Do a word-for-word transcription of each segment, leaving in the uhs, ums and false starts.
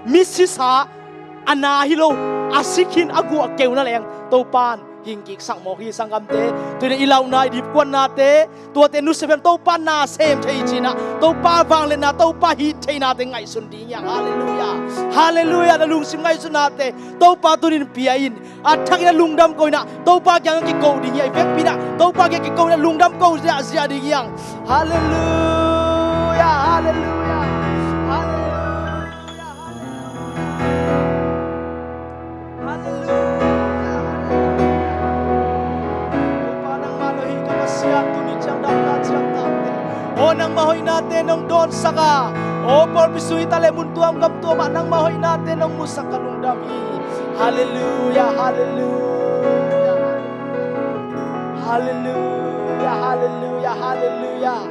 Mi sisa a na hi lo, a si khin a guh a keu na leng Topan hing kiksak mawk hi. Sanggamte, tuni i lauhna, i dipkuannate, tuate nusia pen Topa nasem thei hi cinah, Topa vangliatna, Topa hih theihnate ngaihsun ding hi hang. Halleluiah. Halleluiah. Na lungsim ngaihsutnate Topa tunin pia in. A thakin a lungdam ko inah Topa kiangah kiko ding hi a, i vekpi inah Topa kiangah kiko inah lungdam ko ziahziah ding hi hang. Halleluiah. Halleluiah. Halleluiah. Halleluiah. Halleluiah. Topa nangmah lo hi ka Pasian, tuni ciang damna ciang tamte. Aw nangmah hoihnate nong dawnsak a, aw pawlpi sung hi ta leh mun tuam gam tuamah nangmah hoihnate nong musak ka lungdam hi. Halleluiah. Halleluiah. Halleluiah. Halleluiah. Halleluiah.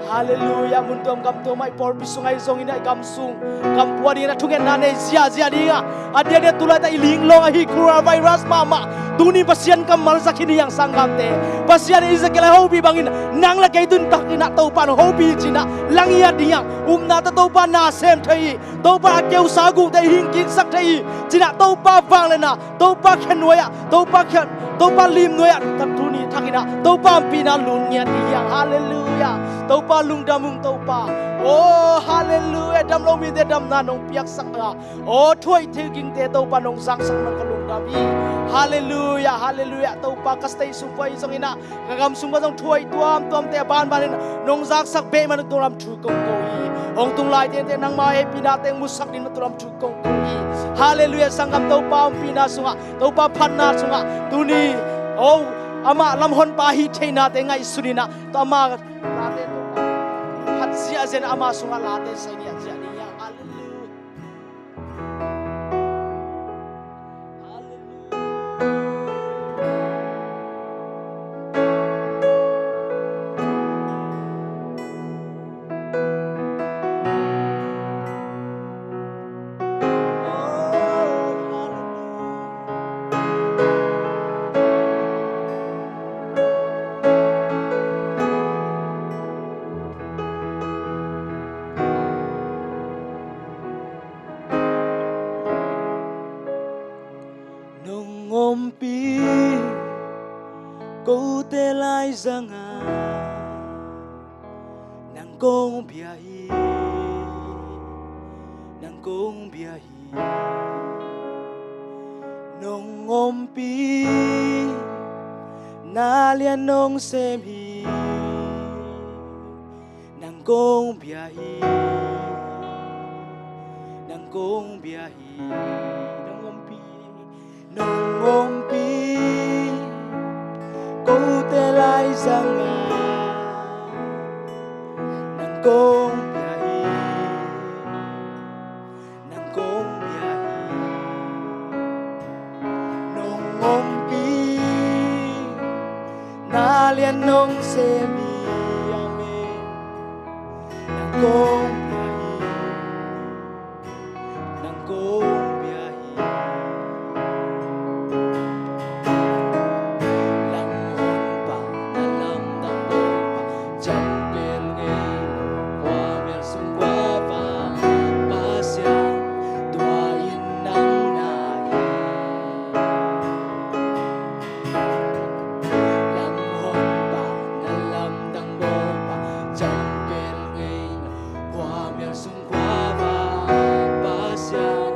Halleluiah. Mun tuam gam tuamah i pawlpi sung ahi zongin a i gam sung gam pua dingin a thungetna nei ziahziah dingah, a diakdiak tulaitak i linglawng ahi coronavirus mahmah tuni Pasian kammal zak hi ni hang sanggamte. Pasian in Ezekiel a hopih bangin nang le kei tun takin ah Topa in hopih hi cinah la ngiat ding hi hang. Upna tawh Topa nasem thei hi. Topa a keusa guhte hing kiksak thei hi cinah Topa vangliatna, Topa khenuai ah, Topa khen, Topa limnuai ah, tuni thakin ah Topa ompihna lut ngiat ding hi hang. Halleluiah. Topa lungdam ung Topa. Aw halleluiah. Dam lo mite damna nong piaksak a, aw thuaih thei gingte Topa nong zaksak man ka lungdam hi. Halleluiah. Halleluiah. Topa ka state sung pua hi zongin ah, ka gam sung pua zong thuaih tuamtuamte a banbanin nong zaksak beh man ka lungdam thu kong ko hi. Hong tung lai tente nangmah hehpihna teng musak ding man ka lungdam thu kong ko hi. Halleluiah. Sanggam Topa ompihna sungah, Topa phatna sungah tuni, aw amah lamhonpa hih theihnate ngaihsun inah, tua ama late Topa phat ziahziah inah ama sungah late sai ngiat ziah ding hi hang. Halleluiah. Nong ompih kote laizangah nang kong bia hi, nang kong bia hi. Nong ompih na lian nong sem hi. Nang kong bia hi, nang kong bia hi. Nong ompih, nong ompih kote laizangah nang kong bia hi, nang kong bia hi. Nong ompih na lian nong sem hi. Amen. Nang kong bia hi, nang kong bia hi. Lamhonpa, na lamdang Topa, ciamteh ngei lo, khuamial sung khuavak Pasian, tua in nang na hi. Lamhonpa, na lamdang Topa, ciamteh ngei lo, khuamial sung khuavak Pasian,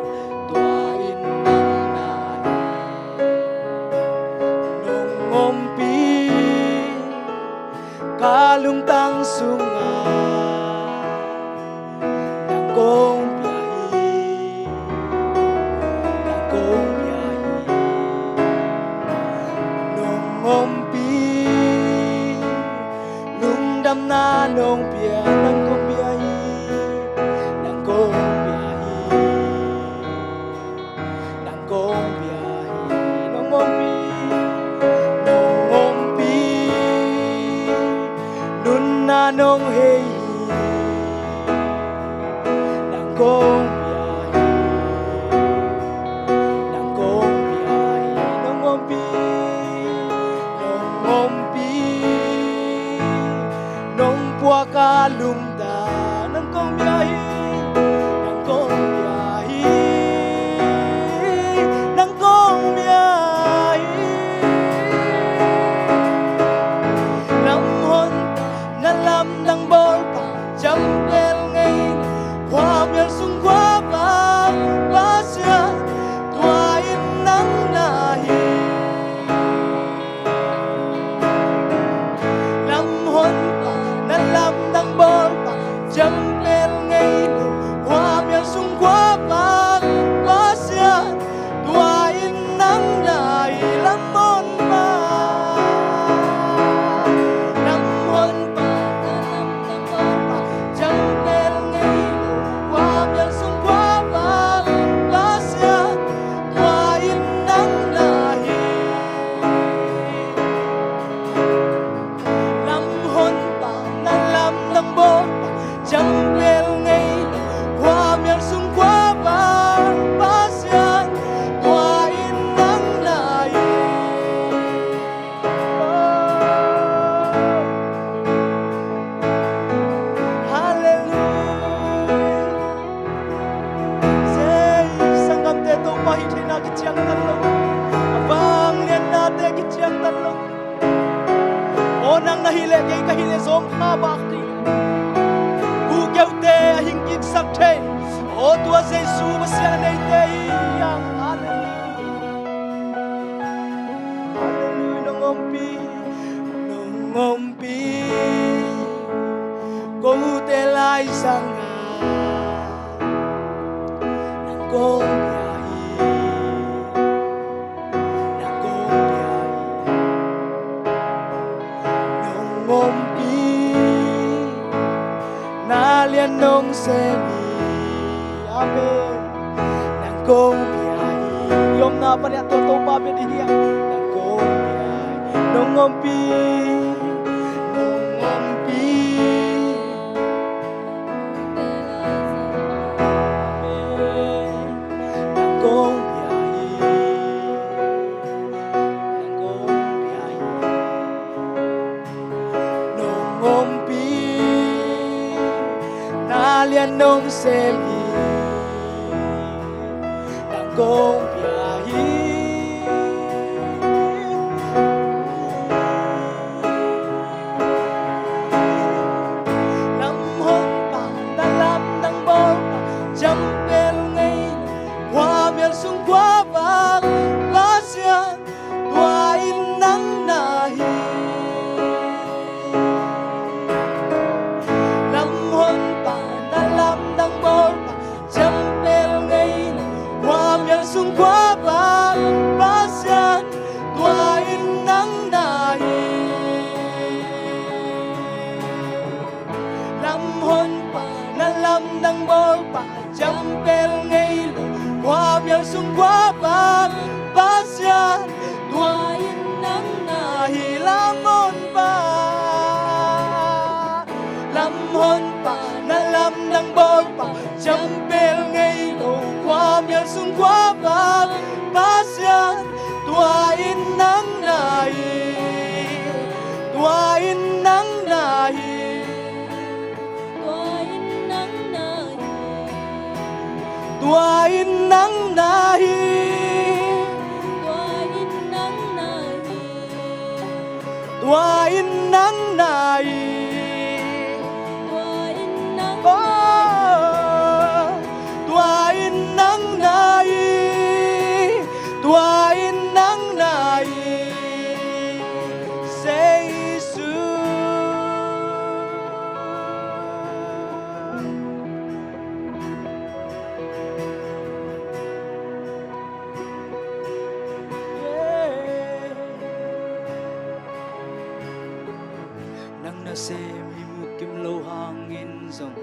Ciangtan lo. A vangliatnate kiciangtan lo. Aw, nang na hih leh kei ka hih leh zawngkha bak ding. Kuhkeute a hing kiksak thei. Aw, tua Jesu Pasian a neite hi hang. Halleluiah. Halleluiah, nong ompih, nong ompih. Kote lai sangah nang kong pia hi, nang kong pia hi. Nong ompih, na lian nong sem hi. Amen. Nang kong pia hi. I omna pan ah tua Topa pia ding hi hang. Nang kong pia hi. Nong ompih, nong ompih. Amen. Nang kong pia hi. Nang kong pia hi. Nong ompih, na lian nong sem hi. Nang kong pia hi. Lam honpa, na lamdang bawlpa, ciampel ngei lo, khuamial sung khuavak Pasian, tua in nang na hi. Lam honpa, na lamdang bawlpa, ciampel ngei lo, khuamial sung khuavak Pasian, tua in nang na hi. Lam honpa, na lamdang bawlpa, ciampel ngei lo, khuamial sung khuavak Pasian, tua in nang na hi. Lam honpa, lam honpa, na lamdang bawlpa, ciampel ngei lo, khuamial sung khuavak Pasian, tua in nang na hi. Tua in nang na hi. Tua in nang na hi. Tua in nang na hi. Tua in nang na hi. Tua in nang na hi. Tua in nang na hi. Oh, tua in nang na hi. Tua in nang na hi. Jesu. Nang nasem mi mukim lo hangin zong,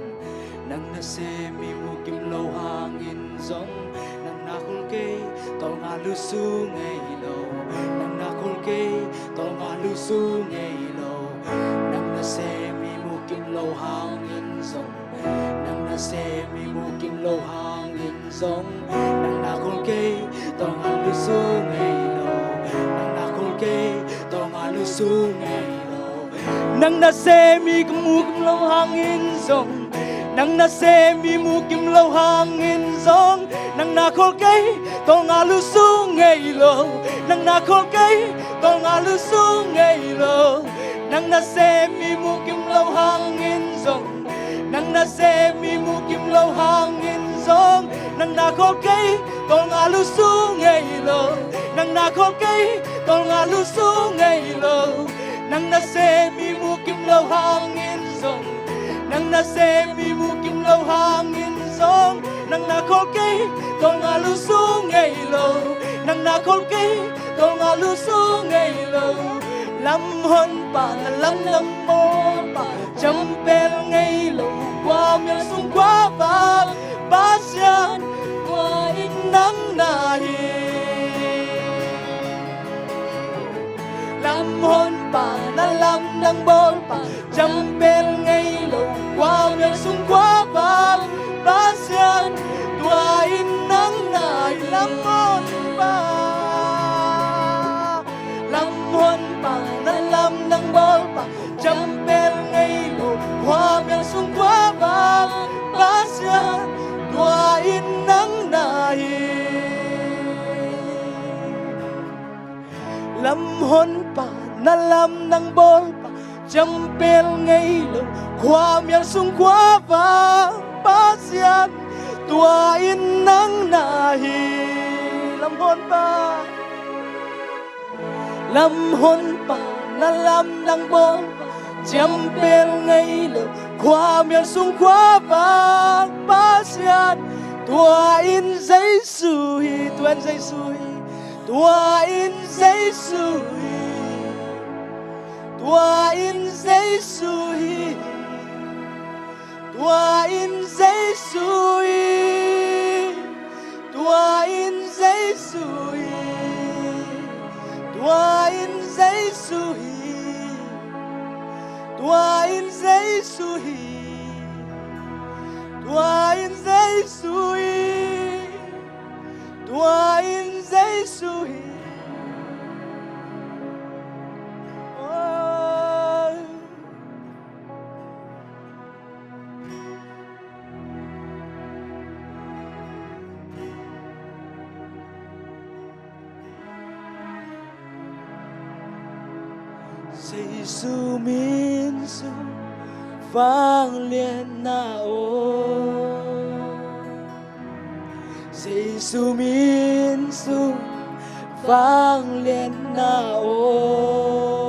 nang nasem mi mukim lo hangin zong, nang na khol kei tawlnga lusu ngei lo. Nang na khol kei tawlnga lusu ngei lo. Nang nasem mi mukim lo hangin zong, nang nasem mi mukim lo hangin zong, nang na khol kei tawlnga lusu ngei lo. Nang na khol kei tawlnga lusu ngei lo. Nang nasem mi mukim lo hangin zong, nang nasem mi mukim lo hangin zong, nang na khol kei tawlnga lusu ngei lo. Nang na khol kei tawlnga lusu ngei lo. Nang nasem mi mukim lo hangin zong, nang nasem mi mukim lo hangin zong, nang na khol kei tawlnga lusu ngei lo. Nang na khol kei tawlnga lusu ngei lo. Nang nasem mi mukim lo hangin zong, nang nasem mi mukim lo hangin zong, nang na khol kei tawlnga lusu ngei lo. Nang na khol kei tawlnga lusu ngei lo. Lam honpa, na lamdang bawlpa, ciampel ngei lo, khuamial sung khuavak Pasian, tua in nang na hi. Lam honpa, na lamdang bawlpa, ciampel ngei lo, khuamial sung khuavak Pasian, tua in nang na hi. Lam honpa, lam honpa, na lamdang bawlpa, ciampel ngei lo, khuamial sung khuavak Pasian, tua in nang Honpa, na lam nang bawlpa, ciampel ngei lo, khuamial sung khuavak Pasian, tua in nang na hi. Lamhonpa, lamhonpa, na lam nang bawlpa, ciampel ngei lo, khuamial sung khuavak Pasian, tua in Jesu hi, tua in Jesu hi. Tua in Jesu hi. Tua in Jesu hi. Tua in Jesu hi. Tua in Jesu hi. Tua in Jesu hi. Tua in Jesu hi. Tua in Jesu hi. Tua in Jesu hi. Oh. Jesu min sung vangliatna om. Jesu min sung vangliatna om.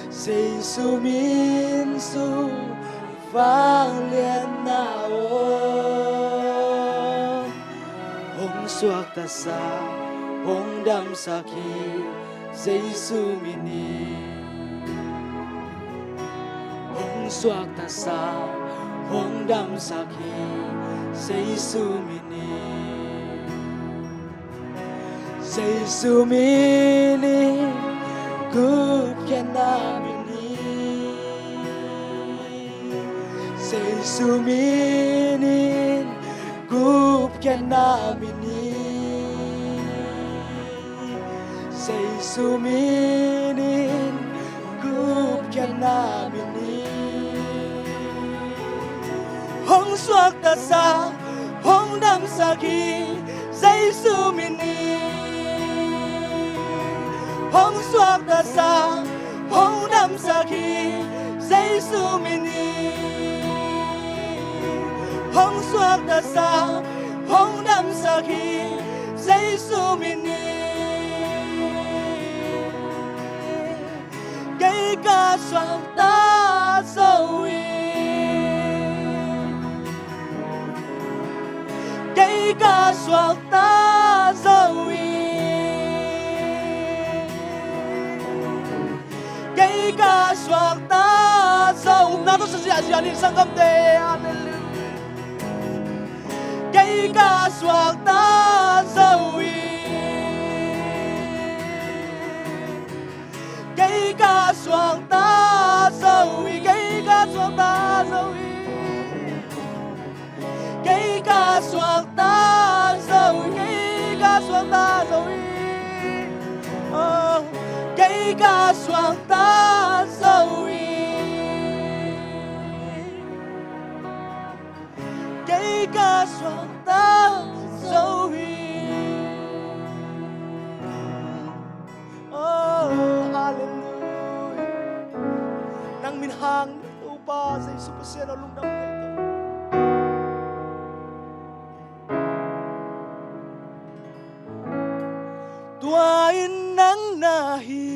Jesu min sung vangliatna om. Hong suaktasak, hong damsak hi Jesu min in. Hong suaktasak, hong damsak hi Jesu min in. Jesu min in gupkhiatna min hi. Jesu min in gupkhiatna min hi. Jesu min in gupkhiatna min hi. Hong suaktasak, hong damsak hi Jesu min in. Hong suaktasak, hong damsak hi Jesu min in. Hong suaktasak, hong damsak hi Jesu min in. Kei ka suakta zo hi. Kei ka suakta zo hi. Kei ka suakta zo. Upna tawh sa ziahziah ni, sanggamte. Halleluiah. Kei ka suakta zo hi. Kei ka suakta zo hi, kei ka suakta zo hi. Kei ka suakta zo hi, kei ka suakta zo hi. Oh, kei ka suakta zo hi. Kei ka suakta zo hi. Oh, halleluiah. Nang min hang, Topa Jesu Pasian aw, lungdam kei tawh. Tua in nang na hi.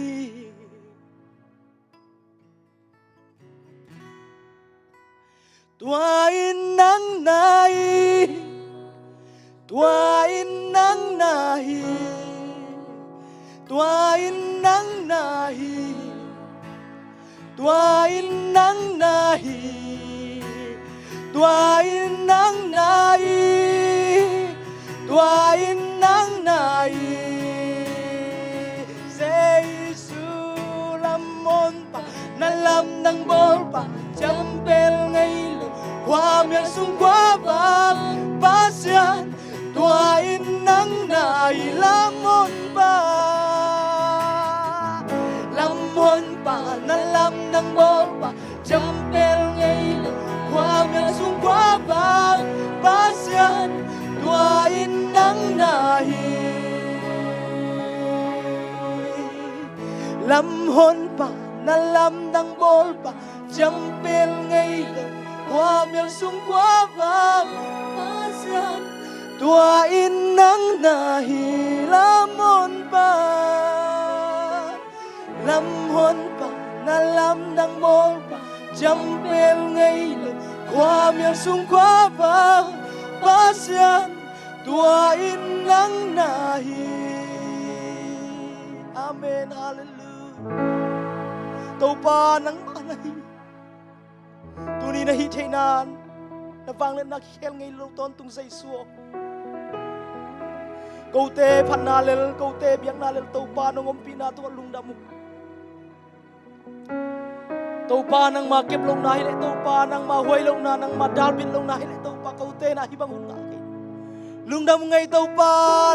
Tua in nang na hi. Tua in nang na hi. Tua in nang na hi. Tua in nang na hi. Tua in nang na hi. Tua in nang na hi. Jesu lamhon pa, na lam nang bawlpa, ciampel ngei lo, khuamial sung khuavak Pasian, tua in nang na hi lamhon pa. Lamhon pa, na lam nang bawlpa, ciampel ngei lo, khuamial sung khuavak Pasian, tua in nang na hi. Lamhonpa, na lamdang bawlpa, ciampel ngei lo, khuamial sung khuavak Pasian, tua in nang na hi. Lamhonpa, lamhonpa, na lamdang bawlpa, ciampel ngei lo, khuamial sung khuavak Pasian, tua in nang na hi. Amen. Halleluiah. Topa, nangmah na hi. Tuni na hih theihna, na vangliatna kikhel ngei lo tawntung Jesu aw. Kote phatna lel, kote biakna lel, Topa nong ompihna tungah lungdam uh. Topa nangma kep lohna hileh, Topa nangma huai lohna, nangma dalbit lohna hileh, Topa kote na hih bang hun ngah kei. Lungdam ngei Topa,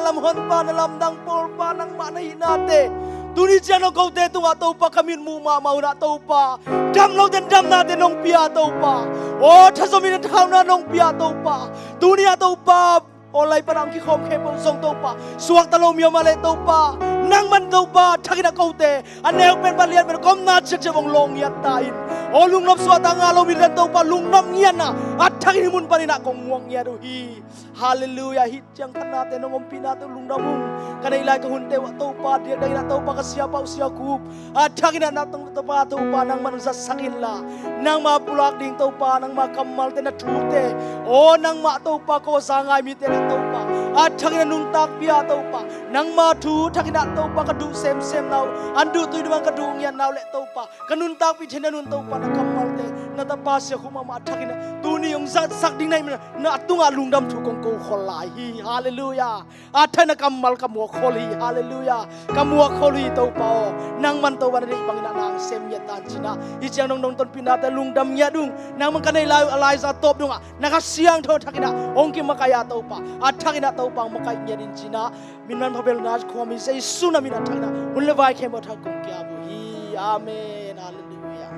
lamhonpa, na lamdang bawlpa nangmah na hihnate, tuni ciang nong kote tungah Topa ka mitmuh mahmah hunah Topa, dam lote damnate nong pia Topa, aw thazomin a thakhauhna nong pia Topa, tuni ah Topa online panah hong kikhawm khempeuh zong Topa, suakta lo mi om a leh Topa, nangman Topa thakin a kote a neu pen pan lian pen komna ciakciak hong lawng ngiat ta in. Aw lungnop suahta ngah lo mi dan Topa, lungnop ngiatna a thakin hih mun panin ah kong muak ngiat uh hi. Halleluiah. Hih ciang phatnate nong ompihna tawh lungdam ung. Ka neih lai ka hunte uh ah Topa, diakdiakin ah Topa ka siapa uh Sia Khup a thakin ah na tang Topa, Topa nangman zatsak inla, nangma pulak ding Topa, nangma kammalte, na thute, aw nangmah Topa ko za ngai mite na Topa a thakin ah nuntakpih a Topa, nangma thu thakin ah Topa ka duh semsem na uh, an duh tui duh bang ka duh ngiat na uh leh Topa, ka nuntakpih theihna nun Topa, na kammalte, na tapa Sia Khup mahmah a thakin ah tuni hong zatsak ding na hih manin na tungah lungdam thu kong ko khol lai hi. Halleluiah. A thakin ah kammal ka muak khol hi. Halleluiah. Ka muak khol hi Topa aw. Nangman Topa na deih bangin ah nang sem ngiat ta in ci-in ah, hih ciang nong nong tonpihnate lungdam ngiat ung. Nangman ka neih lai uh a laizang tawp dongah na Kha Siangtho thakin ah hong kimakaih a Topa, a thakin ah Topa hong makaih ngiat in ci-in ah, min manpha belna khuami Jesu na min a thakin ah hun le vai khempeuh thak kong kiap uh hi. Amen. Halleluiah.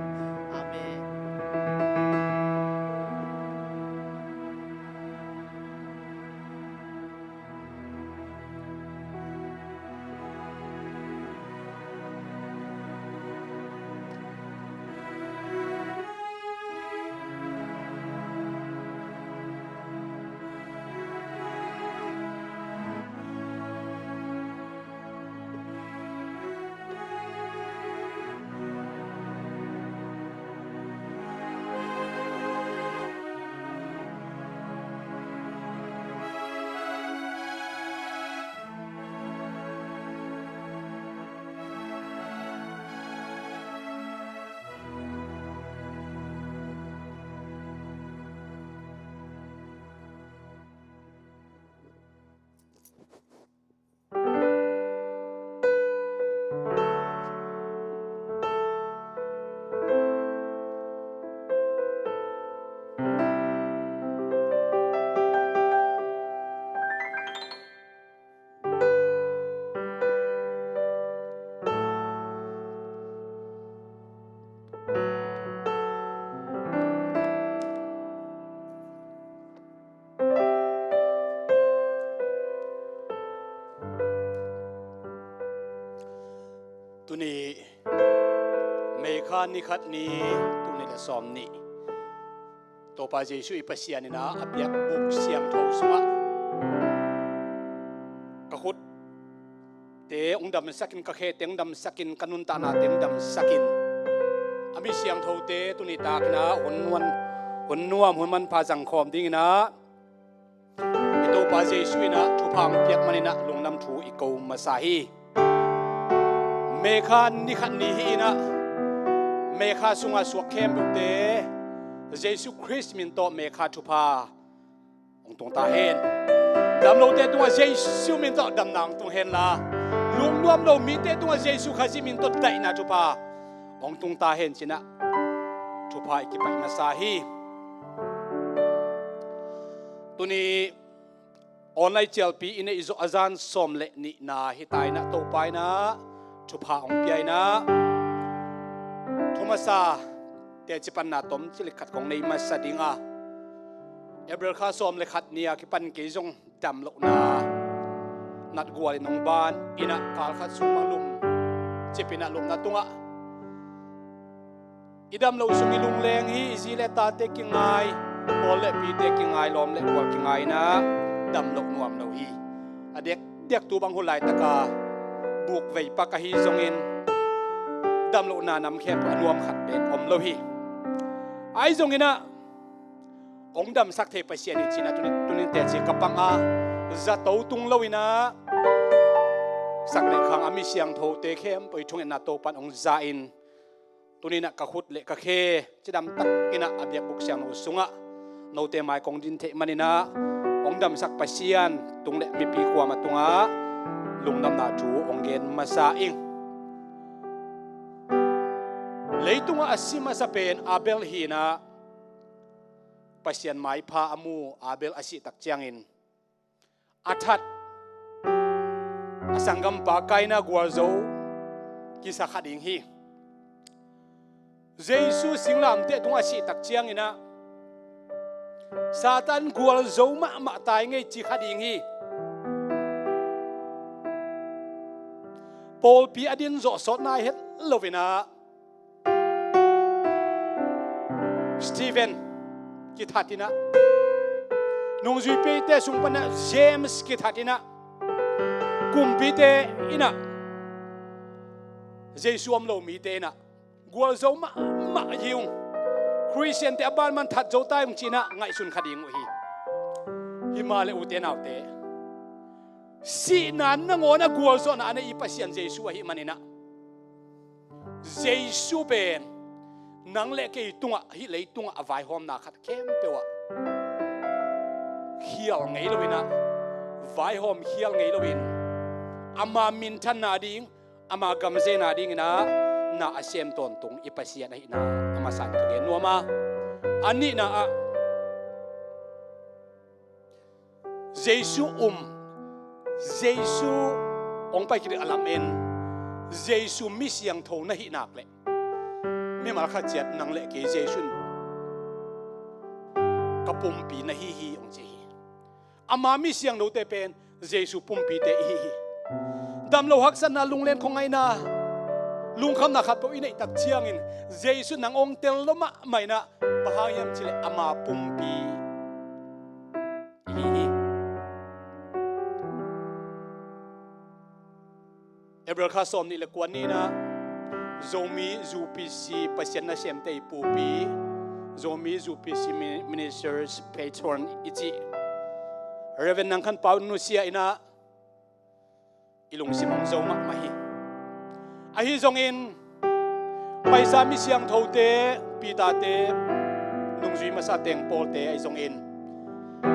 Amen. Tuni May kha ni khat ni, tul nih le sawm nih, Topa Jesu i Pasian in ah a biakbuk siangtho sungah ka khutte hong damsakin, ka khete hong damsakin, ka nuntaknate hong damsakin, a mi siangthote tuni takin ah hun nuam, hun nuam, hun manpha zangkhawm dingin ah i Topa Jesu in ah thupha hong piak manin ah lungdam thu i ko masa hi. May kha ni khat ni hi-in ah, May kha sungah suak khempeuhte Jesu Khrist min tawh May kha thupha hong tung ta hen. Dam lote tungah Jesu min tawh damna hong tung henla, lungnuam lo mite tungah Jesu Khazih min tawh daihna thupha hong tung ta hen ci-in ah thupha i kipaih masa hi. Tuni online cialpi i neih zawh a zan sawm le nihna hi ta in ah, Topa in ah thupha hong pia in ah, thu masa teci panna tom cil khat kong nei masa ding a, April kha sawm le khat ni a kipan kei zong dam lohna natgual in hong ban in ah, kal khat sung bang lum cipin ah lupna tungah i dam loh sung i lungleng hi, i zi le tate kingai, pawl le pite kingai, lawm le gual kingai inah dam loh nuam lo hi. A diakdiak tu bang hun laitaka buk vei pak ahi zongin dam lohna nam khempeuh a nuam khat beek om lo hi. Ahi zonginah hong damsak thei Pasian hi cinah tunin, tunin teci ka pang a, zato tung loinah sak le khang a mi siangthote khempeuh i thungetna Topan hong za in, tuninah ka khut le ka khe cidam takinah a biakbuk siangtho sungah note mai kong din theih maninah hong damsak Pasian tung le mipi kuama tungah lungdamna thu hong gen masa ing. Leitungah a si masa pen Abel hinah Pasian maipha a mu. Abel a sih tak ciangin a that a sanggampa Kaina gualzo kisa kha ding hi. Jesu singlamteh tungah a sih tak cianginah Satan gualzo mahmah tai ngei ci kha ding hi. Pawlpi a din zawh sawt nai het loinah Stephen kithat inah, nungzuipite sung panah James kithat inah, kumpite inah Jesu om lo mite inah gualzo mahmah hi ung. Khristiante a banman that zo tai ung cinah ngaihsun kha ding uh hi. Hi mah le ute naute, sihna nangawn a gualzawhna a nei i Pasian Jesu ahih maninah Jesu pen nang le kei tungah, hih leitungah a vaihawmna khat khempeuh ah khial ngei loinah, vaihawm khial ngei loin ama minthanna ding, ama gamzeina dinginah na a sem tawntung i Pasian ahihna a masa in ka gen nuam a. A nihna ah Jesu um, Jesu hong pai kidih a lam en, Jesu mi siangtho na hih nak leh mimal khat ciat nang le kei Jesu in ka pumpi na hi hi hong ci hi. Ama mi siangthote pen Jesu pumpite i hi hi. Damlo haksatna, lunglen khuangaihna, lungkhamna khatpeuh i neih tak ciangin Jesu in nang hong tel lo mahmah inah, bang hang hiam cihleh ama pumpi i hi hi. April kha sawm nih le kua ni inah Zomi U P C Pasian nasemte i pupi, Zomi U P C Mi-, Ministers Patron i cih Reverend Nang Khan Pau nusia inah i lungsim hong zo mahmah hi. Ahi zongin Paisa mi siangthote, Peter-te, nungzui masa teng Paul-te ahi zongin,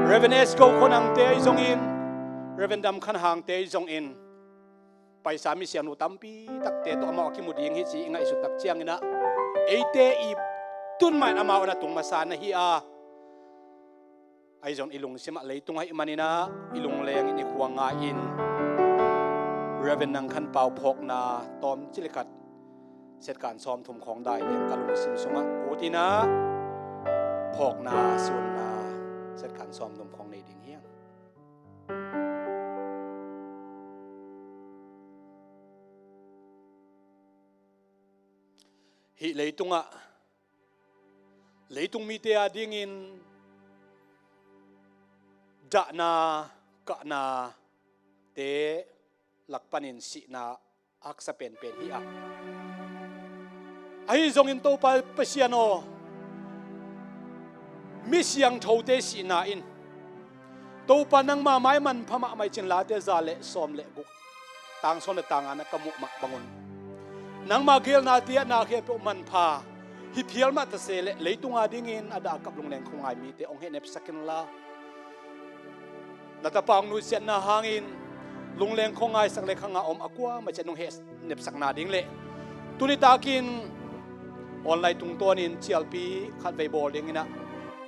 Reverend S Go Khonang-te ahi zongin, Reverend Dam Khan Hang-te ahi zongin, Paisa mi siangtho tampi takte tawh amau a kimu ding hi ci i ngaihsut tak cianginah eite i tun mah in amau a na tung masa na hi a, ahi zong i lungsim ah leitung ahih maninah i lungleng in i khua ngai in Reverend Nang Khan Pau phawkna tawm cil khat, setkan sawmthum khawng dai leng ka lungsim sungah ut inah phawkna sunna setkan sawmthum khawng nei ding hi hang. Hih leitungah leitung mite a dingin dahna, kahnate lak panin sihna haksa penpen hi a. Ahi zongin Topa Pasian aw, mi siangthote sihna in Topa nangma mai manpha mahmah i cih Late za le sawm le guk, tang sawm le tang nga na ka muh mah bangun, nangma geelnate ah na khempeuh manpha hi phial mah ta se leh leitung a dingin a dah a kap lungleng khuangai mite hong hehnepsak inla, na tapa hong nusiatna hangin lungleng khuangai sak le khanga om a kuamah ciat nong hehnepsakna ding le tuni takin online tungtawnin cialpi khatvei bawl dinginah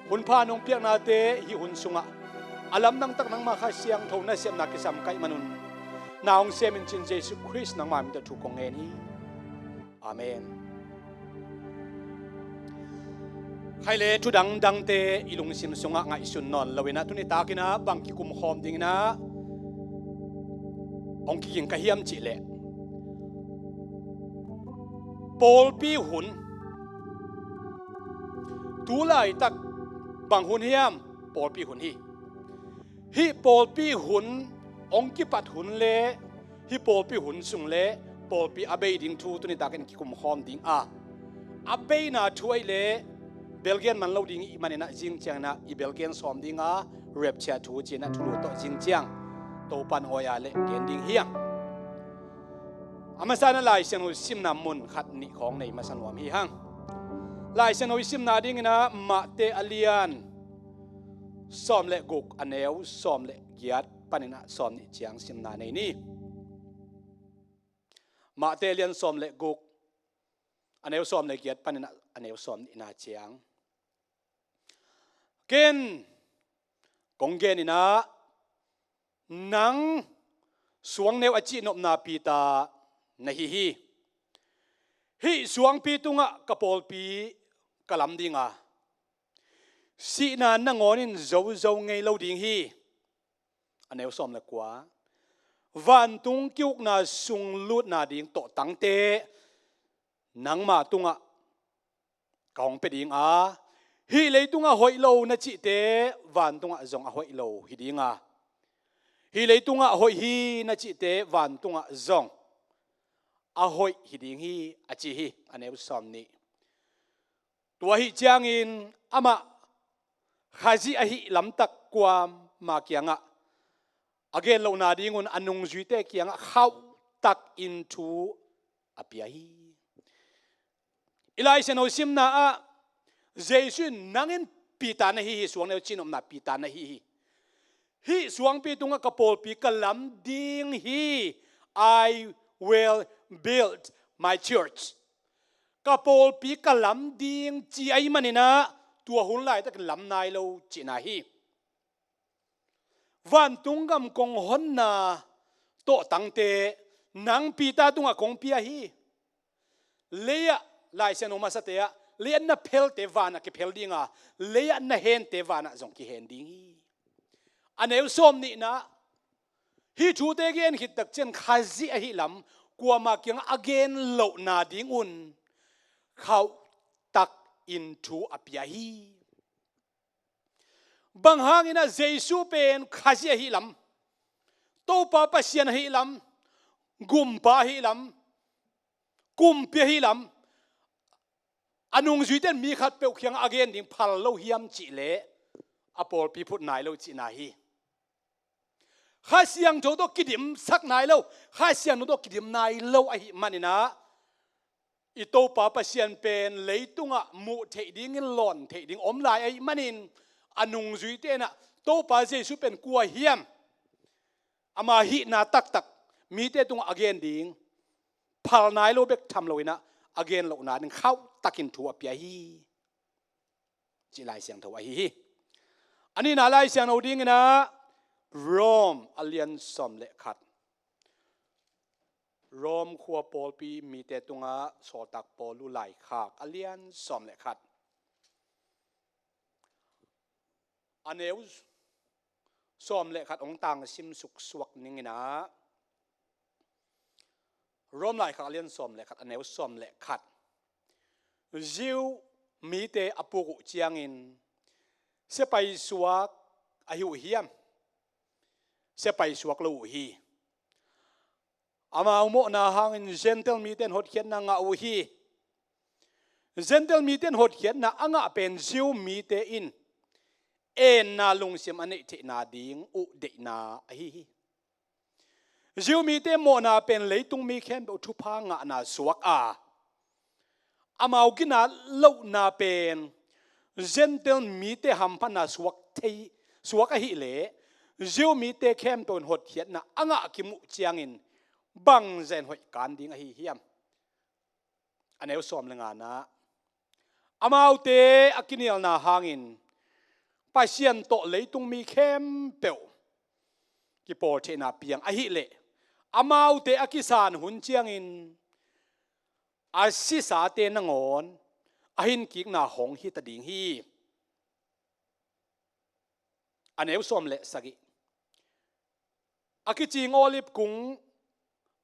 hunpha nong piaknate hih hun sungah a lamdang tak nangma Kha Siangtho nasepna kisam ka hih manun na hong semin cin Jesu Khrist nangma min tawh thu kong ngen hi. Amen. Khai le thu dangdangte i lungsim sungah ngaihsun nawn loinah tuni takinah bang kikum khawm dinginah hong kiging ka hiam cihleh Pawlpi hun. Tu laitak bang hun hiam? Pawlpi hun hi. Hih pawlpi hun hong kipat hun le hih pawlpi hun sung le pawlpi a bei ding thu tuni takin kikum khawm ding a, a beina thu ahih leh belgen man lo ding ih manin ah zing ciangin ah i belgen sawm ding a, rapture thu ci-in ah thulu tawh zing ciang Topa'n awi a leh gen ding hi hang. A masa in ah Lai Siangtho simna mun khat nih khawng nei masa nuam hi hang. Lai Siangtho i simna dingin ah Matthai a lian sawm le guk, a neu sawm le giat panin ah sawm nih ciang simna nei ni. Matthai a lian sawm le guk, a neu sawm le giat panin ah a neu sawm nihna ciang. Ken kong genin ah, nang suangneu a cihnopna Peter na hi hi. Hih suangpi tungah ka pawlpi ka lam ding a, sihna nangawn in zozo ngei lo ding hi. A neu sawm le kua. Vantung ki-ukna sung lutna ding tawhtangte nangma tungah ka hong pia ding a, hih leitungah hoih lo na cihte vantungah zong a hoih lo hi ding a, hih leitungah hoih hi na cihte vantungah zong a hoih hi ding hi, a ci hi. A neu sawm nih. Tua ahih ciangin amah Khazih ahih lamtak kuama kiangah a gen lohna dingun a nungzuite kiangah khauhtakin thu a pia hi. I Lai Siangtho simna ah Jesu in, nang in Peter na hi hi, suangneu cihnopna Peter na hi hi. Hih suangpi tungah ka pawlpi ka lam ding hi. I will build my church. Ka pawlpi ka lam ding ci ahih manin ah tua hun laitakin lam nai lo cihna hi. Vantung gam kong honna tawhtangte nang Peter tungah kong pia hi. Lei-ah, Lai Siangtho masate ah, lei-ah na phelte vanah kiphel ding a, lei-ah na hente vanah zong kihen ding hi. A neu sawm nihna. Hih thute gen khit tak ciang Khazih ahih lam kuama kiangah a gen lohna dingun khauhtakin thu a pia hi. Bang hangin ah Jesu pen Khazih ahih lam, Topa Pasian ahih lam, Gumpa ahih lam, Kumpi ahih lam, a nungzuite in mi khatpeuh kiangah a gen ding phal lo hiam cih leh a pawlpi phut nai lo cihna hi. Kha Siangtho tawh kidimsak nai lo, Kha Siangtho tawh kidim nai lo ahih manin ah i Topa Pasian pen leitungah muh theih dingin lawn theih ding om lai ahih manin a nungzuite in ah Topa Jesu pen kua hiam, ama hihna taktak mite tungah a gen ding phal nai lo bek tham loin ah a gen lohna ding khauhtakin thu a pia hi. Cih Lai Siangtho ahi hi. A nihna Lai Siangtho dingin ah Rom a lian sawm le khat. Rom khua pawlpi mite tungah Sawltak Paulu laikhak a lian sawm le khat. A neu sawm le khat hong tangsim suksuak ning in ah, Rom laikhak a lian sawm le khat, a neu sawm le khat. Jew mite a puk uh ciangin siapai suak ahi uh hiam? Siapai suak lo uh hi. Amau mawhna hangin Gentile mite in hotkhiatna ngah uh hi. Gentile mite in hotkhiatna a ngah pen Jew mite in enna lungsim a neih theihna ding uh deihna ahi hi. Jew mite mawhna pen leitung mi khempeuh thupha ngahna suak a, amau ginat lohna pen Gentile mite hamphatna suak thei, suak ahih leh Jew mite khempeuh in hotkhiatna a ngah kim uh ciangin bangzah in hoih kan ding ahi hiam? A neu sawm le ngana, amaute a kinialna hangin Pasian tawh leitung mi khempeuh kipawl theihna piang ahih leh amaute a kisan hun ciangin a sisate nangawn a hinkikna hong hita ding hi. A neu sawm le sagih. A kicing Olive kung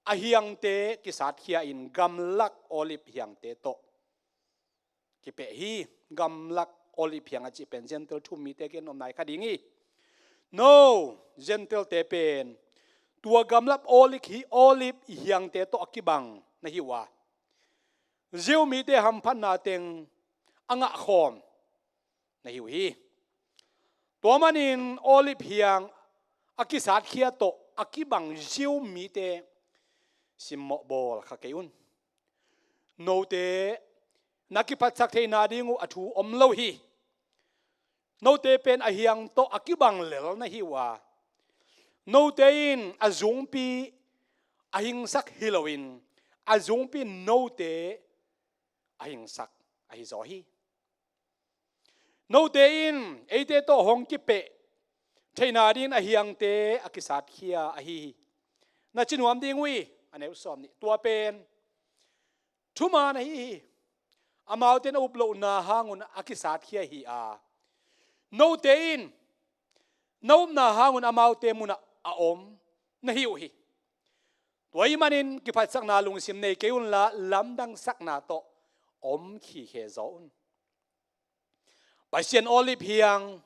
a hiangte kisatkhia in gamlak Olive hiangte tawh kipeh hi. Gamlak Olive hiang a cih pen Gentile thu-um mite kiang nopna hi kha ding hi. No, Gentile-te pen tua gamlak Olive hi, Olive hiangte tawh a kibang na hi uh a, Jew mite hamphatna teng a ngahkhawm na hi uh hi. Tua manin Olive hiang a kisatkhia tawh a kibang Jew mite simmawh bawl kha kei un. Note na kiphatsak theihna ding uh a thu om lo hi. Note pen a hiang tawh a kibang lel na hi uh a, note in a zungpi a hingsak hi loin, a zungpi in note a hingsak ahi zaw hi. Note in eite tawh hong kipeh theihna dingin a hiangte a kisatkhia ahi hi. Na ci nuam ding uh hi. A neu sawm nih, tua pen thuman ahi hi. Amaute na up lohna hangun a kisatkhia hi a, note in na upna hangun amaute munah a om na hi uh hi. Tua ahih manin kiphatsakna lungsim nei kei unla, lamdangsakna tawh om khikhe zaw un. Pasian Olive hiang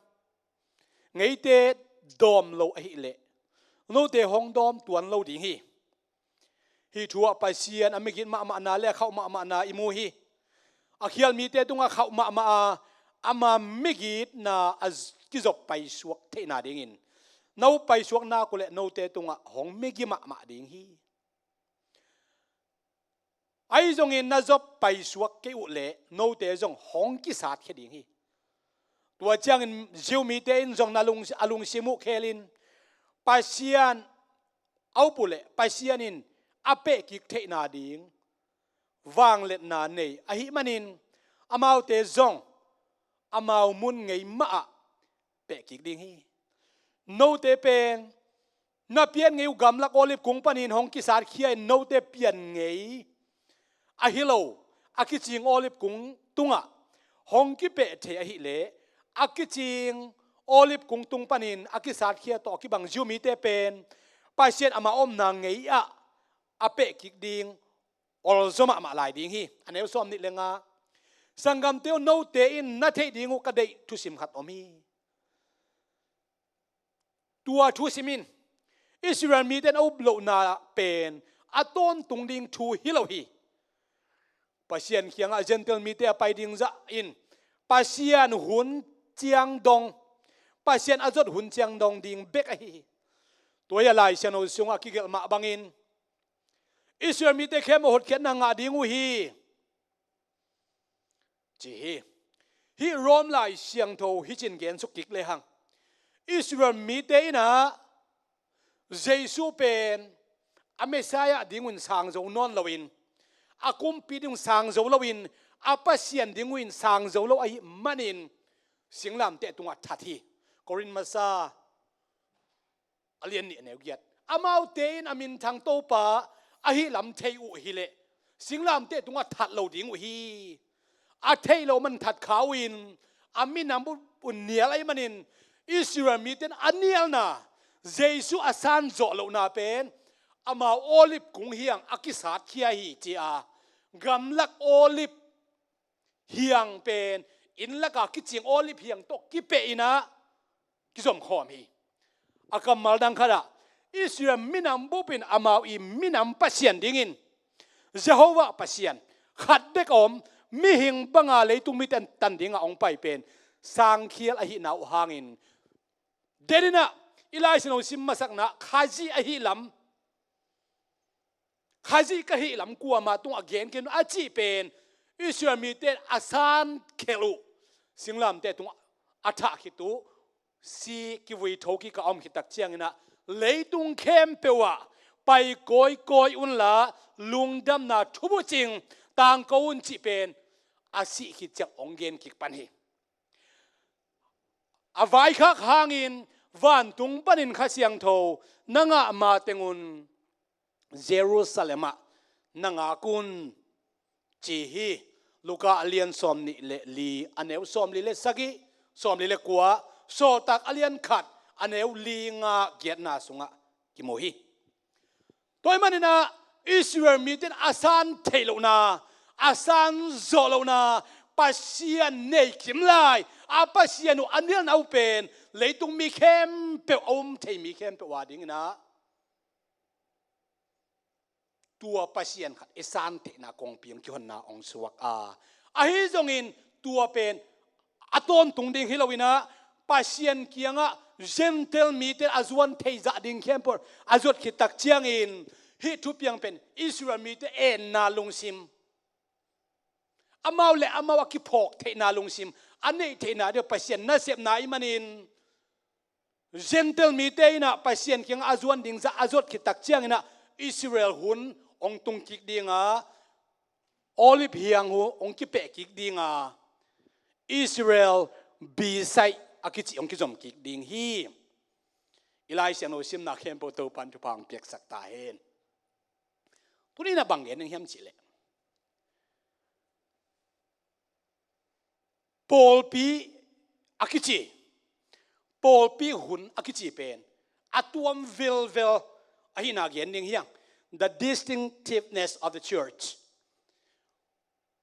ngeite dawm lo ahih leh, note hong dawm tuan lo ding hi. Hih thu ah Pasian a migit mahmahna le a khauh mahmahna i mu hi. A khial mite tungah khauh mahmah a, ama migitna a z-, kizop paisuak theihna dingin, na up paisuak nak uh leh note tungah hong migi mahmah ding hi. Ahi zongin na zop paisuak kei uh leh note zong hong kisatkhia ding hi. Tua ciangin Jew mite in zong na lung-, a lungsim uh khelin Pasian a up uh leh Pasian in a pehkik theihna ding vangliatna nei ahih manin, amaute zong amau mun ngei mah ah pehkik ding hi. Note pen na pian ngei uh gamlak Olive kung panin hong kisatkhia in note pian ngei ahi lo a kicing Olive kung tungah hong kipeh thei ahih leh, a kicing Olive kung tung panin a kisatkhia tawh a kibang Jew mite pen Pasian ama omna ngei ah a pehkik ding olzaw mahmah lai ding hi. A neu sawm nih le nga, sanggamte uh, note in na theih ding uh ka deih thusim khat om hi. Tua thusim in Israel mite in a up lohna pen a tawntung ding thu hi lo hi. Pasian kiangah Gentile mite a pai ding zah in Pasian hun ciang dong, Pasian a zot hun ciang dong ding bek ahi hi. Tua hi a Lai Siangtho sungah a kigelh mah bangin Israel mite khempeuh hotkhiatna ngah ding uh hi, ci hi. Hih Rom Lai Siangtho hih cin gensuk kik lehang, Israel mite in ah Jesu pen a Messiah ding un sang zo nawn loin, a kumpi ding un sang zo loin, a Pasian ding un sang zo lo ahih manin singlamteh tungah that hi. Korin masa a lian nih a neu giat. Amaute in a minthang Topa ahih lam thei uh hi leh singlamteh tungah that lo ding uh hi. A theih loh man that kha uh in a minam bup un nial ahih manin Israel mite in a nialna, Jesu a san zawh lohna pen amau Olive kung hiang a kisatkhia hi ci a, gamlak Olive hiang pen inn laka kicing Olive hiang tawh kipeh in ah kizomkhawm hi. A kammal dang khatah Israel minam bup in amau i minam Pasian dingin Jehovah Pasian khat bek a om, mihing banga leitung mite tan dingah hong pai pen sangkhial ahihna uh hangin, denin ah i Lai Siangtho sim masakna Khazih ahih lam, Khazih ka hih lam kuamah tungah gen kei un a cih pen Israel mite a san khelh uh, singlamteh tungah a thah khit uh, si kivui tho kik a om khit tak ciangin ah leitung khempeuh ah pai kawikawi unla lungdamna thubucing tangko un cih pen a sih khit ciang hong gen kik pan hi. A vaikhak hangin vantung panin Kha Siangtho na ngah mateng un Jerusalem ah na ngak un, ci hi. Luka a lian sawm nih le li a neu sawm li le sagih, sawm li le kua, Sawltak a lian khat a neu li nga giatna sungah kimu hi. Tua ahih manin ah Israel mite in a san theih lohna, a san zawh lohna, Pasian nei kim lai, a Pasian uh a nialna uh pen leitung mi khempeuh, a um thei mi khempeuh a dingin ah tua Pasian khat i san theihna kongpi hong kihonna hong suak a, ahi zongin tua pen a tawntung ding hi loin ah, Pasian kiangah Gentile mite a zuan thei zah ding khempeuh a zuat khit tak ciangin hih thupiang pen Israel mite enna lungsim, amau le amau a kiphawk theihna lungsim a neih theihna ding Pasian nasepna ahih manin, Gentile mite in ah Pasian kiangah a zuan ding zah a zuat khit tak ciangin ah Israel hun hong tung kik ding a, Olive hiang uh hong kipeh kik ding a, Israel bisaih a kici hong kizom kik ding hi. I Lai Siangtho simna khempeuh Topa'n thupha hong piaksak ta hen. Tuni in ah bang gen ding hiam cih leh, pawlpi a kici, pawlpi hun a kici pen a tuam velvel ahihna gen ding hi hang. The distinctiveness of the church.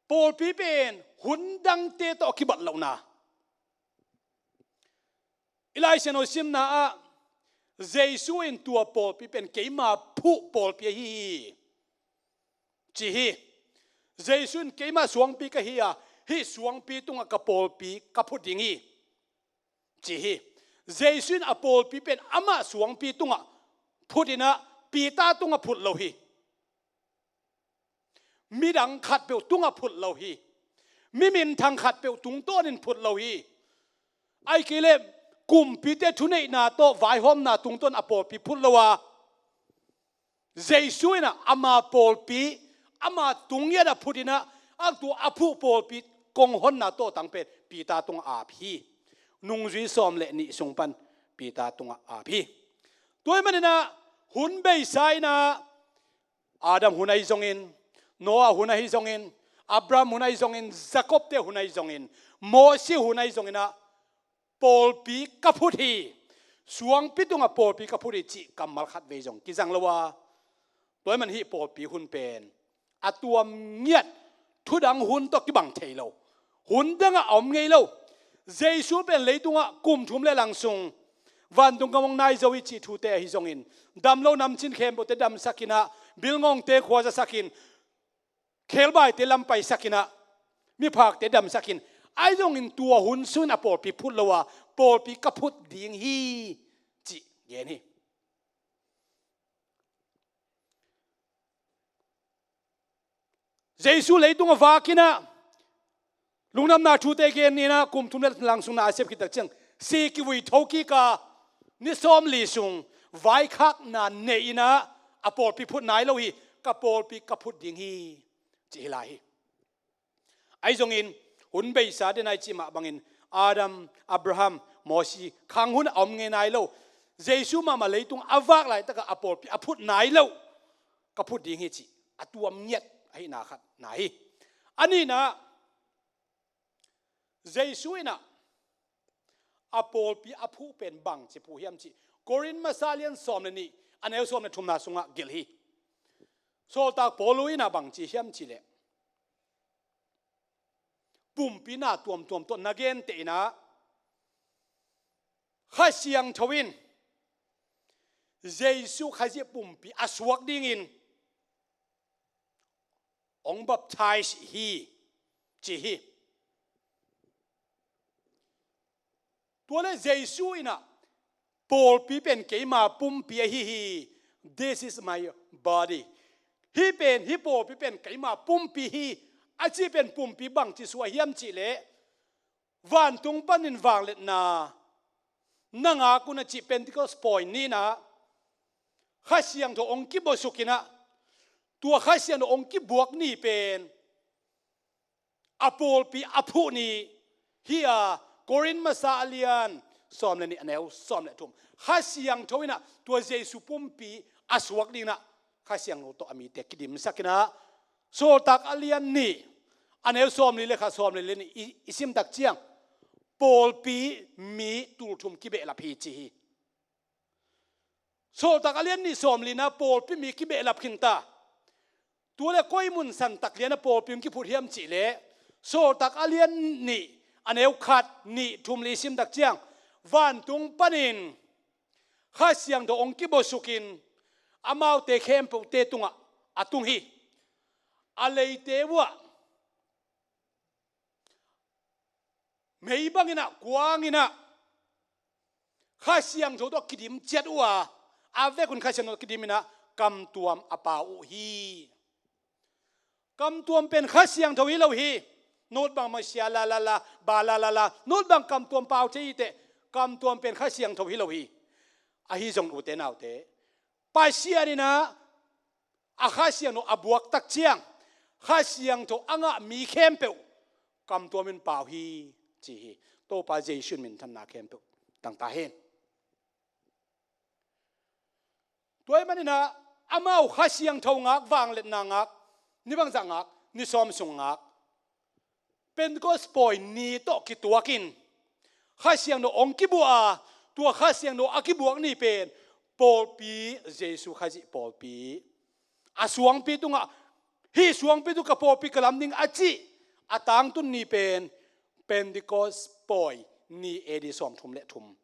Pawlpi pen hun dangte tawh a kibat lohna. I Lai Siangtho simna ah Jesu in tua pawlpi pen keima phuh pawlpi ahi hi, ci hi. Jesu in keima suangpi ka hi a, hih suangpi tungah ka pawlpi ka phut ding hi, ci hi. Jesu in a pawlpi pen amah suangpi tungah phut in ah Peter tungah phut lo hi. Midang khatpeuh tungah phut lo hi. Mi minthang khatpeuh tungtawnin phut lo hi. Ahih kei leh kumpite thuneihna tawh vaihawmna tungtawn a pawlpi phut lo a, Jesu in ah ama pawlpi ama tung ngiat a phut in ah, a tua a phuh pawlpi kong honna tawhtang pen Peter tungah ap hi. Nungzui sawm le nih sung pan Peter tungah ap hi. Tua ahih manin ah hun beisa in ah Adam hun ahi zongin, Noah hun ahi zongin, Abraham hun ahi zongin, Jacob-te hun ahi zongin, Mosi hun ahi zongin ah pawlpi ka phut hi, suangpi tungah pawlpi ka phut hi cih kammal khat vei zong kizang lo a, tua ahih manin hih pawlpi hun pen a tuam ngiat, thudang hun tawh kibang thei lo, hun dangah a om ngei lo. Jesu pen leitungah kum thum le lang sung vantung gam hong nai zo hi cih thute ahi zongin, damlo namcin khempeuhte damsak in ah, bilngongte khuazasak in, khebaite lampaisak in ah, miphakte damsak in, ahi zongin tua hun sungin a pawlpi phut lo a, pawlpi ka phut ding hi cih gen hi. Jesu leitung a vak in ah, lungdamna thute gen in ah, kum thum le lang sung na a sep khit tak ciang si kivui tho kik a, ni sawmli sung vaikhakna nei in ah, a pawlpi phut nai lo hi, ka pawlpi ka phut ding hi, ci hi lai hi. Ahi zongin hun beisa den a i cih mah bangin Adam, Abraham, Mosi khang hun a om ngei nai lo. Jesu mahmah leitung a vak laitakah a pawlpi a phut nai lo. Ka phut ding hi cih a tuam ngiat ahihna khat na hi. A nihna, Jesu in ah a pawlpi a phuh pen bangci phuh hiam cih Korin masa lian sawm le nih, a neu sawm le thumna sungah gelh hi. Sawltak Paul in ah bangci hiam cih leh, pumpi na tuamtuam tawh na genteh in ah, Kha Siangtho in Jesu Khazih pumpi a suak dingin hong baptize hi, ci hi. Tua le Jesu in ah pawlpi pen keima pumpi ahi hi. This is my body. Hih pen, hih pawlpi pen keima pumpi hi, a cih pen pumpi bangci suah hiam cih leh, vantung panin vangliatna na ngak un a cih Pentecost pawi ni in ah Kha Siangtho hong kibuaksuk in ah, tua Kha Siangtho hong kibuak ni pen a pawlpi a phuh ni hi a, Korin masa a lian sawm le nih, a neu sawm le thum. Kha Siangtho in ah tua Jesu pumpi a suak dingin ah Kha Siangtho tawh a mite kidimsak in ah, Sawltak a lian nih, a neu sawmli le khat, sawmli le nih i, i sim tak ciang, pawlpi mi tulthum kibehlap hi, ci hi. Sawltak a lian nih sawmli na pawlpi mi kibehlap khin ta. Tu le koi mun santak lian a pawlpi hong kiphut hiam cih leh, Sawltak a lian nih, a neu khat, nih, thum, li sim tak ciang, vantung panin Kha Siangtho hong kibuaksukin amaute khempeuhte tungah a tung hi. A leite uhah mei bangin ah, kuangin ah Kha Siangtho tawh a kidim ciat uh a, a vekun Kha Siangtho tawh a kidim in ah kamtuam a pau uh hi. Kamtuam pen Kha Siangtho hi lo hi. Nut bang Messiah la la la, ba la la la, nut bang kamtuam pau thei hi teh, kamtuam pen Kha Siangtho hi lo hi. Ahi zong ute naute, Pasian in ah a Kha Siangtho a buak tak ciang, Kha Siangtho a ngah mi khempeuh kamtuam in pau hi, ci hi. Topa Jesu in minthanna khempeuh tang ta hen. Tua ahih manin ah amau Kha Siangtho ngak, vangliatna ngak, ni bangzah ngak, ni sawm sung ngak, Pentecost pawi ni tawh kituakin Kha Siangtho hong kibuak a, tua Kha Siangtho a kibuak ni pen pawlpi, Jesu Khazih pawlpi, a suangpi tungah, hih suangpi tungah ka pawlpi ka lam ding a cih a tangtun ni pen Pentecost pawi ni, A D sawmthum le thum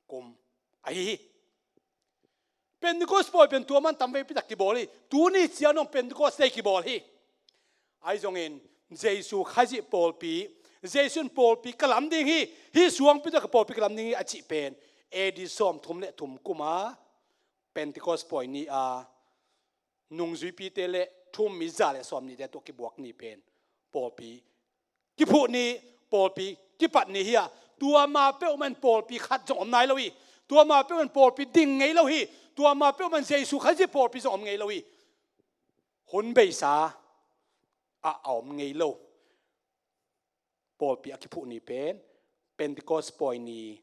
kum ahi hi. Pentecost pawi pen tua man tamveipi tak kibawl hi. Tuni ciang dong Pentecost Day kibawl hi. Ahi zongin Jesu Khazih pawlpi, Jesu in pawlpi ka lam ding hi, hih suangpi tungah ka pawlpi ka lam ding hi a cih pen A D sawmthum le thum kum a Pentecost pawi ni a nungzuipite le thu-um mi za le sawmnihte tawh kibuak ni pen pawlpi kiphuh ni, pawlpi kipat ni hi a, tua ma peuhmah in pawlpi khat zong om nai lo hi. Tua ma peuhmah in pawlpi ding ngei lo hi. Tua ma peuhmah in Jesu Khazih pawlpi zong om ngei lo hi. Hun beisa ah a om ngei lo pawlpi a kiphuh ni pen Pentecost pawi ni,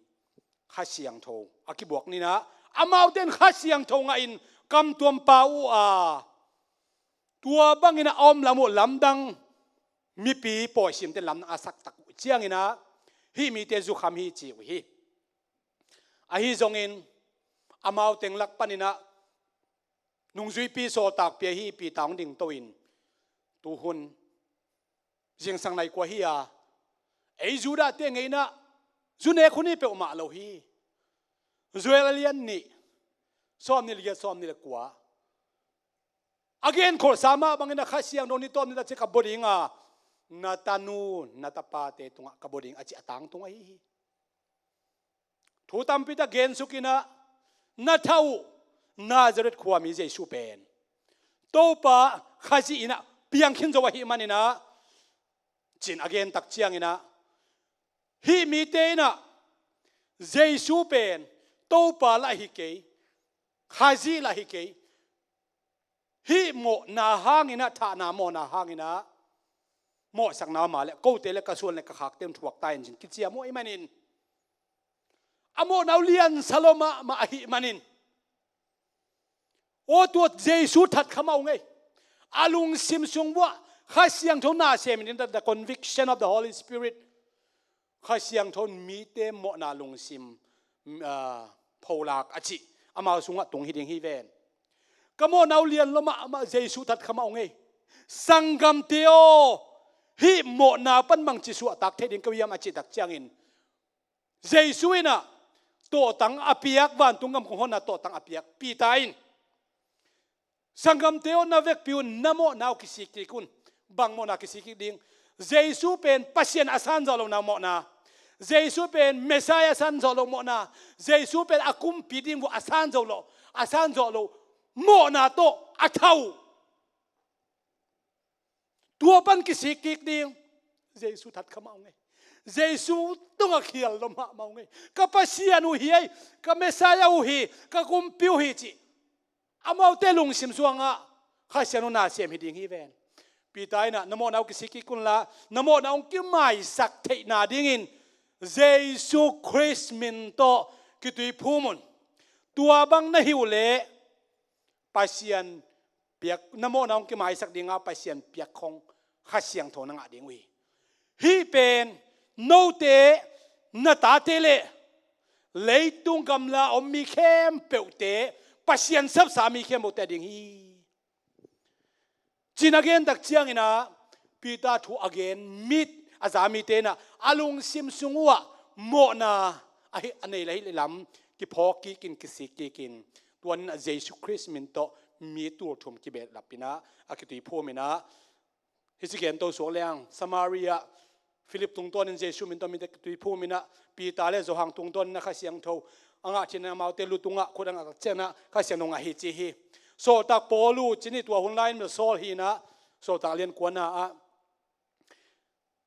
Kha Siangtho a kibuak ni in ah, amaute in Kha Siangtho ngahin kamtuam pau uh a, tua bangin a om lam uh lamdang mipi pawisimte in lamdang a sak tak uh ciangin ah, hih mite zukham hi ci uh hi. Ahi zongin amau teng lak panin ah nungzuipi sawltakpi ahi Peter hong dingto in, tu hun zingsang nai kua hi a, ei Judahte ngeina zu nek hun hi peuhmah lo hi. Joel a lian nih, sawmnih le giat, sawmnih le kua, a genkholhsa mah bangin a Kha Siangtho ni tawm ni ta ci ka bua ding a, na tanu na tapate tungah ka bua ding a ci a tangtung ahi hi. Thu tampi tak gensuk in ah, na thah uh, Nazareth khuami Jesu pen Topa Khazih in ah piang khin zo ahih manin ah, ci-in a gen tak ciangin ah, hih mite in ah Jesu pen Topa lah hi kei, Khazih lah hi kei, hih mawhna hangin ah, thahna mawhna hangin ah, mawhsakna om a leh kote le ka suan le ka khakte in thuak ta in, ci-in kiciam uh ahih manin, a mawhna uh liansa lua mahmah ahih manin, aw, tua Jesu that kha mah ung ei. A lungsim sung uah Kha Siangtho nasem in, the conviction of the Holy Spirit. Kha Siangtho in mite mawhna lungsim, ah, pholak a cih amau sungah tung hi ding hi ven. Ka mawhna uh lian lua mahmah, Jesu that kha mah ung ei. Sanggamte aw, hih mawhna pan bangci suahtak thei ding ka hiam a cih tak ciangin, Jesu in ah tawhtang a piak, vantung gam kong honna tawhtang a piak Peter in, sanggamte aw, na vekpi un na mawhna uh kisik kik un. Bang mawhna kisik kik ding? Jesu pen Pasian a sanzawh lohna mawhna, Jesu pen Messiah a sanzawh loh mawhna, Jesu pen a kumpi ding uh a sanzawh loh, a sanzawh loh mawhna tawh a thah uh. Tua pan kisik kik ding. Jesu that kha mah ung ei. Jesu tungah khial lua mahmah ung ei. Ka Pasian uh hi ei, ka Messiah uh hi, ka kumpi uh hi, cih amaute lungsim sungah Kha Siangtho nasem hi ding hi ven. Peter in ah, na mawhna uh kisik kik unla, na mawhna hong kimaisak theihna dingin Jesu Khrist min tawh kituiphum un. Tua bang na hih uh leh Pasian piak, na mawhna hong kimaisak ding a, Pasian piak khong Kha Siangtho na ngah ding uh hi. Hih pen note, na tate le leitung gamla a om mi khempeuhte, Pasian sapsa mi khempeuhte a ding hi. Ci-in a gen tak ciangin ah, Peter thu a gen mit a za mite in ah, a lungsim sung uh ah mawhna a hi, a nei le hi lam kiphawk kikin, kisik kikin, tua in ah Jesu Khrist min tawh mi tul thum kibehlap in ah, a kituiphum in ah, hih ci gen to suak leng, Samaria, Philip tungtawnin Jesu min tawh mite kituiphum in ah, Peter le Johan tungtawnin ah Kha Siangtho a ngah cih in ah, amaute lu tungah khut a ngah tak ciangin ah Kha Siangtho ngah hi ci hi. Sawltak Paul uh ci-in tua hun lai-in bel Saul hi in ah, Sawltak lian kuana ah,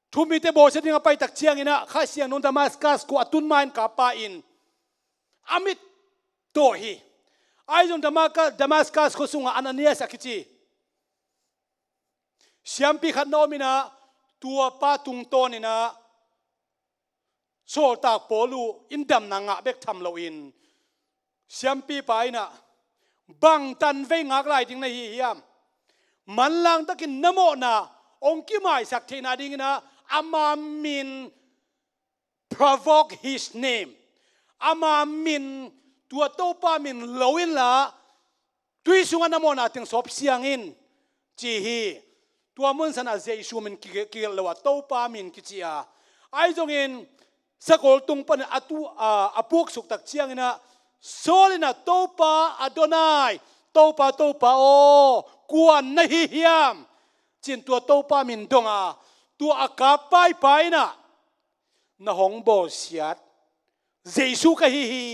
thu-um mite bawlsia ding a pai tak ciangin ah, Kha Siangtho Damascus khua a tun ma-in kap pa in a mit tawh hi. Ahi zong Damascus, Damascus khua sungah Ananias a kici siampi khat na om in ah, tua pa tungtawnin ah, Sawltak Paul uh in damna ngah bek tham loin, siampipa in ah, bang tanvei ngak lai ding na hi hiam? Manlang takin na mawhna hong kimaisak theihna dingin ah, ama min, provoke his name. Ama min, tua Topa min lo inla, tui sungah na mawhna teng sawp siang in, ci hi. Tua mun sanah Jesu min ki, kigelh lo a, Topa min kici a. Ahi zongin sakol tung panin a tu, a, a puksuk tak ciangin ah, Saul in ah, Topa Adonai, Topa, Topa aw, kua na hi hiam? Ci-in tua Topa min dong a, tua a kap paipa in ah, na hong bawlsiat Jesu ka hi hi,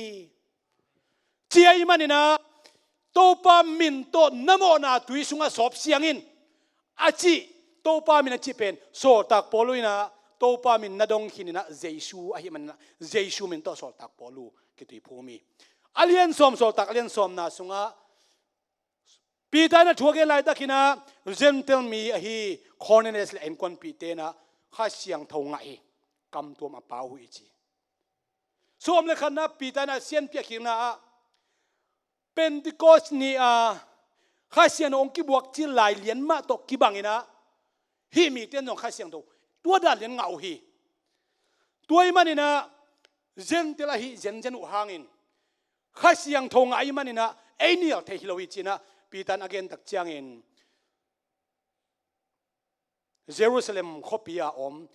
ci ahih manin ah, Topa min tawh na mawhna tui sungah sawp siang in, a cih, Topa min a cih pen, Sawltak Paul uh in ah, Topa min na dong khin in ah, Jesu ahih manin ah, Jesu min tawh Sawltak Paul uh kituiphum hi. A lian sawm, Sawltak a lian sawmna sungah, Peter in ah thu a gen laitakin ah, Gentile mi ahi Cornelius le a innkuanpihte in ah Kha Siangtho ngah hi, kamtuam a pau uh hi ci. Sawm le khatna, Peter in ah sianpi a khikna ah, Pentecost ni a Kha Siangtho hong kibuak cil lai lian mah tawh kibang in ah, hih mite in zong Kha Siangtho tua dan lian ngah uh hi. Tua ahih manin ah, Gentile ahi zenzen uh hangin, Kha Siangtho ngah ahih manin ah, ei nial thei hi lo hi ci-in ah, Peter in a gen tak ciangin, Jerusalem khuapi a om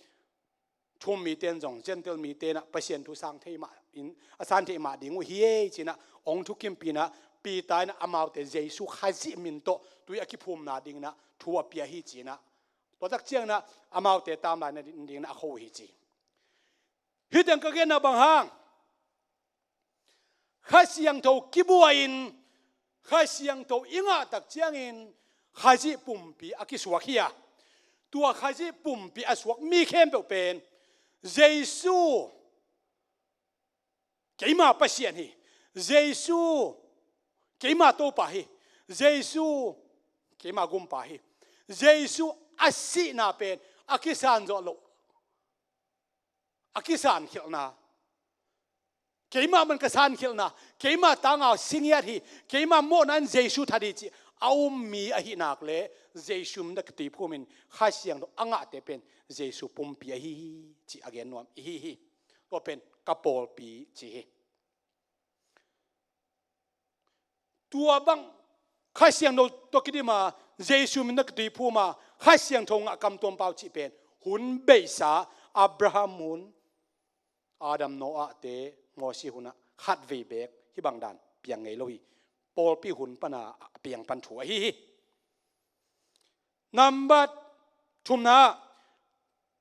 thu-um mite in zong, Gentile mite in ah Pasian thu sang thei mah in, a san thei mah ding uh hi ei ci-in ah, hong thukimpi in ah, Peter in ah amaute Jesu Khazih min tawh tui a kiphumna dingin ah thu a pia hi ci-in ah, tua tak ciangin ah amaute tamlai nadingin ah a kho uh hi ci. Hih teng ka genna bang hang, Kha Siangtho kibua in, Kha Siangtho i ngah tak ciangin, Khazih pumpi a kisuak hi a, tua Khazih pumpi a suak mi khempeuh pen, Jesu keima Pasian hi, Jesu keima Topa hi, Jesu keima Gumpa hi, Jesu a sihna pen a kisan zawh loh, a kisankhelhna, keimah man ka sankhelhna, keimah tanga si ngiat hi, keimah mawhna in Jesu that hi cih a um mi ahih nak leh, Jesu min a kituiphum in Kha Siangtho a ngahte pen Jesu pumpi ahi hi cih a gen nuam i hi hi. Tua pen ka pawlpi ci hi. Tua bang Kha Siangtho tawh kidim a, Jesu min a kituiphum a, Kha Siangtho ngah kamtuam pau cih pen hun beisa, Abraham hun, Adam, Noah te, Moses hun ah khatvei beek hih bang dan piang ngei lo hi. Pawlpi hun pan a piang pan thu ahi hi. Nambat thumna,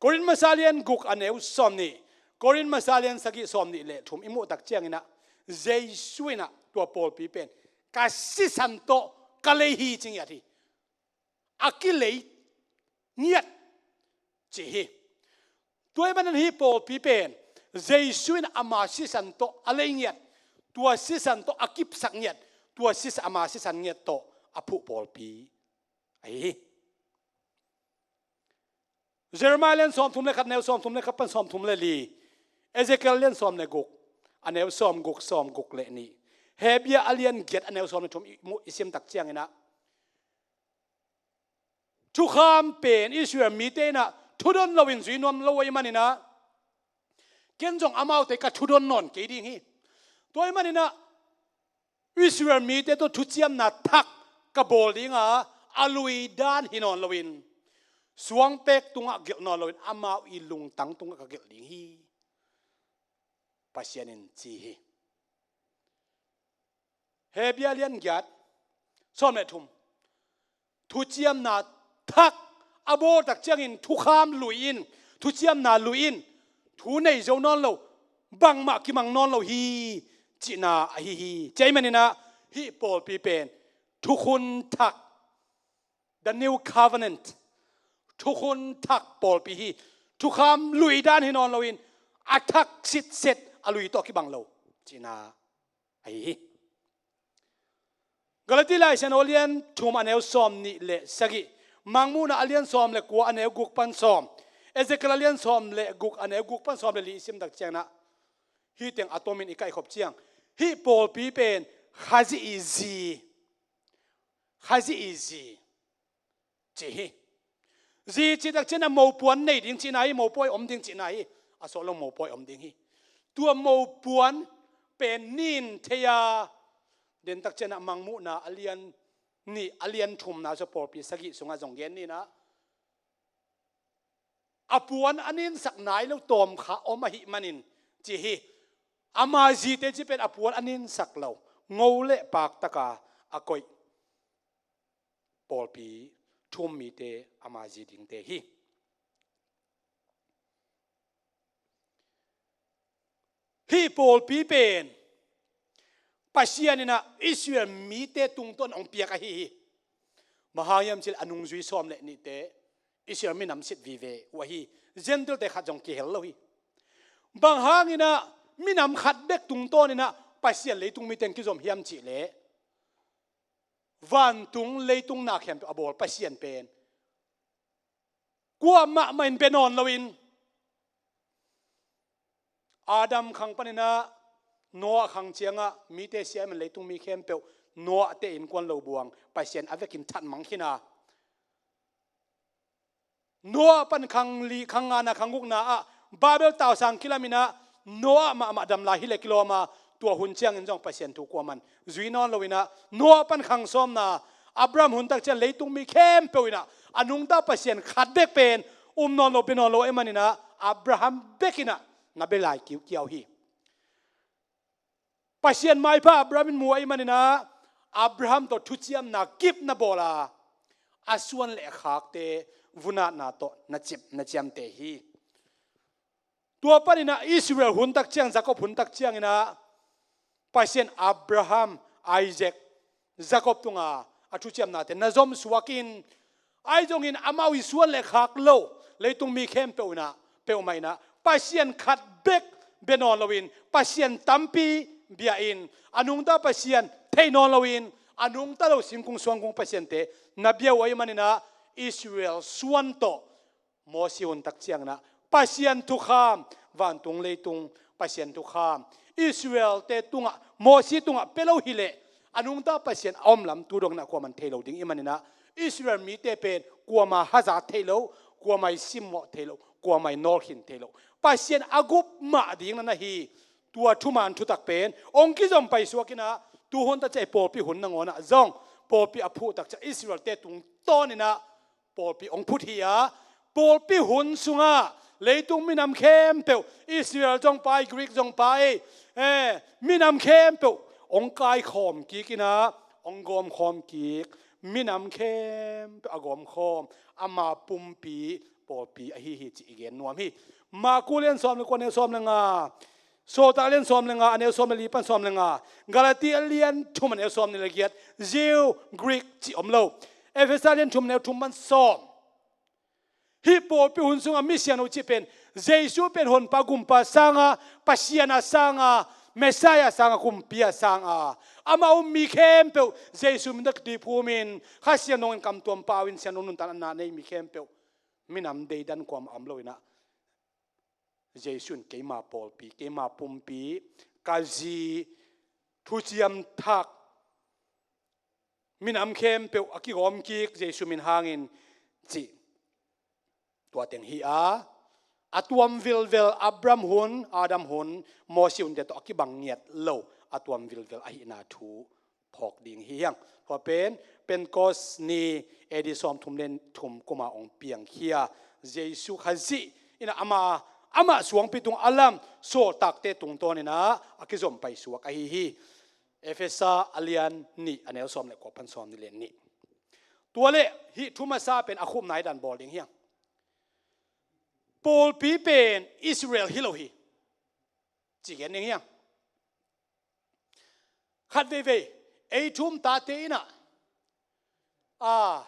Korin masa lian guk a neu sawm nih, Korin masa lian sagih sawm nih le thum i muh tak ciangin ah, Jesu in ah tua pawlpi pen ka sisan tawh ka lei hi ci ngiat hi. A kilei ngiat ci hi. Tua ahih manin hih pawlpi pen Jesu in ama sisan tawh a lei ngiat, tua sisan tawh a kipsak ngiat, tua sisan, ama sisan ngiat tawh a phuh pawlpi ahi hi. Jeremiah lian sawmthum le khat, neu sawmthum le khat pan sawmthum le li, Ezekiel lian sawm le guk, a neu sawmguk, sawmguk le nih, Hebru a lian giat a neu sawm le thum i muh i sim tak ciangin ah, thukham pen Israel mite in ah thudon loin zui nuam lo ahih manin ah, ken zong amaute ka thudon nawn kei ding hi. Tua ahih manin ah, Israel mite tawh thuciamna thak ka bawl ding a, a lui dan hi nawn loin, suangpek tungah gelh nawn loin, amau i lungtang tungah ka gelh ding hi, Pasian in ci hi. Hebru a lian giat, sawm le thum. Thuciamna thak a bawl tak ciangin thukham lui in, thuciamna lui in, thu nei zo nawn lo, bangmah kimang nawn lo hi, cihna ahi hi. Cia ahih manin ah hih pawlpi pen thukhun thak, the new covenant, thukhun thak pawlpi hi. Thukham lui dan hi nawn loin, a thak sitset, a lui tawh kibang lo, cihna ahi hi. Galati laisiangtho a lian thum a neu sawm nih le sagih, Mangmuhna a lian sawm le kua a neu guk pan sawm, Ezekiel a lian sawm le guk a neu guk pan sawm le li i sim tak ciangin ah, hih teng a tomin i kaihkhop ciang, hih pawlpi pen Khazih i zi, Khazih i zi ci hi. Zi cih tak ciangin ah mopuan nei ding cihna hi, mopawi om ding cihna hi. A sawt lo mopawi om ding hi. Tua mopuan pen nin thei a, den tak ciangin ah Mangmuhna a lian nih, a lian thumna sung pawlpi sagih sungah zong gen ni in ah, a puan a ninsak nai lo tawm kha om ahih manin ci hi. Ama zite cih pen a puan a ninsak lo, ngo le pak taka a koih pawlpi, thu-um mite ama zi dingte hi. Hih pawlpi pen Pasian in ah Israel mite tungtawn hong piak ahi hi. Bang hang hiam cih leh a nungzui sawm le nihte Israel minam sit vive uh ahi, Gentile-te khat zong kihel lo hi. Bang hangin ah minam khat bek tungtawn in ah Pasian leitung mite hong kizom hiam cih leh, vantung leitung na khempeuh a bawl Pasian pen kuamah mah in bia nawn loin, Adam khang panin ah Noah khang ciangah mite sia ahih manin leitung mi khempeuh Noah-te innkuan lo buang, Pasian a vekin that mang khin a, Noah pan khang li, khang ngana, khang gukna ah Babel tausang kilamin ah Noah mahmah dam lai hi leh kilawm a, tua hun ciangin zong Pasian thu kuamah in zui nawn loin ah, Noah pan khang sawmna, Abraham hun tak ciang leitung mi khempeuh in ah a nungta Pasian khat bek pen um nawn lo, bia nawn lo ahih manin ah Abraham bek in ah na bia lai kiukiau hi. Pasian maipha Abraham in mu ahih manin ah Abraham tawh thuciamna kip na bawl a, a suan le a khakte vun-atna tawh na cip na ciamteh hi. Tua panin ah Israel hun tak ciang, Jakob hun tak ciangin ah Pasian Abraham, Isaac, Jakob tunga a thuciamnate na zom suakin, ahi zongin amau i suan le khak lo leitung mi khempeuh in ah, peuhmah in ah Pasian khat bek bia nawn loin, Pasian tampi bia in, a nungta Pasian thei nawn loin, a nungta lo singkung suangkung pasiante na bia uh ahih manin ah Israel suan tawh Mosi hun tak ciangin ah Pasian thukham, vantung leitung Pasian thukham Israel-te tungah, Mosi tungah pia lo hi leh, a nungta Pasian a om lam tu dongin ah kuamah in thei lo ding ahih manin ah Israel mite pen kuamah hazat thei lo, kuamah i simmawh thei lo, kuamah i nawlkhin thei lo, Pasian a gup mah ding na na hi. Tua thuman thutak pen hong kizom pai suakin ah, tu hun tak ciang i pawlpi hun nangawn ah zong pawlpi a phuh tak ciang Israel-te tungtawnin ah pawlpi hong phut hi a, pawlpi hun sungah leitung minam khempeuh, Israel zong pai, Greek zong pai, eh, minam khempeuh hong kaikhawm kik in ah, hong gawmkhawm kik, minam khempeuh a gawmkhawm, ama pumpi pawlpi ahi hi cih i gen nuam hi. Marku lian sawm le kua, neu sawm le nga, Sawltak lian sawm le nga, a neu sawm le li pan sawm le nga, Galati a lian thum, a neu sawm nih le giat, Jew, Greek cih om lo, Efesa lian thum, neu thum pan sawm. Hih pawlpi hun sungah misiangtho cih pen Jesu pen honpa gumpa sanga, Pasian a sanga, Messiah sanga, kumpi a sanga, amah um mi khempeuh Jesu min tawh kituiphum in, Kha Siangtho in kamtuam pau in, Siangtho nuntakna nei mi khempeuh, minam deidan kuamah om loin ah, Jesu in keima pawlpi, keima pumpi, ka zi, thuciam thak, minam khempeuh a kigawm kik Jesu min hangin cih, tua teng hi a, a tuam vilvel Abraham hun, Adam hun, Mosi hunte tawh a kibang ngiat lo, a tuam vilvel ahihna thu phawk ding hi hang. Tua pen Pentecost ni A D sawmthum le thum kuma hong piangkhia Jesu Khazih in ah ama, amah suangpi tung a lam sawltakte tungtawn in ah a kizom paisuak ahi hi. Efesa a lian nih a neu sawm le kua pan sawm nih le nih. Tua leh hih thu masa pen a khupna hi dan bawl ding hi hang. Pawlpi pen Israel hi lo hi, ci gen ding hi hang. Khat veivei ei thu um tate in ah, a,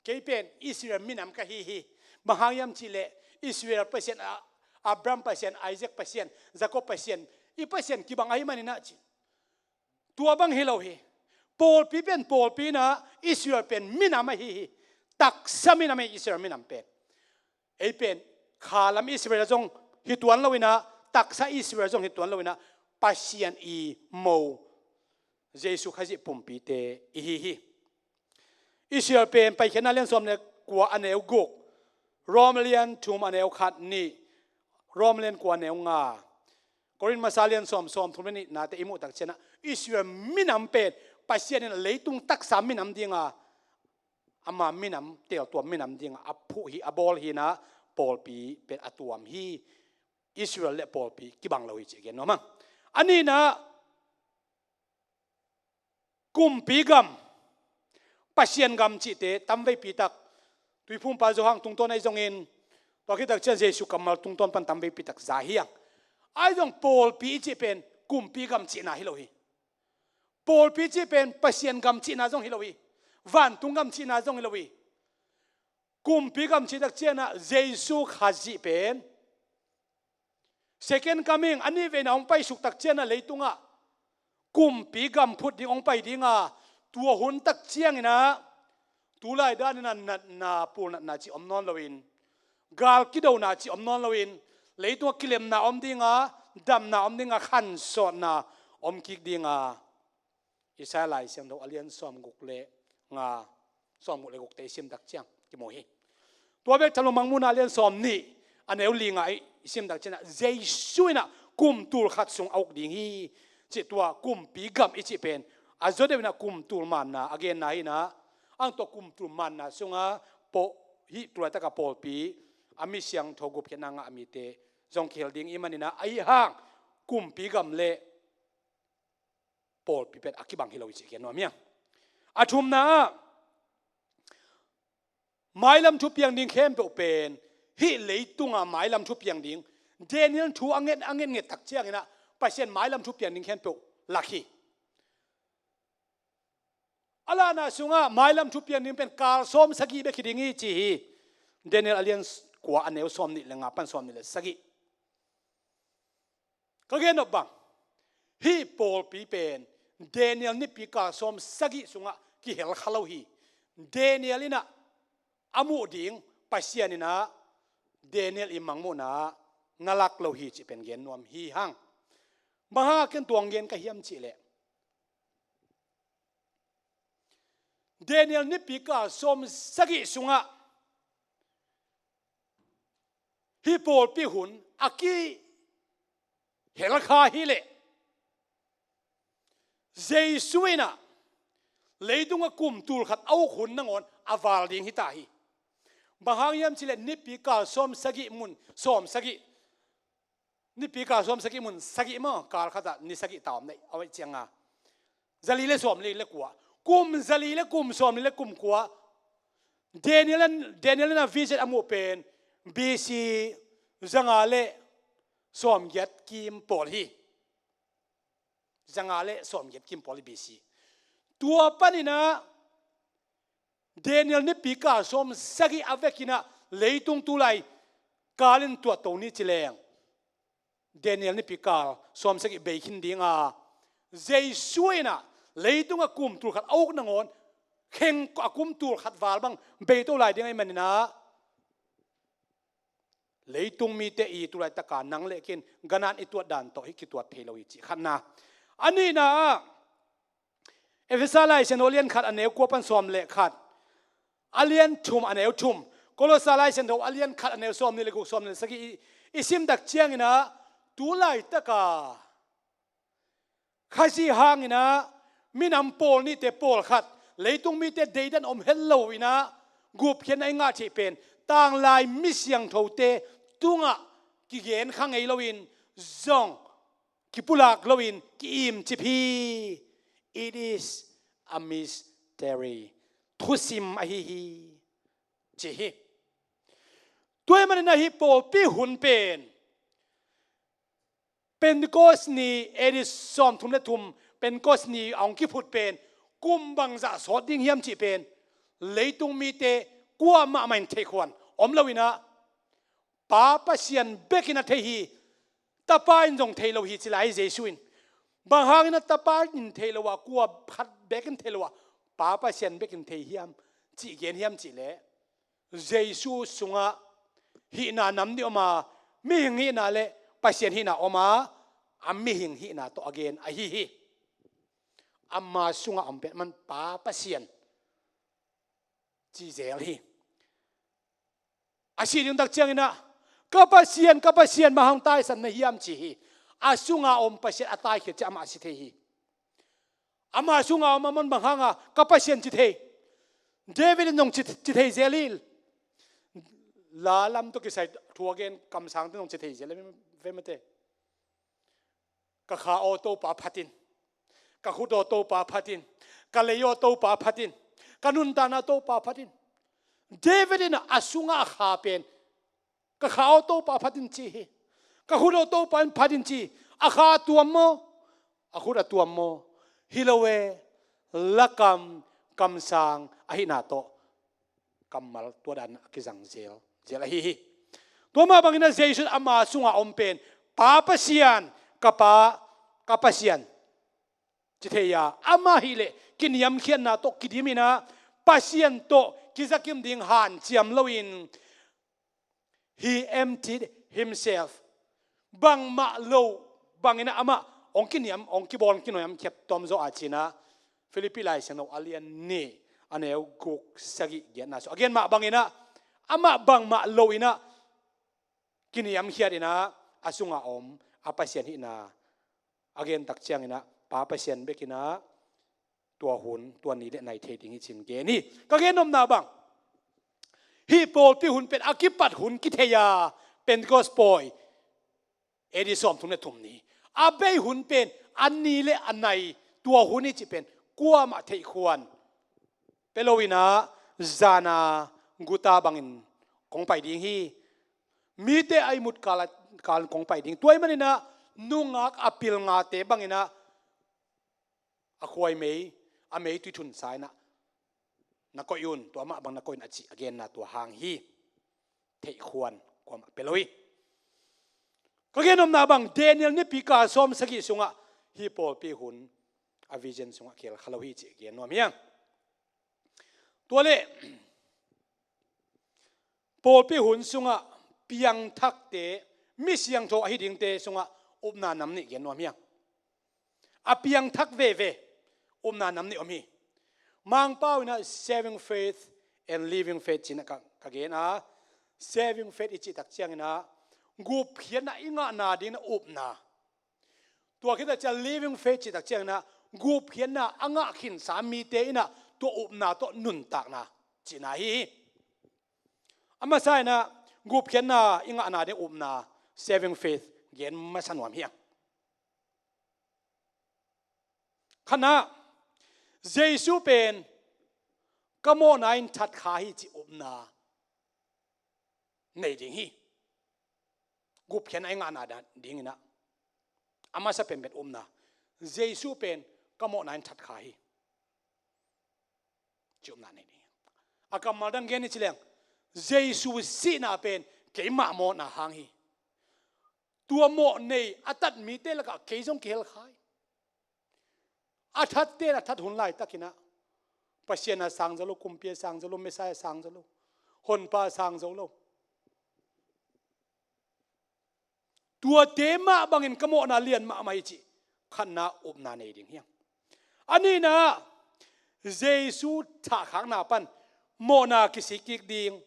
kei pen Israel minam ka hi hi. Bang hang hiam cih leh Israel Pasian, a, Abraham Pasian, Isaac Pasian, Jacob Pasian, i Pasian kibang ahih manin ah ci. Tua bang hi lo hi. Pawlpi pen pawlpi in ah, Israel pen minam ahi hi. Taksa minam ahi Israel minam pen. Ei pen khalam Israel zong hi tuan lo in ah, taksa Israel zong hi tuan lo in ah, Pasian i mo Jesu Khazih pumpite i hi hi. Israel pen Paikhiatna lian sawm le kua a neu guk, Rom lian thum a neu khat, nih, Rom lian kua a neu nga, Korin masa lian sawm, sawmthum le nihnate i muh tak ciang ah, Israel minam pen Pasian in leitung taksa minam ding a, ama minam, teltuam minam ding a a phuh hi, a bawl hi in ah, pawlpi pen a tuam hi. Israel le pawlpi kibang lo hi cih gen nuam hang. A nihna, kumpi gam, Pasian gam cihte tamveipi tak, Tuiphumpa Johan tungtawn ahi zongin, tua khit tak ciang Jesu kammal tungtawn pan tamveipi tak za hi hang. Ahi zong pawlpi i cih pen kumpi gam cihna hi lo hi. Pawlpi cih pen Pasian gam cihna zong hi lo hi. Vantung gam cihna zong hi lo hi. Kumpi gam cih tak ciang ah Jesu Khazih pen second coming, a nihveina hong paisuk tak ciang ah leitungah kumpi gam phut ding hong pai ding a, tua hun tak ciangin ah tulai danin ah natna, pulnatna cih om nawn loin, gal kidona cih om nawn loin, leitungah kilemna om ding a, damna om ding a, khansawtna om kik ding a, Isaiah Lai Siangtho a lian sawmguk le nga, sawmguk le gukte i sim tak ciang kimu hi. Tua bek tham lo, Mangmuhna a lian sawmnih a neu li nga i sim tak ciang ah, Jesu in ah kum tul khat sung a uk ding hi, cih tua kumpi gam i cih pen a zaw deuh in ah kum tul manna a genna hi in ah, ang tua kum tul manna sungah pawh hih tulaitak a pawlpi a mi siangtho gupkhiatna ngah a mite zong kihel ding i hih manin ah, ahi hang kumpi gam le pawlpi pen a kibang hi lo hi cih gen nuam hi hang. A thumna ah, mailam thupiang ding khempeuh pen hih leitunga mailam thupiang ding, Daniel thu a nget, a nget nget tak ciangin ah Pasian mailam thupiang ding khempeuh lak hi. A lahna sungah mailam thupiang ding pen kal sawm sagih bek hi ding hi ci hi. Daniel a lian kua a neu sawmnih le nga pan sawmnih le sagih. Ka gen nop bang, hih pawlpi pen Daniel nipi kal sawm sagih sungah kihel kha lo hi. Daniel in ah a muh ding Pasian in ah Daniel i mangmuhna ah na lak lo hi cih pen gen nuam hi hang. Bang hang a ken tuang gen ka hiam cih leh, Daniel nipi kal sawm sagih sungah hih pawlpi hun a kihel kha hi leh, Jesu in ah leitungah kum tul khat a uk hun nangawn a val ding hi ta hi. Bang hang hiam cih leh nipi kal sawm sagih mun sawm sagih, nipi kal sawm sagih mun sagih maw, kal khat ah ni sagih ta om nei, a hoih ciang a, zali le sawmli le kua, kum zali le kum sawmli le kum kua, Daniel in, Daniel in a vision a muh pen B C zanga le sawmgiat kim pawl hi. Zanga le sawmgiat kim pawl hi B C. Tua panin ah Daniel nipi kal sawm sagih a vekin ah leitung tulai kal in tuat to ni ci leng, Daniel nipi kal sawm sagih bei khin ding a, Jesu in ah leitungah kum tul khat a uk nangawn kheng a kum tul khat val bang bei to lai ding ahih manin ah, leitung mite i tulaitak a nang le ken ganat i tuat dan tawh hih kituat thei lo hi cih khatna. A nihna ah, Efesa Lai Siangtho a lian khat a neu kua pan sawm le khat, a lian thum a neu thum, Kolosa Lai Siangtho a lian khat a neu sawmnih le guk, sawmnih le sagih i, i sim tak ciangin ah, tu laitak a Khazih hangin ah minam pawl nihte pawlkhat Leitung mite deidan om het lo inah gupkhiatna i ngah theih pen tanglai mi siangthote tungah kigen kha ngei loin zong kipulak loin ki-imcip hi. It is a mystery. Thusim ahi hi, ci hi. Tua ahih manin ah hih pawlpi hun pen Pentecost ni A D sawmthum le thum, Pentecost ni a hong kiphut pen kum bangzah sawt ding hiam cih pen leitung mite kuamah mah in theihkhuan om lo inah Pa Pasian bekin a thei hi. Tapa in zong thei lo hi ci lai Jesu in. Bang hangin a Tapa in thei lo a, kua khat bekin thei lo a, Pa Pasian bekin thei hiam cih gen hiam cih leh, Jesu sungah hihna nam nih om a, mihing hihna le Pasian hihna om a, a mihing hihna tawh a gen ahi hi. Ama sungah om pen aman Pa Pasian ci zel hi. A sih ding tak ciangin ah, "Ka Pasian, ka Pasian, bang hang taisan na hiam?" ci hi. A sunga om Pasian a taikhiat ciang amah a si thei hi. Ama sunga om aman bang hanga ka Pasian ci thei? David in zong ci, ci thei zel hi. La lam tawh kisai thu a gen kamsangte zong ci thei zel hi ve mate. "Ka kha aw Topa phatin, ka khut aw Topa phatin, ka lei aw Topa phatin, ka nuntakna Topa phatin." David in a sunga a kha pen, "Ka kha aw Topa phatin," ci hi. "Ka khut aw Topa in phatin," ci. A kha a tuam maw? A khut a tuam maw? Hi lo e, lakam kamsang ahihna tawh kammal tua dan a kizang zel, zel ahi hi. Tua mah bangin a Jesu in ama sunga om pen, "Pa Pasian, ka Pa, ka Pasian," ci thei a, ama hileh kiniamkhiatna tawh kidim inah Pasian tawh kizakim ding hanciam loin, he emptied himself. Bangmah lo bangin ah amah hong kiniam, hong kibawl, hong kinuamkhiat tawm zaw a cinah Philippi Lai Siangtho a lian nih, a neu guk, sagih, giatna sung a gen mah bangin ah amah bangmah lo inah kiniamkhiat inah a sunga om a Pasian hihna a gen tak ciangin ah Pa Pasian bekin ah tua hun, tua ni le nai thei ding hi cin gen hi. Ka gen nopna bang, hih pawlpi hun pen a kipat hun kithei a, Pentecost pawi A D sawmthum le thum ni. A bei hun pen a ni le a nai tua hun hi cih pen kuamah theihkhuan pia lo inah zana guta bangin kong pai ding hi. Mite a ihmut kal, kal kong pai ding. Tua ahih manin ah nungak a pilngate bangin ah a khuai mei, a meitui thunsa inah na koih un, tua mah bang na koih un a cih a genna tua hang hi. Theihkhuan kuamah pia lo hi. Ka gen nopna bang, Daniel nipi kal sawm sagih sungah hih pawlpi hun a vision sungah khel kha lo hi cih gen nuam hi hang. Tua leh pawlpi hun sungah piangthakte, mi siangtho ahi dingte sungah upna nam nih gen nuam hi hang. A piangthak veve upna nam nih om hi. Mangpau inah saving faith and living faith cinah ka, ka gen a, saving faith i cih tak ciangin ah gupkhiatna i ngahna dingin ah upna. Tua khit tak ciang living faith cih tak ciangin ah gupkhiatna a ngah khinsa mite inah tua upna tawh nuntakna cihna hi hi. A masa inah gupkhiatna i ngahna ding upna, saving faith, gen masa nuam hi hang. Khatna, Jesu pen ka mawhna in that kha hi cih upna nei ding hi. Gupkhiatna i ngahna dan dingin ah a masa penpen upna, Jesu pen ka mawhna in that kha hi cih upna nei ding hi. A kammal dang gen i ci leng, Jesu sihna pen keimah mawhna hang hi. Tua mawh nei a tat mite lakah kei zong kihel kha hi. A thatte in a that hun laitakin ah Pasian a sang zo lo, kumpi a sang zo lo, Messiah a sang zo lo, honpa a sang zo lo. Tuate mah bangin ka mawhna lian mahmah hi cih khatna upna nei ding hi hang. A nihna, Jesu thahkhakna pan mawhna kisik kik ding.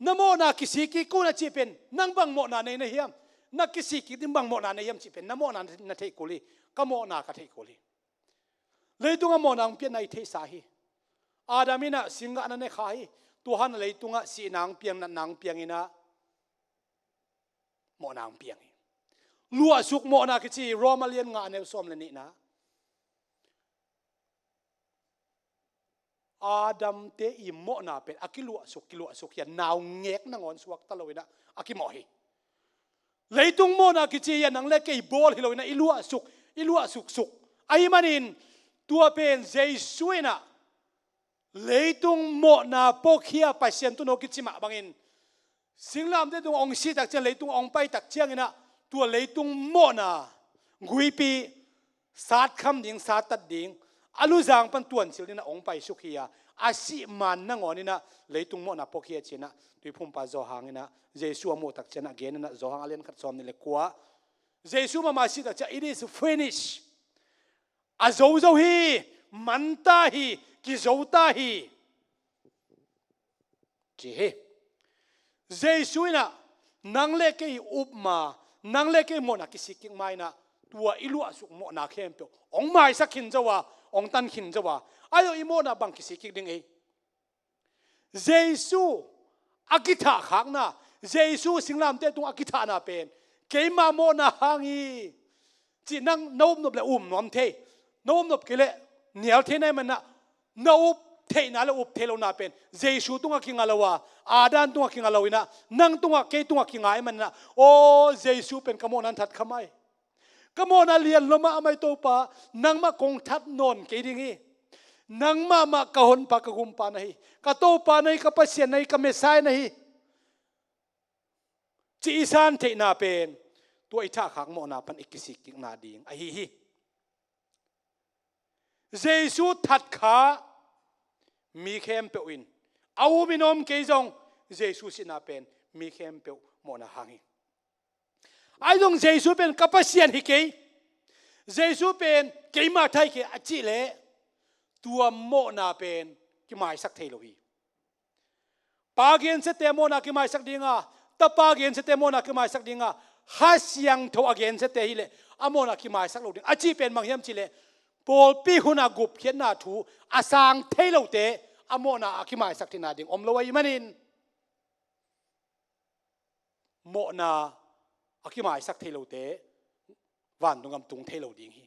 Na mawhna kisik kik un a cih pen nang bang mawhna nei na hiam? Na kisik kik ding bang mawhna nei hiam cih pen na mawhna na theih kul hi. Ka mawhna ka theih kul hi. Leitungah mawhna hong pianna i theihsa hi. Adam in ah singgah na ne kha hi. Tua hang leitungah sihna hong piang, natna hong piang in ah mawhna hong piang hi. Luahsuk mawhna kici hi, Rom a lian nga a neu sawm le nihna. Adamte i mawhna pen a kiluahsuk, kiluahsuk hi a, naungek nangawn suakta lo in ah a kimawh hi. Leitung mawhna kici hi a, nang le kei bawl hi lo in ah i luahsuk, i luahsuksuk. Ahih manin tua pen Jesu in ah leitung mawhna puakhia Pasian tun aw kici mah bangin, singlamteh tungah hong sih tak ciang, leitung hong pai tak ciangin ah tua leitung mawhna guipi, satkham ding, sattat ding, a luzang pan tuancil dingin ah hong paisuk hi a, a sih man nangawn in ah leitung mawhna puakhia ci-in ah Tuiphumpa Johan in ah Jesu a muh tak ciang a gen in ah, Johan a lian khat sawm nih le kua, Jesu mahmah a sih tak ciang, "It is finished." A zozo hi, man ta hi, kizo ta hi, ci hi. Jesu in ah nang le kei i up ma, nang le kei mawhna kisik kik ma in ah, tua i luahsuk mawhna khempeuh hong maisak khin zo a, hong tan khin zo a, ahi zong i mawhna bang kisik kik ding ei? Jesu a kithahkhakna, Jesu singlamteh tungah a kithahna pen keima mawhna hang hi, cih nang na upnop le um nuam thei, na upnop kei leh nial thei na hih manin ah, na up theihna le up theih lohna pen Jesu tungah kinga lo a, Adam tungah kinga lo in ah, nang tungah, kei tungah kinga ahih manin ah, aw, Jesu pen ka mawhna in thatkha mai. Ka mawhna lian lua mahmah hi, Topa, nangmah kong that nawn kei ding hi. Nangmah mah ka honpa, ka gumpa na hi. Ka Topa na hi, ka Pasian na hi, ka Messiah na hi, ci i san theihna pen tua i thahkhak mawhna pan i kisik kikna ding ahi hi. Jesu thatkha mi khempeuh in, a um in om kei zong, Jesu sihna pen mi khempeuh mawhna hang hi. Ahi zong Jesu pen ka Pasian hi kei, Jesu pen keima tha hi kei a cih leh, tua mawhna pen kimaisak thei lo hi. Pa gensiate mawhna kimaisak ding a, Tapa gensiate mawhna kimaisak ding a, Kha Siangtho a gensiate hi leh a mawhna kimaisak lo ding. A cih pen bang hiam cih leh, pawlpi hun a gupkhiatna thu a sang thei lote a mawhna a kimaisak theihna ding om lo ahih manin, mawhna a kimaisak thei lote vantung gam tung thei lo ding hi.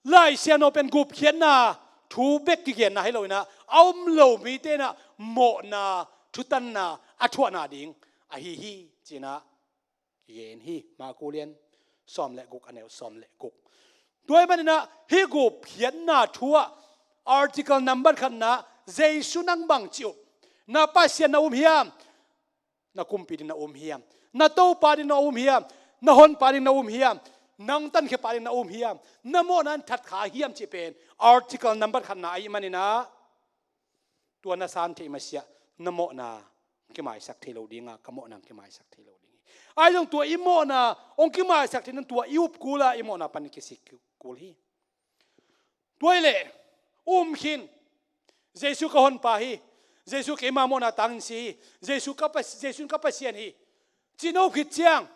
Lai Siangtho pen gupkhiatna thu bek kigenna hi lo in ah, a um lo mite in ah mawhna thutanna a thuahna ding ahi hi, ci-in ah kigen hi. Marku lian sawm le guk a neu sawm le guk. Tua ahih manin ah hih gupkhiatna thu ah article number khatna, Jesu nang bang ci uh? Na Pasian na um hiam? Na kumpi ding na um hiam? Na Topa ding na um hiam? Na honpa ding na um hiam? Nang tankhia pa ding na um hiam? Na mawhna in thatkha hiam cih pen article number khatna ahih manin ah, tua na san theih masiah na mawhna hong kimaisak thei lo ding a, ka mawhna hong kimaisak thei lo ding hi. Ahi zong tua i mawhna hong kimaisak theih nan tua i up kul a, i mawhna pan kisik kul hi. Tua hi leh um khin, Jesu ka honpa hi, Jesu keima mawhna tangin si hi, Jesu ka Pas-, Jesu in ka Pasian hi, ci na up khit ciang,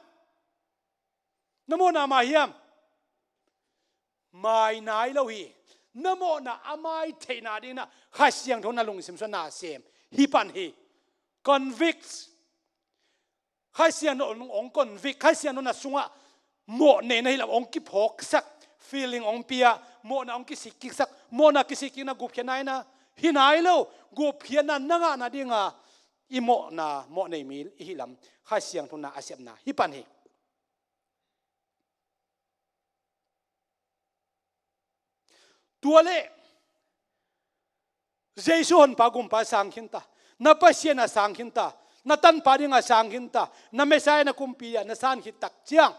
na mawhna mai hiam? Mai nai lo hi. Na mawhna a mai theihna dingin ah Kha Siangtho na lungsim sungah na sem hi pan hi. Convict. Kha Siangtho hong convict, Kha Siangtho na sungah mawhnei na hi lam hong kiphawksak, feeling hong pia, mawhna hong kisik kiksak, mawhna kisik kikna gupkhiatna hi na, hi nai lo, gupkhiatna na ngahna ding a, i mawhna, mawhnei mi i hi lam Kha Siangtho na a sepna hi pan hi. Tua leh Jesu honpa gumpa sang khin ta, na Pasian a sang khin ta, na tanpa ding a sang khin ta, na Messiah, na kumpi a na san khit tak ciang,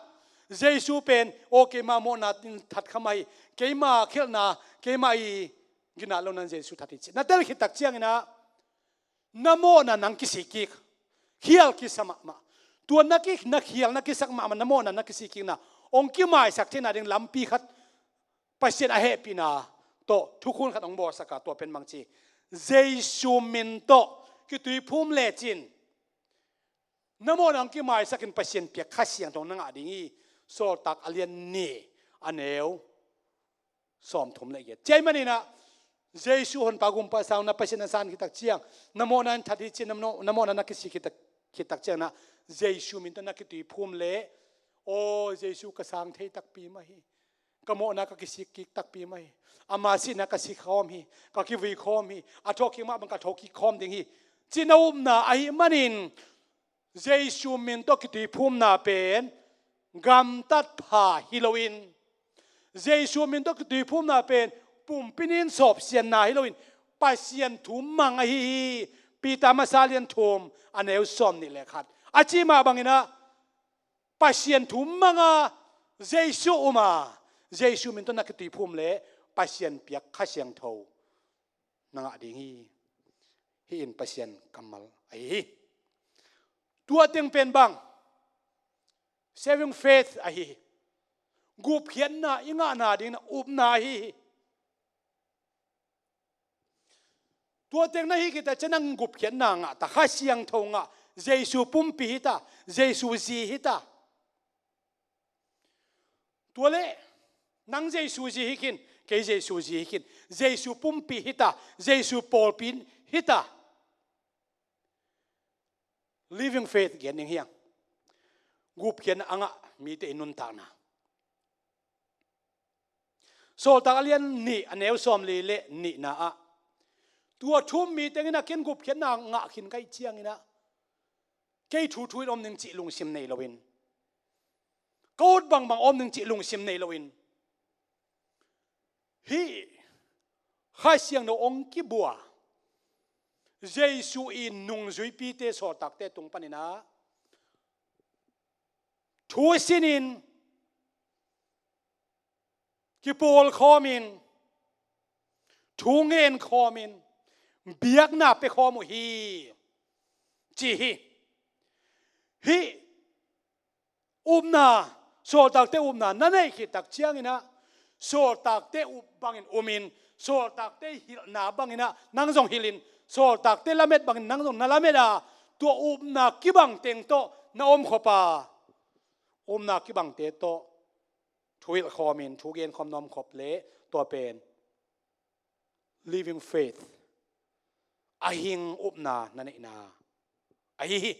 Jesu pen, aw, keima mawhna in that kha mai, keima khialhna, keima i ginat lo nan Jesu that hi ci na tel khit tak ciangin ah, na mawhna nang kisik kik, khial kisa mahmah. Tua na ki, na khial, na kisak mahmah, na mawhna na kisik kikna hong kimaisak theihna ding lampi khat, Pasian a hehpihna tawh thukhun khat hong bawlsak a, tua pen bang ci, Jesu min tawh kituiphum lecin na mawhna hong kimaisakin Pasian piak Kha Siangtho na ngah ding hi. Sawltak a lian nih, a neu sawmthum le giat. Tua ahih manin ah Jesu Honpa Gumpa sang na Pasian na san khit tak ciang, na mawhna in that hi ci, na mawh-, na mawhna na kisik khit tak, khit tak ciang na Jesu min tawh na kituiphum leh, aw Jesu ka sang thei takpi mah hi. Ka mawhna ka kisik kik takpi mah hi. Ama sihna ka si khawm hi. Ka kivui khawm hi. A thawhkik mah bang ka thawhkik khawm ding hi, ci na upna ahih manin Jesu min tawh kituiphumna pen gamtat pha hi loin, Jesu min tawh kituiphumna pen pumpi nin sawpsianna hi loin, Pasian thu mang ahi hi. Peter masa lian thum a neu sawmnih le khat a cih mah bangin ah Pasian thu mang a Jesu um a, Jesu min tawh na kituiphum leh Pasian piak Kha Siangtho na ngah ding hi. Hih in Pasian kammal ahi hi. Tua teng pen bang, saving faith ahi hi. Gupkhiatna i ngahna ding na upna ahi hi. Tua teng na hih khit tak ciang nang gupkhiatna ngah ta, Kha Siangtho ngah, Jesu pumpi hi ta, Jesu zi hi ta. Tua leh nang Jesu zi hi khin, kei Jesu zi hi khin, Jesu pumpi hi ta, Jesu pawlpi hi ta. Living faith gen ding hi hang. Gupkhiatna a ngah mite i nuntakna. Sawltak a lian nih a neu sawmli le nihna ah, tua thu um mi teng in ah ken gupkhiatna ngah khin ka hih ciangin ah kei thu thuhilh om ning cih lungsim nei loin, ka ut bangbang om ning cih lungsim nei loin, hih Kha Siangtho hong kibua Jesu i nungzuipite sawltakte tung panin ah thu sinin, kipawl khawmin, thu ngen khawmin, biakna pia khawm uh hi, ci hi. Hih upna, sawltakte upna na neih khit tak ciangin ah, sawltakte up bangin umin, sawltakte hilhna bangin ah nang zong hilhin, sawltakte lamet bangin nang zong na lamet a, tua upna kibang teng tawh na omkhop a, upna kibangte tawh thuhilh khawmin, thu gen khawm na omkhop leh tua pen living faith, a hing upna na neihna ahi hi.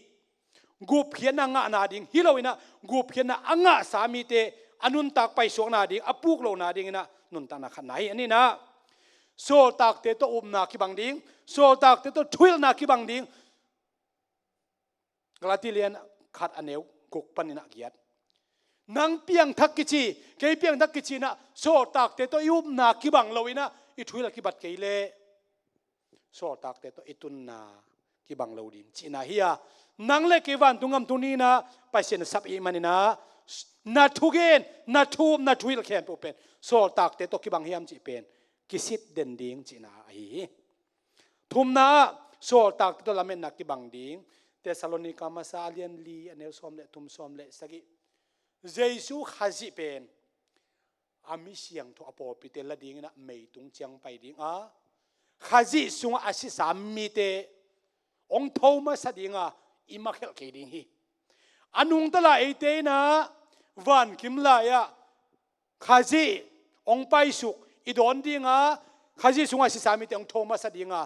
Gupkhiatna ngahna ding hi loin ah, gupkhiatna a ngahsa mite a nuntak paisuakna ding, a puk lohna dingin ah nuntakna khatna hi. A nihna, sawltakte tawh upna kibang ding, sawltakte tawh thuhilhna kibang ding. Galati lian khat a neu guk panin ah giat. Nang piangthak kici, kei piangthak kici in ah, sawltakte tawh i upna kibang loin ah i thuhilh a kibat kei leh sawltakte tawh i tunna kibang lo ding cihna hi a, nang le kei vantung gam tung ni in ah Pasian sap i hih manin ah, na thugen, na thu up, na thuhilh khempeuh pen sawltakte tawh kibang hiam cih pen kisit den ding cihna ahi hi. Thumna ah, sawltakte tawh lametna kibang ding. Thessalonika masa a lian li a neu sawm le thum, sawm le sagih. Jesu Khazih pen a mi siangtho, a pawlpite la dingin ah meitung ciang pai ding a, Khazih sungah a sisa mite hong tho masa ding a, i makhelh kei ding hi. A nungta lai eite in ah vankim lai-ah Khazih hong paisuk i dawn ding a, Khazih sungah sisa mite hong tho masa ding a,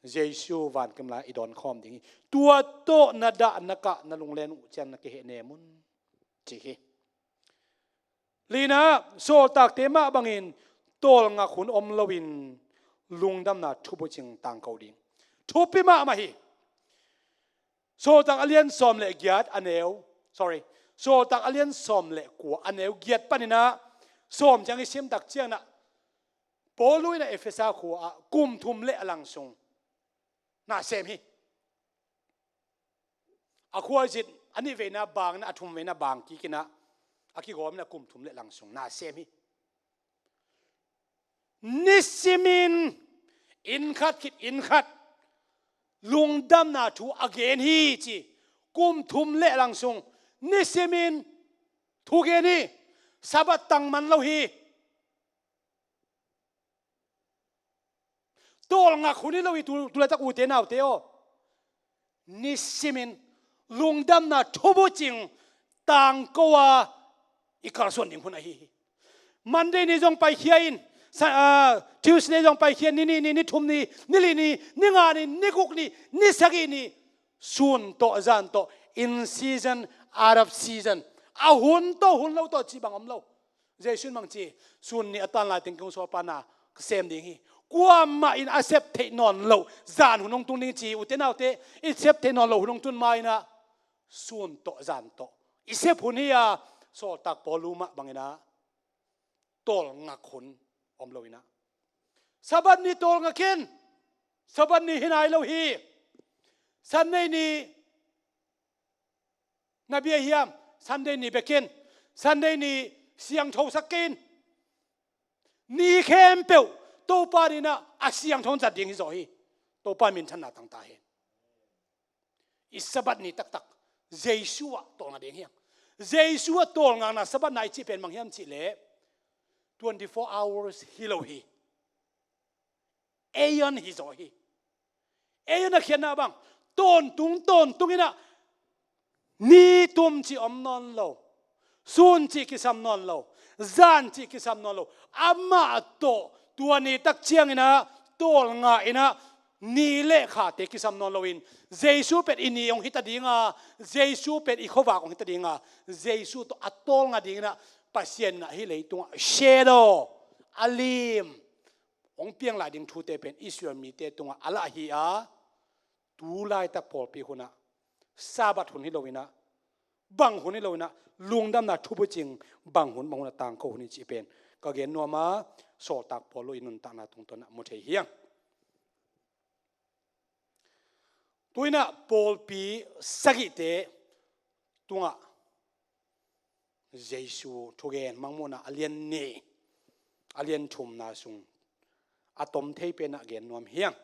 Jesu vankim lai i dawn khawm ding hi. Tua tawh na dah na kah, na lunglen uh ciang na kihehnem un, ci hi. Lina, sawltakte mah bangin tawlngak hun om loin lungdamna thubucing tangko ding. Thupi mahmah hi. Sawltak a lian sawm le giat a neu, sorry, Sawltak a lian sawm le kua a neu giat panin ah sawm ciang i sim tak ciangin ah, Paul in ah Efesa khua ah kum thum le a lang sung na sem hi. A khualzin a nihveina bang in ah, a thumveina bang kik in ah, a kigawm in ah kum thum le lang sung na sem hi. Nisimin inn khat khit inn khat lungdamna thu a gen hi ci. Kum thum le lang sung nisimin thu gen hi. Sabbath tang man lo hi. Tawlngak hun hi lo hi, tu, tu laitak ute naute aw. Nisimin lungdamna thubucing tangko a i kalsuan ding hun ahi hi. Monday ni zong paikhia in, sa-, ah, Tuesday zong paikhia, ni nih ni, ni thum ni, ni li ni, ni nga ni, ni guk ni, ni sagih ni, sun tawh zan tawh, in season, out of season, a hun tawh hun lo tawh cih bang om lo. Jesu in bang ci, sun ni a tan lai teng kong sawlpa na ka sem ding hi. Kuamah in a sep theih nawn loh zan hun hong tung ding ci, ute naute, i sep theih nawn loh hun hong tun ma-in ah, sun tawh zan tawh i sep hun hi a, sawltak Paul lu mah bangin ah tawlngak hun om lo in ah, Sabbath ni tawlngak in, Sabbath ni hi nai lo hi. Sunday ni na bia hiam? Sunday ni bek in, Sunday ni siangthosak kei in. Ni khempeuh Topa adingin ah a siangtho zat ding hi zaw hi. Topa minthanna tang ta hen. I Sabbath ni taktak Jesu ah tawlnga ding hi hang. Jesu ah tawlngakna Sabbath na i cih pen bang hiam cih leh twenty-four hours hi lo hi. Aeon hi zaw hi. Aeon a khiatna bang, tawntung tawntung in ah, ni tum cih om nawn lo, sun cih kisam nawn lo, zan cih kisam nawn lo. Amah tawh tua ni tak ciangin ah tawlnga in ah, ni le khate kisam nawn loin, Jesu pen i ni hong hi ta ding a, Jesu pen i khuavak hong hi ta ding a, Jesu tawh a tawlnga dingin ah Pasian in ah hih leitungah shadow, a lim, hong piang lai ding thute pen Israel mite tungah a lah hi a, tu laitak pawlpi hun ah, Sabbath hun hi lo in ah, bang hun hi lo in ah, lungdamna thubucing bang hun bang hun ah tangko hun hi cih pen ka gen nuam a, sawltak Paul lu i nuntakna tungtawn ah mu thei hi hang. Tu in ah pawlpi sagihte tungah Jesu thugen Mangmuhna a lian nih, a lian thumna sung a tom thei pen ah gen nuam hi hang.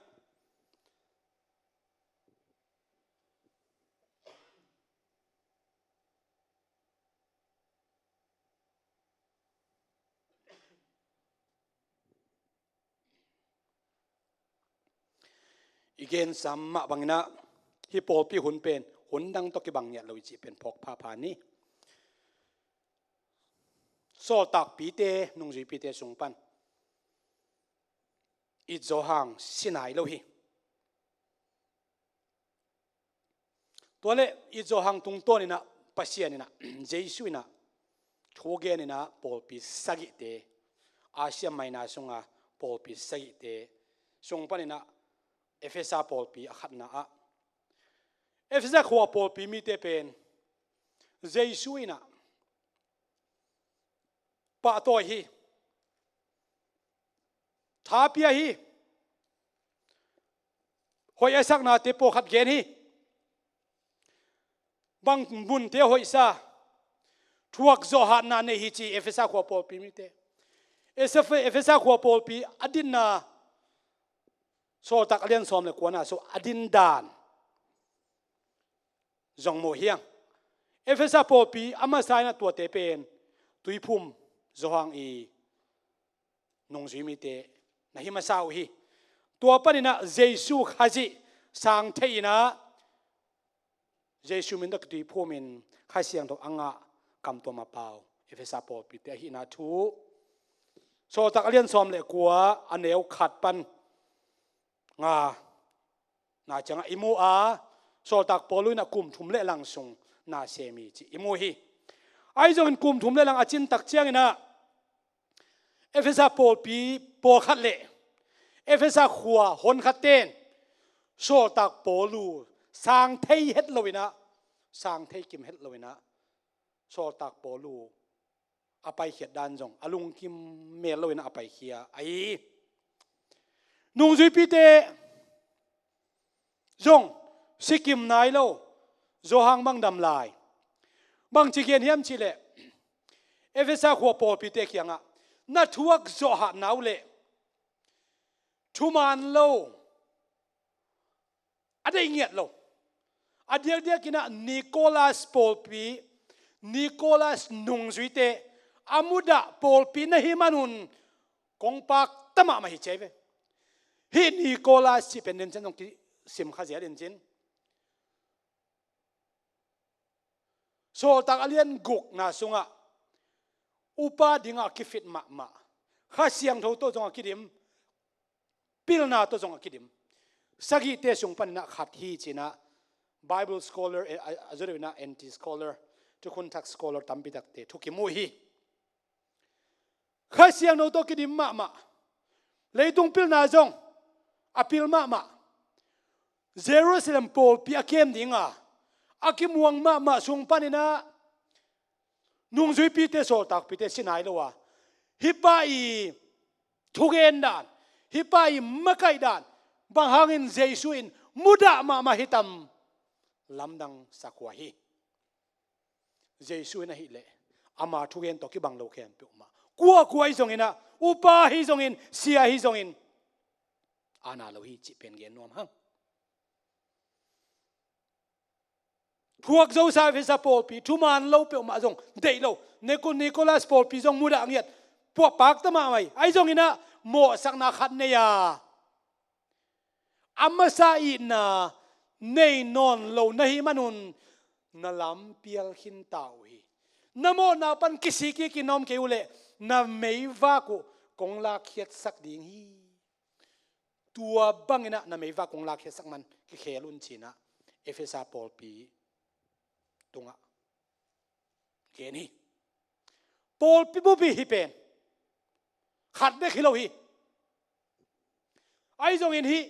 I gen sam mah bangin ah, hih pawlpi hun pen hun dang tawh kibang ngiat lo i cih pen phawk phapha ni. Sawltakpite, nungzuipite sung pan i Johan si nai lo hi. Tua leh i Johan tungtawn in ah Pasian in ah, Jesu in ah thugen in ah pawlpi sagihte, Asia Minor sunga pawlpi sagihte sung pan in ah, Efesa pawlpi a khatna ah, Efesa khua pawlpi mite pen Jesu in ah pahtawi hi, thapia hi, hoih a saknate pawlkhat gen hi. Bang munte hoihsa, thuak zawh hatna nei hi ci Efesa khua pawlpi mite. Efesa, Efesa khua pawlpi a dinna, Sawltak a lian sawm le kuana sung a dindan zong mu hi hang. Efesa pawlpi a masa in ah tuate pen Tuiphum Johan i nungzui mite na hi masa uh hi. Tua panin ah Jesu Khazih sang thei in ah, Jesu min tawh kituiphum in Kha Siangtho a ngah kamtuam a pau Efesa pawlpite ahihna thu Sawltak a lian sawm le kua a neu khat pan nga na ciangah i mu a, Sawltak Paul in ah kum thum le lang sung na sem hi cih i mu hi. Ahi zongin kum thum le lang a cin tak ciangin ah Efesa pawlpi pawlkhat le Efesa khua honkhatte in Sawltak Paul uh sang thei het lo in ah, sang thei kim het lo in ah, Sawltak Paul uh a paikhiat dan zong a lungkim mel lo in ah a paikhia ahi hi. Nungzuipite zong si kim nai lo, Johan bang dam lai. Bangci gen hiam cih leh, Efesa khua pawlpite kiangah na thuak zawh hatna uh leh thuman lo, a deih ngiat lo, a diakdiak in ah Nikolas pawlpi, Nikolas nungzuite a mudah pawlpi na hih manun kong pakta mahmah hi ci hi ve. Hih Nikolas cih pen den ciang zong kisim kha zel in cin. Sawltak a lian gukna sungah Upa dingah kifit mahmah. Kha Siangtho tawh zong a kidim, pilna tawh zong a kidim. Sagihte sung paninah khat hi cinah Bible scholar, eh, a, a zot inah anti scholar, thukhun thak scholar tampi takte thu kimu hi. Kha Siangtho tawh kidim mahmah. Leitung pilna zong a pil mahmah. Jerusalem pawlpi a kem dinga a kimuang mahmah sung paninah nungzuipite, sawltakpite si nai lo a, hih pa i thugen dan, hih pa i makaih dan, bang hangin Jesu in mudah mahmah hitam lamdang sak uh ahi. Jesu in ahih leh ama thugen tawh kibang lo khempeuh mah, kuakua hi zonginah, upa hi zongin, sia hi zongin, ana lo hi cih pen gen nuam hang. Thuak zosa Efesa pawlpi, thuman lo peuhmah zong deih lo. Niku-, Nikolas pawlpi zong mudah ngiat, puahpakta mahmah hi. Ahi zonginah mawhsakna khat nei a, a masa itna nei nawn lo na hih manun na lam pial khinta uh hi. Na mawhna pan kisikkik in na om kei uh leh na meivak uh kong lakkhiatsak ding hi. Tua banginah na meivak kong lakkhiatsak man kikhel un cinah Efesa pawlpi tungah gen hi. Pawlpi bup hi hih pen. Khat bek hi lo hi. Ahi zongin hih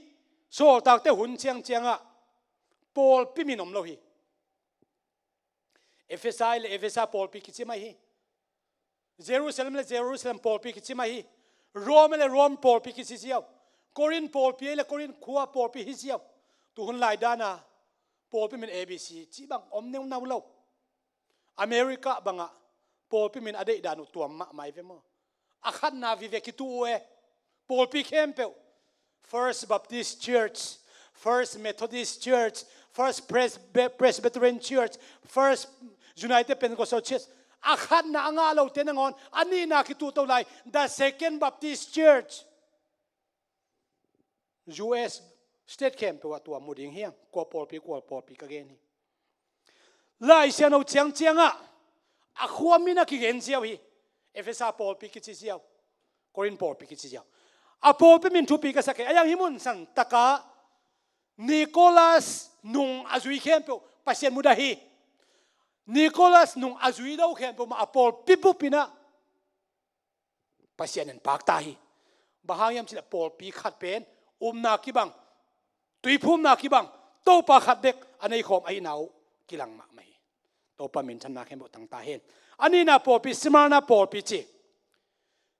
sawltakte hun ciangciangah pawlpi min om lo hi. Efesa le Efesa pawlpi kici mah hi. Jerusalem le Jerusalem pawlpi kici mah hi. Rome le Rome pawlpi kici ziau. Korin pawlpi le Korin khua pawlpi hi ziau. Tuhun lai dana pawlpi min A B C cih bang om neunau lo. America bangah pawlpi min a deih dan uh tuam mahmah hi ve maw? A khatna vive kitu uh e. Pawlpi khempeuh, First Baptist Church, First Methodist Church, First Presby-, Presbyterian Church, First United Pentecostal Church. A khatna a ngah lote nangawn a nihna kituh to lai, The Second Baptist Church. U S state khempeuh ah tua mu ding hiam? Kua pawlpi, kua pawlpi ka gen hi. Lai Siangtho ciangciangah a khua min a kigen ziau hi. Efesa pawlpi kici ziau, Korin pawlpi kici ziau. A pawlpi min thupi ka sak hi. A yang hi mun san takah Nikolas nung a zui khempeuh Pasian mudah hi. Nikolas nung a zui lo khempeuh mah a pawlpi bupinah Pasian in pakta hi. Bang hang hiam cileh pawlpi khat pen upna kibang, tuiphumna kibang, Topa khat bek a neikhawm ahihna uh kilang mahmah hi. Topa minthanna khempeuh tangta hen. A nihna pawlpi, Smyrna pawlpi ci.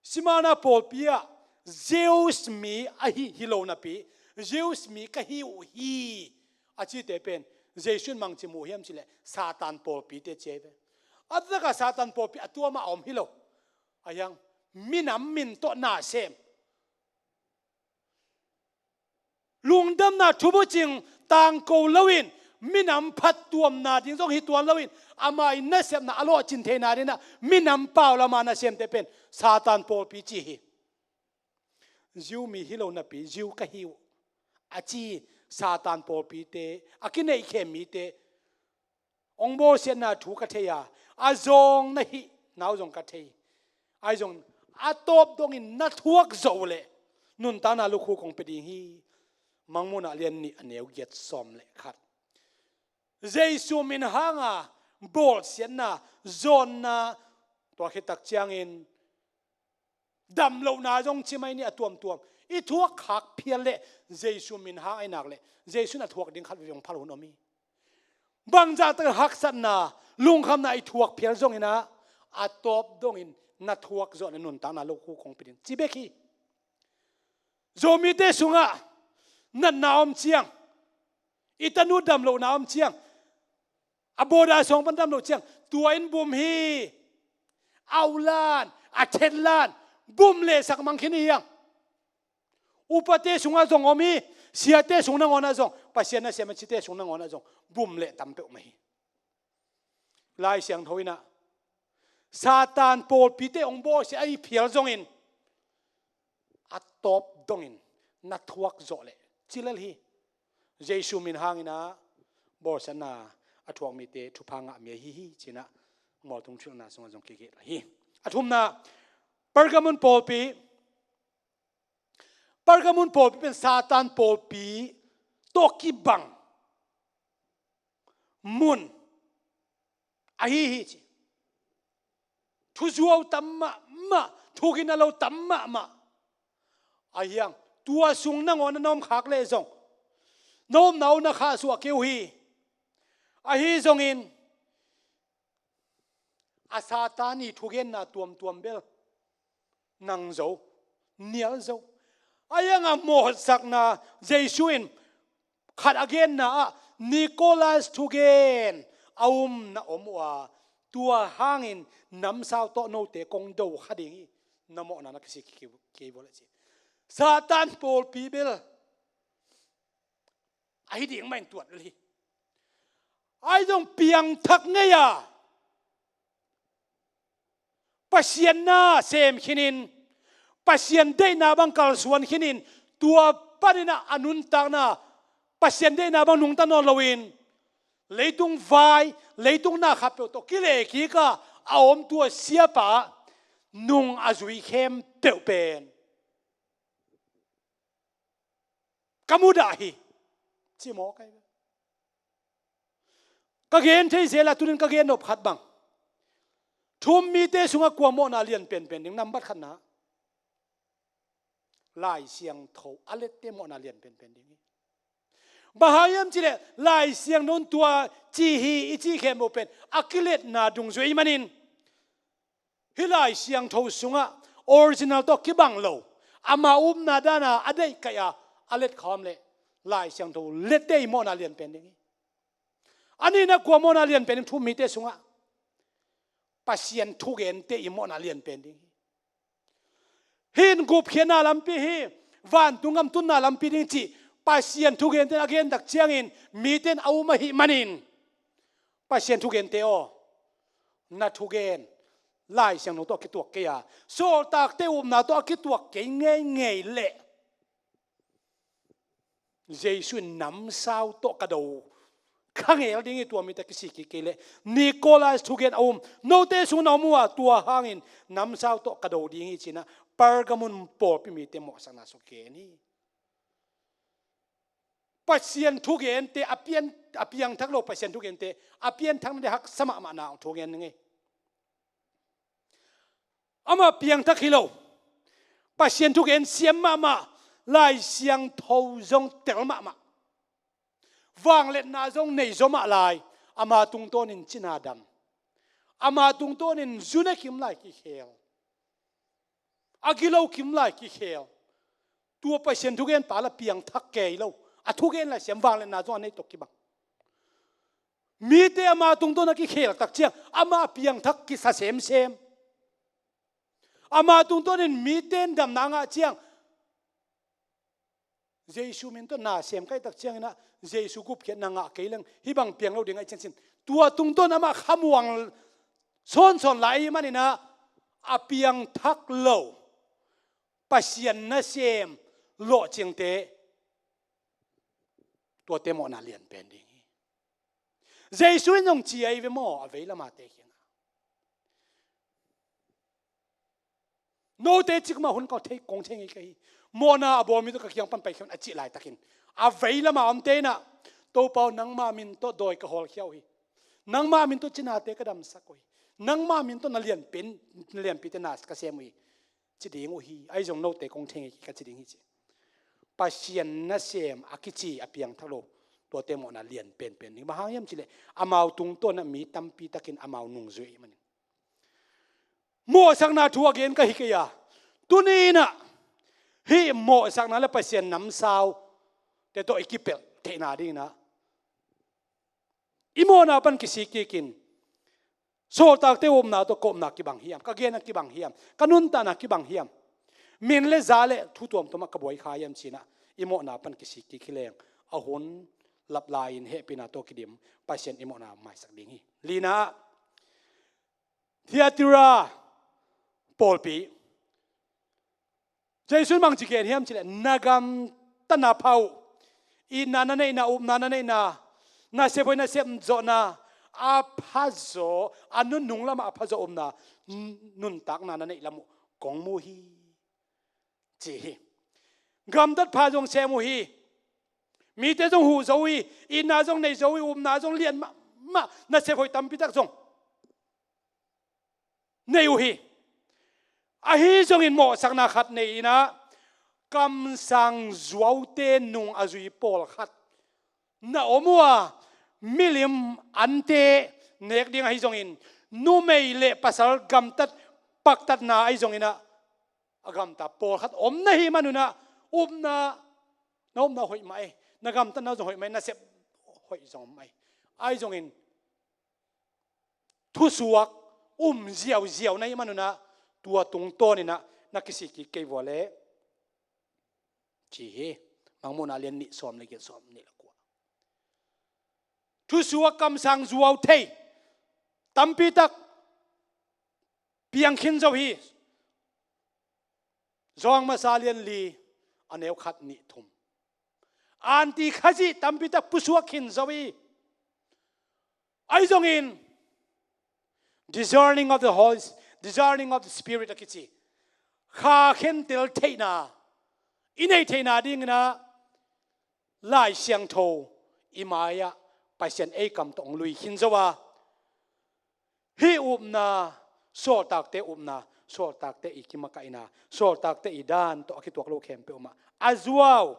Smyrna pawlpi ah Jews mi ahi hi lo napi, Jews mi ka hi uh hi a cite pen Jesu in bangci mu hiam cileh Satan pawlpite ci ahi ve. A takah Satan pawlpi a tuamah a om hi lo. A hiang minam min tawh na sem, lungdamna thubucing tangko loin, minam phattuamna ding zong hi tuan loin, ama in nasepna a lawhcin theihna dinah minam pau lama nasemte pen Satan pawlpi ci hi. Jew mi hi lo napi Jew ka hi uh a ci Satan pawlpite, a kineihkhem mite, hong bawlsiatna thu ka thei a, a zawng na hih nau zong ka thei. Ahi zong a tawp dongin na thuak zawh uh leh nuntakna lukhu kong pia ding hi. Mangmuhna lian nih a neu giat sawm le khat. Jesu min hanga bawlsiatna, zawnna, tua khittak ciangin damlohna zong ci mai ni a tuamtuam. I thuak khak phial leh Jesu min hang ahi nak leh Jesu in a thuak ding khat veve hong phal hun om hi. Bangzahtak haksatna, lungkhamna i thuak phial zonginah a tawp dongin na thuak zawh na nuntakna lukhu kong pia ding ci bek hi. Zomite sungah natna om ciang, i tanu damlohna om ciang, a bawda sawng pan damloh ciang, tua in bum hi. Aulan, a thetlan, bum lehsak mang khin hi hiang. Upate sungah zong om hi, siate sung nangawnah zong, Pasian nasem a cite sung nangawnah zong bum leh tam peuhmah hi. Lai Siangtho inah Satan pawlpite hong bawlsia ahi phial zongin a tawp dongin na thuak zawh leh ci lel hi. Jesu min hanginah bawlsiatna a thuak mite thupha ngah mi ahi hi cinah Mualtung thuhilhna sungah zong kigelh hi. A thumna, Pergamon pawlpi. Pergamon pawlpi pen Satan pawlpi tawh kibang mun ahi hi ci. Thuzuau tam mahmah, thugin a lo tam mahmah. Ahi hang tua sung nangawn na om khak leh zong na omna uh na khahsuah kei uh hi. Ahi zongin a Satan i thugenna tuamtuam bel nang zo, nial zo. Ahi hang a mawhsakna Jesu in khat a genna ah Nicholas thugen a um na om uh a, tua hangin namsau tawh note kong do kha ding hi, na mawhna na kisik kei vua leh ci. Satan pawlpi bel ahi ding mah in tuat lel hi. Ahi zong piangthak ngei a Pasian na sem khinin, Pasian deihna bang kalsuan khinin, tua panin a nuntakna Pasian deihna bang nungta nawn loin, leitung vai, leitung na khat peuh tawh kile kik a a om tua siapa nung a zui khempeuh pen ka mudah hi, ci maw kai ve. Ka gen thei zel a tunin ka gen nop khat bang. Thu-um mite sungah kua mawhna lian penpen ding? Nambat khatna, Lai Siangtho a lette mawhna lian penpen ding hi. Bang hang hiam cih leh Lai Siangtho in tua ci hi i cih khempeuh pen a kiletna dungzui ahih manin, hih Lai Siangtho sungah original tawh kibang lo, ama upna dana a deihkaih a a let kha om leh Lai Siangtho lette i mawhna lian pen ding hi. A nihna kua mawhna lian pen ding? Thu-um mite sungah Pasian thugente i mawhna lian pen ding hi. Hih in gupkhiatna lampi hi, vantung gam tunna lampi ding cih Pasian thugente in a gen tak ciangin mite in a um ahih manin, Pasian thugente aw, na thugen Lai Siangtho tawh a kituak kei a, sawltakte upna tawh a kituak kei ngeingei leh Jesu in namsau tawh ka do kha ngel ding hi, tua mite kisik kik kei leh. Nicholas thugen a um, note sung na om uh a, tua hangin namsau tawh ka do ding hi ci-in a Pergamon pawlpi mite mawhsakna sung gen hi. Pasian thugente a pian, a piangthak lo Pasian thugente a pianthakna ding haksa mahmahna hong thugen ning ei. Amah piangthak hi lo, Pasian thugen siam mahmah, Lai Siangtho zong tel mahmah, vangliatna zong nei zaw mah lai, ama tungtawnin cina dam, ama tungtawnin zu ne kim lai kikhel, a gilo kim lai kikhel. Tua Pasian thugen pa la piangthak kei lo, a thugen lai siam, vangliatna zong a nei tawh kibang. Mite ama tungtawn a kikhel tak ciang ama piangthak kisa semsem. Ama tungtawnin mite in damna a ngah ciang, Jesu min tawh na sem kaih tak ciangin ah Jesu gupkhiatna ngah kei leng hih bang piang lo ding ahih ciangin, tua tungtawn amah khamuang sawnsawn lai ahih manin ah a piangthak lo Pasian nasem lawhcingte, tuate mawhna lianpen ding hi. Jesu in zong ci ahi ve maw, a veilamate kiangah, note cikmah hun ka thei, kong thei ngei ka hi. Mawhna a bawl mi tawh ka kiang pan pai khia un, a cih laitakin, a veilama omte in ah, Topa aw, nangma min tawh dawi ka hawlkhia uh hi. Nangma min tawh cinate ka damsak uh hi. Nangma min tawh na lianpen, na lianpite na ka sem uh hi, ci ding uh hi. Ahi zong note kong thei ngei ka ci ding hi ci. Pasian nasem a kici a piangthak lo, tuate mawhna lianpenpen ding. Bang hang hiam cih leh amau tungtawn ah mi tampi takin amau nungzui ahih manin. Mawhsakna thu a gen ka hi kei a, tuni in ah hih mawhsakna le Pasian namsaute tawh i kipelh theihna dingin ah, i mawhna pan kisik kikin, sawltakte upna tawh ka upna kibang hiam, ka genna kibang hiam, ka nuntakna kibang hiam, min le za le thu tuamtuam ah ka buai kha hiam ci-in ah, i mawhna pan kisik kik hi leng, a hun lap lai-in hehpihna tawh kidim Pasian i mawhna maisak ding hi. Lina ah, Thiatira pawlpi, Jesu in bangci gen hiam cih leh, na gamtatna pha uh, itna na neihna, upna na neihna, nasep hoih nasep zawhna, a phazaw, a nunung lamah a phazaw upna, nuntakna na neih lam uh kong mu hi, ci hi. Gamtat pha zong sem uh hi. Mite zong huh zo uh hi. Itna zong nei zo uh hi. Upna zong lian mahmah, nasep hoih tampi tak zong nei uh hi. Ahi zongin mawhsakna khat nei in ah, kamsang zuaute nung a zui pawlkhat na om uh a, milim ante nek ding ahi zongin, numei le pasal gamtat paktatna ahi zongin ah, a gamta pawlkhat om na hih manun ah, upna, na upna hoih mah ei, na gamtatna zong hoih mah ei, na sep hoih zong om mah ei. Ahi zongin thusuak um ziauziau na hih manun ah, tua tungtawnin ah na kisik kik kei vua leh, ci hi. Mangmuhna lian nih, sawm le giat, sawm nih le kua. Thusuak kamsang zuau thei tampi tak piang khin zo hi. Zawng Masa lian li, a neu khat, nih, thum. Anti Khazih tampi tak pusuak khin zo hi. Ahi zongin, discerning of the Holy, discerning of the Spirit a kici, Kha khentel theihna, i neih theihna dingin ah, Lai Siangtho i mai-ah Pasian ei kam tawh hong lui khin zo a, hih upna, sawltakte upna, sawltakte i kimakaihna, sawltakte i dan tawh a kituak lo khempeuh mah a zuau,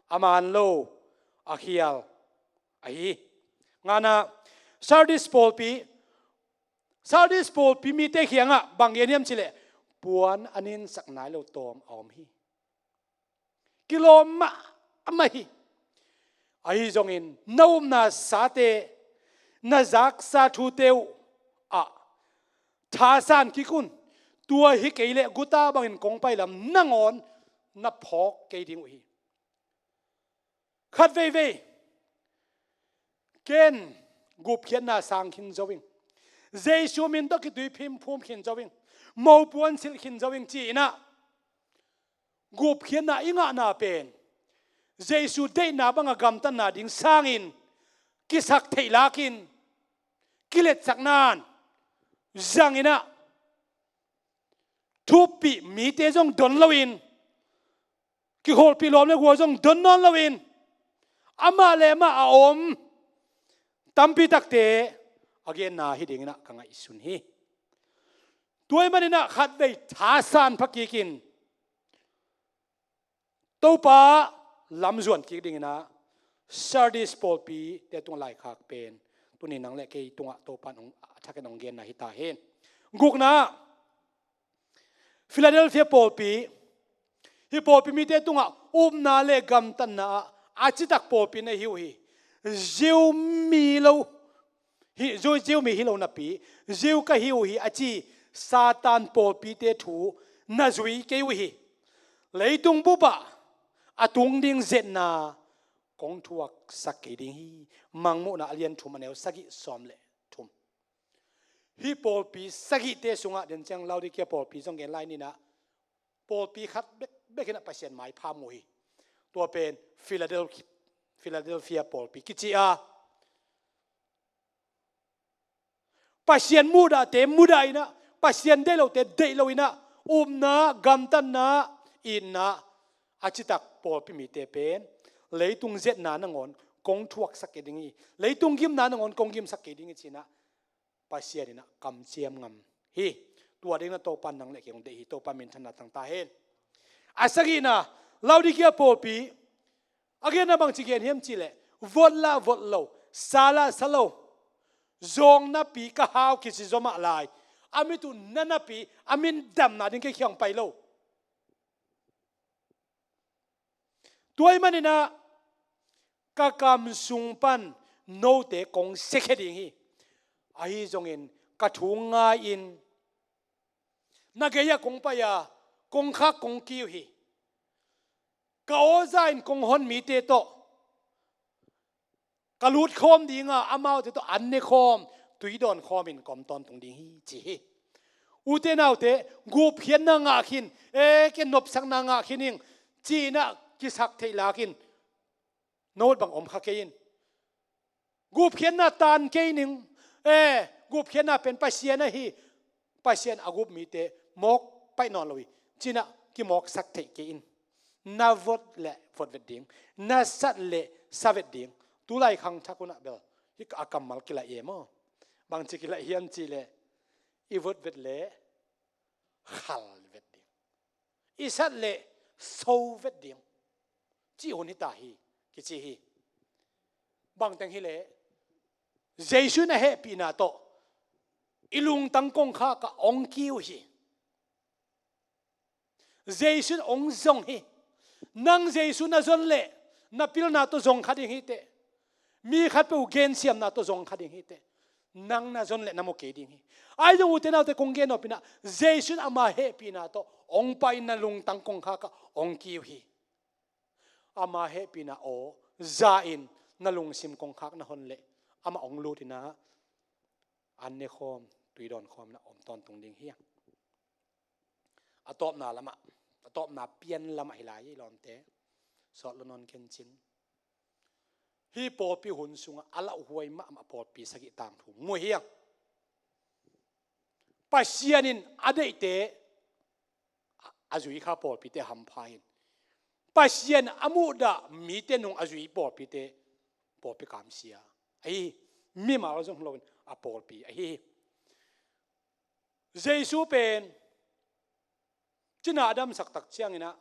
a man lo, a khial ahi hi. Ngana, Sardis pawlpi, Sardis pawlpi mite kiangah bang gen hiam cih leh, puan a ninsak nai lo tawm a om hi. Kilawm mahmah hi. Ahi zongin na upna sate, na zaksa thute uh ah thasan kik un. Tua hi kei leh guta bangin kong pai lam nangawn na phawk kei ding uh hi. Khat veivei, ken gupkhiatna sang khin zo ing, Jesu min tawh kituiphum phum khin zo ing, mopuan silh khin zo ing ci-in ah, gupkhiatna i ngahna pen Jesu deihna banga gamtatna ding sangin, kisak theih lakin, kiletsakna-in zangin ah, thuppih mite zong don loin, kikholhpih lawm le gual zong don nawn loin, amah le amah a om tampi takte a genna hi dingin ah ka ngaihsun hi. Tua ahih manin ah khatvei thasan pha kikin, Topa lamzuan kik dingin ah Sardis pawlpite tungah laikhak pen tuni nang le kei tungah Topa in hong, a thakin hong genna hi ta hen. Gukna, Philadelphia pawlpi, hih pawlpi mite tungah upna le gamtatna ah a citak pawlpi na hi uh hi. Jew mi lo, hi, Jew, Jew mi hi lo napi, Jew ka hi uh hi a ci Satan pawlpite thu na zui kei uh hi. Leitung bup ah a tung ding zetna kong thuaksak kei ding hi. Mangmuhna a lian thum, a neu sagih, sawm le thum. Hih pawlpi sagihte sungah den ciang Laodicea pawlpi zong gen lai ni in ah, pawlpi khat bek, bek in ah Pasian maipha mu hi. Tua pen Philadelphia, Philadelphia pawlpi kici a, Pasian muhdahte mudah in ah, Pasian deih lote deih lo in ah, upna, gamtatna, itna a citak pawlpi mite pen leitung zetna nangawn kong thuaksak kei ding hi, leitung gimna nangawn kong gimsak kei ding hi ci-in ah Pasian in ah kamciam ngam hi. Tua dingin ah Topa in nang le kei hong deih hi. Topa minthanna tang ta hen. A sagihna, Laodicea pawlpi a genna bangci gen hiam cih leh, vot lah vot lo, sa lah sa lo, zawng napi ka hau kici zaw mah lai, a mit uh na napi, a min damna ding kei kiang pai lo. Tua ahih manin ah ka kam sung pan note kong siakhia ding hi. Ahi zongin ka thu ngai-in na gei-ah kong pai a, kongkhak kong kiu hi. Ka aw za in kong hon mite tawh ka lut khawm ding a, amaute tawh an ne khawm, tui dawn khawmin ka om tawntung ding hi, ci hi. Ute naute, gupkhiatna ngah khin, e, ken nopsakna ngah khin ing, ci-in ah kisak theih lakin, note bang om kha kei in. Gupkhiatna tan kei ning, e, gupkhiatna pen Pasian ahi, Pasian a gup mite mawk paih nawn lo hi. Cinah kimawksak theih kei in. Na vot le vot vet ding, na sat le sa vet ding. Tulai khangthak hunah bel hih a kammal kilaih e maw? Bangci kilaih hiam cihleh i vot vet le khal vet ding, i sat le so vet ding cih hun hita hi, kici hi. Bangteng hileh Jesu in a hehpihna tawh i lungtang kongkhak ah hong kiu hi. Jesu in hong zong hi. Nang Jesu na zon leh na pilna tawh zong kha ding hi teh. Mi khatpeuh gensiamna tawh zong kha ding hi teh. Nang na zon leh na mu kei ding hi. Ahi zong ute naute kong gen nop inah Jesu in ama hehpihna tawh hong pai in na lungtang kongkhak ah hong kiu hi. Ama hehpihna aw za in na lungsim kongkhak na hon leh amah hong lut inah an ne khawm, tui dawn khawm inah om tawntung ding hi. A tawpna lamah, a tawpna pian lamah hi lai hi lawmte. Sawt lo nawn kencin. Hih pawlpi hun sungah a lauhuai mahmah pawlpi sagih tangthu mu hi. Pasian in a deihte a zui kha pawlpite hampha hi. Pasian a muhdah mite nung a zui pawlpite pawlpi kamsia ahi hi. Mimal zong loin a pawlpi ahi hi. Jesu pen cina a damsak tak cianginah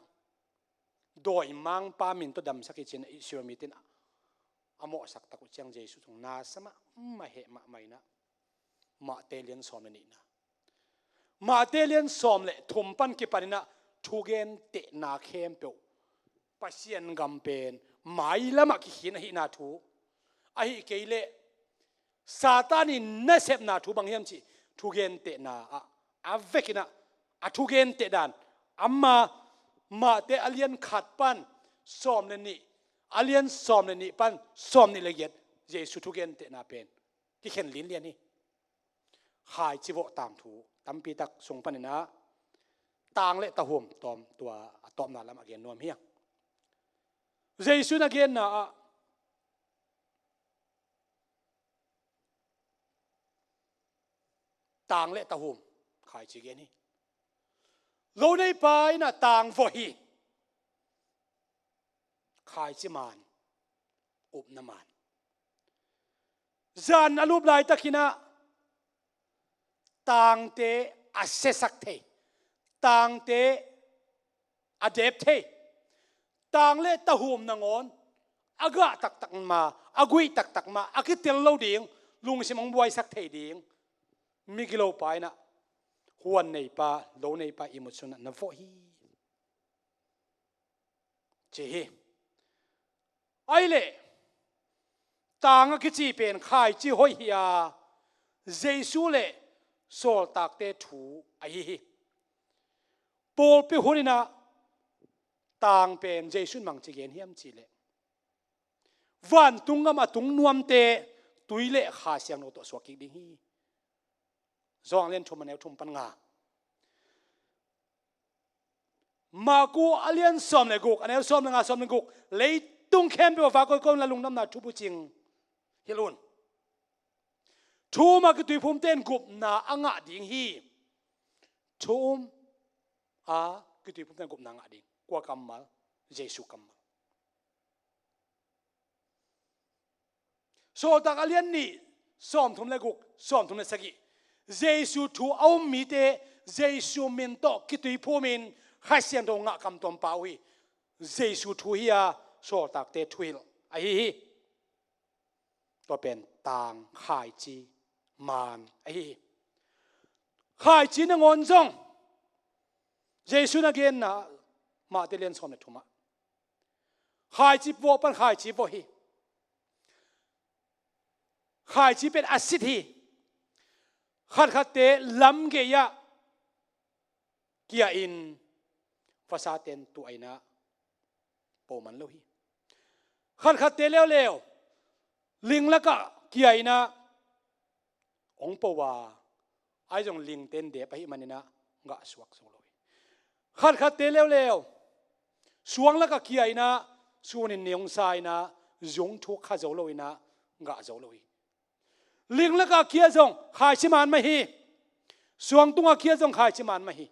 dawimangpa min tawh damsak hi cinah Israel mite in a mawhsak tak uh ciang Jesu zong nasa mahmah, heh mahmah inah Mahte lian sawm le nihna, Mahte lian sawm le thum pan kipan inah thugentehna khempeuh Pasian gam pen mailamah kikhin ahihna thu, ahih kei leh Satan in nasepna thu bang hiam cih thugentehna ah a vekinah a thugenteh dan ama Mahte a lian khat pan sawm le nih, a lian sawm le nih pan sawm nih le giat Jesu thugentehna pen kikhen linlian hi. Khaici vawh tangthu tampitak sung paninah tang le tahum tawm tua a tawpna lamah gen nuam hi. Jesu in a genna ah tang le tahum khaici gen hi. Lo neipa inah tang vawh hi. Khaici man, upna man. Zan a lup laitakinah tangte a siasak thei, tangte a dep thei, tang le tahum nangawn a gah taktak ma, a guih taktak ma, a kitel lo ding, lungsim hong buaisak thei ding migilopa inah huan neipa, lo neipa ihmut sunah na vawh hi, ci hi. Ahi leh tang a kici pen khaici hoih hi a, Jesu le sawltakte thu ahi hi. Pawlpi hun inah tang pen Jesu in bangci gen hiam cihleh vantung gam a tung nuamte tui le Kha Siangtho tawh suak kik ding hi. Johan lian thum a neu thum pan nga, Marku a lian sawm le guk a neu sawm le nga, sawm le guk, leitung khempeuh a va koikoi unla lungdamna thu bucing hilh un. Thu um a kituiphumte in gupna a ngah ding hi. Thu um a kituiphumte in gupna a ngah ding. Kua kammal? Jesu kammal. Sawltak a lian nih, sawmthum le guk, sawmthum le sagih. Jesu thu a um mite Jesu min tawh kituiphumin Kha Siangtho ngah kamtuam pah uh hi. Jesu thu hi a, sawltakte thuhilh ahi hi. Tua pen tang, khaici, man ahi hi. Khaici nangawn zong Jesu in a genna Mahte lian sawm le thumah khaici vawh pan khaici vawh hi. Khaici pen a sit hi. Khatkhatte lam gei-ah kia-in vasaten tuah inah po man lo hi. Khatkhatte leuleu ling lakah kia inah hong po a, ahi zong lingten dep ahih maninah gah suak zo lo hi. Khatkhatte leuleu suang lakah kia inah sunin ni hong sa inah zung thuk kha zo lo inah gah zo lo hi. Ling lakah kia zong khaici man mah hi. Suangtung a kia zong khaici man mah hi.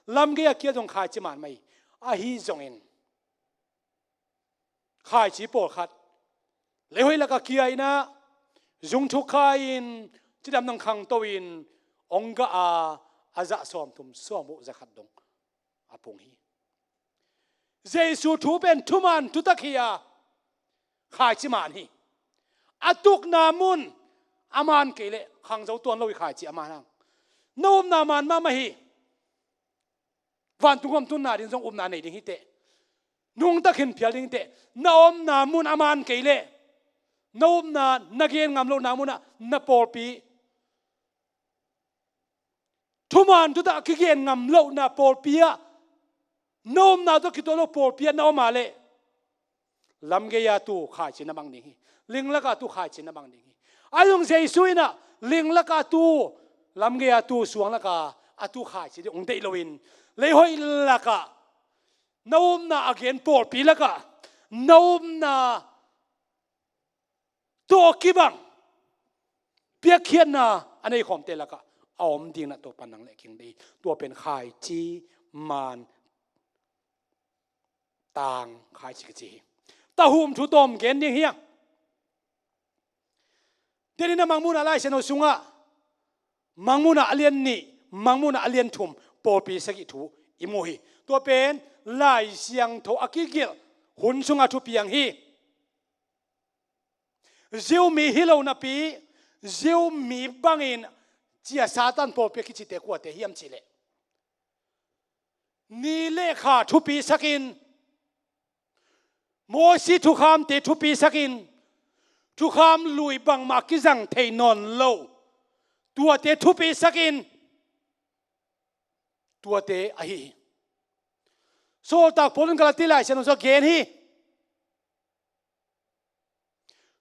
Lamgei a kia zong khaici man mah hi. Ahi zongin khaici pawlkhat leihoih lakah kia in ah zungthuk kha-in cidam nang khangto-in hong gah a, a zah sawmthum sawmguk zakhat dong a pung hi. Jesu thu pen thuman thutak hi a, khaici man hi. A tukna mun a man kei leh khangzo tuan lo hi khaici a man hang. Na upna man mahmah hi. Vantung gam tunna ding zong upna nei ding hi teh. Nungta khin phial ding hi teh. Na omna mun a man kei leh na upna, na gen ngam lohna munah na pawlpi thuman thutak a kigen ngam lohna pawlpi ah na omna tawh kituak lo pawlpi ah na om a leh lamgei a tu khaici na bang ding hi. Linglak a tu khaici na bang ding hi. Ahi zong Jesu in ah linglak a tu, lamgei a tu, suanglak a a tu khaici ding hong deih loin leihoih lakah na upna a gen pawlpi lakah na upna tawh kibang piakkhiatna a nei khawmte lakah a om ding in ah tua pan nang le kei hong deih hi. Tua pen khaici man tang khaici kici hi. Tahum thu tawm gen ding hi hang. Tua in ah Mangmuhna Lai Siangtho sungah Mangmuhna a lian nih, Mangmuhna a lian thum, pawlpi sagih thu i mu hi. Tua pen Lai Siangtho a kigelh hun sungah thupiang hi. Jew mi hi lo napi, Jew mi bangin cia Satan pawlpi a kicite kuate hiam cih leh ni le kha thupisakin, Mosi thukhamte thupisakin, thukham lui bangmah kizang thei nawn lo tuate thupisakin, tuate ahi hi. Sawltak Paul in Galati Lai Siangtho sungah gen hi.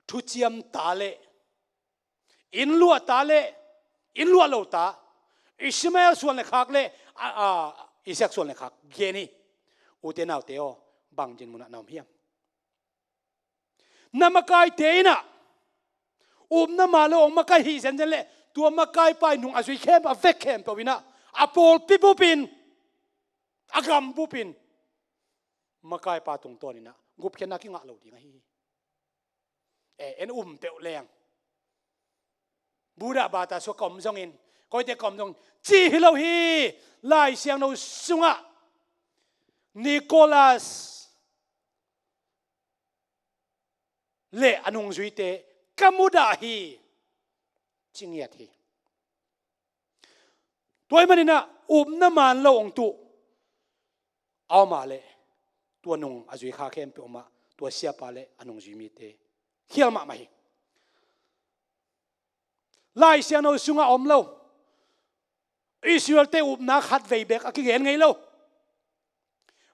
Thuciam ta le, inn luah ta le, inn luah lo ta, Ishmael suan le khak le, a, a, Isaac suan le khak gen hi. Ute naute aw, bang dinmunah na om hiam? Na makaite in ah upna man lo hong makai hi zenzen leh tua makaipa in nung a zui khempeuh, a vek khempeuh in ah, a pawlpi bupin, a gam bupin makaipa tungtawn in ah gupkhiatna kingah lo ding ahi hi. Eh, en um peuh leng Buddha bata sua ka om zongin, koite ka om zongin ci hi lo hi. Lai Siangtho sungah Nicholas le a nungzuite ka mudah hi, ci ngiat hi. Tua ahih manin ah upna man lo hong tuh a om a leh tua nung a zui kha khempeuh om a, tua siapa le a nungzui mite khial mahmah hi. Lai Siangtho sungah a om lo. Israelte upna khatvei bek a kigen ngei lo.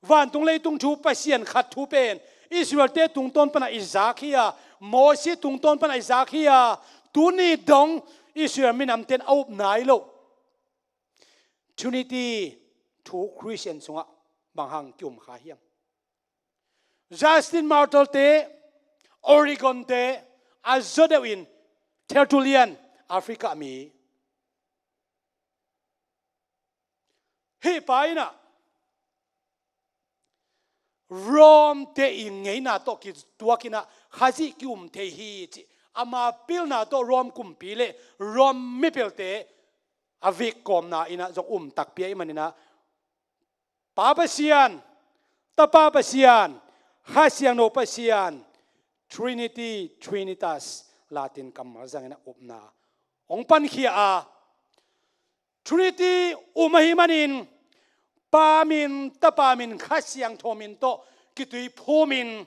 Vantung leitung thu Pasian khat thu pen Israelte tungtawn pana i zak hi a, Mosi tungtawn pana i zak hi a, tuni dong Israel minamte in a up nai lo. Trinity thu Christian sungah bang hang ki-um kha hiam? Justin Martyr-te, Origen-te, a zaw deuh in Tertullian, Africa mi. Hih pa in ah Rome-te i ngeina tawh kituak in ah Khazih ki-um thei hi ci. Ama pilna tawh Rome kumpi le Rome mipilte a vik kawmna in ah zong um takpi ahih manin ah Pa Pasian, Tapa Pasian, Kha Siangtho Pasian, Trinity, Trinitas, Latin kammal zangin a upna hong pankhia a, Trinity um ahih manin Pa min, Tapa min, Kha Siangtho min tawh kituiphum in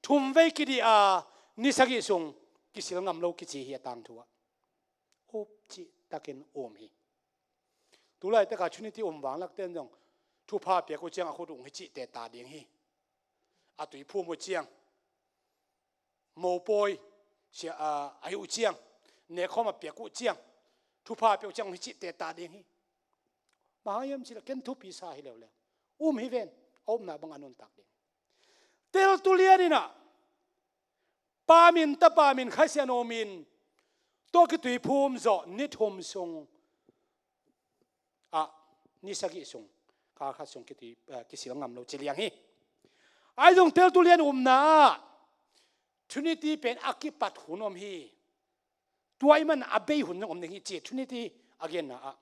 thumvei kidih a, ni sagih sung kisil ngam lo kici hi a tangthu ah. Up cihtakin um hi. Tulaitakah Trinity um vanglakte in zong thupha piak uh ciang a khut uh hong hi cihte ta ding hi. A tuiphum uh ciang, mopawi sia a, a hi uh ciang, nekkhawm a piak uh ciang, thupha piak uh ciang hong hi cihte ta ding hi. Bang hang hiam cih leh ken thupi sa hi leuleu. Um hi ven, a upna bang a nuntak ding. Tertullian in ah Pa min, Tapa min, Kha Siangtho min tawh kituiphum zawh ni thum sung ni sagih sung, kal khat sung kiti, eh, kisil ngam lo ci liang hi. Ahi zong teltulian upna ah Trinity pen a kipat hun om hi. Tua ahih man a bei hun zong om ding hi ci Trinity a genna ah.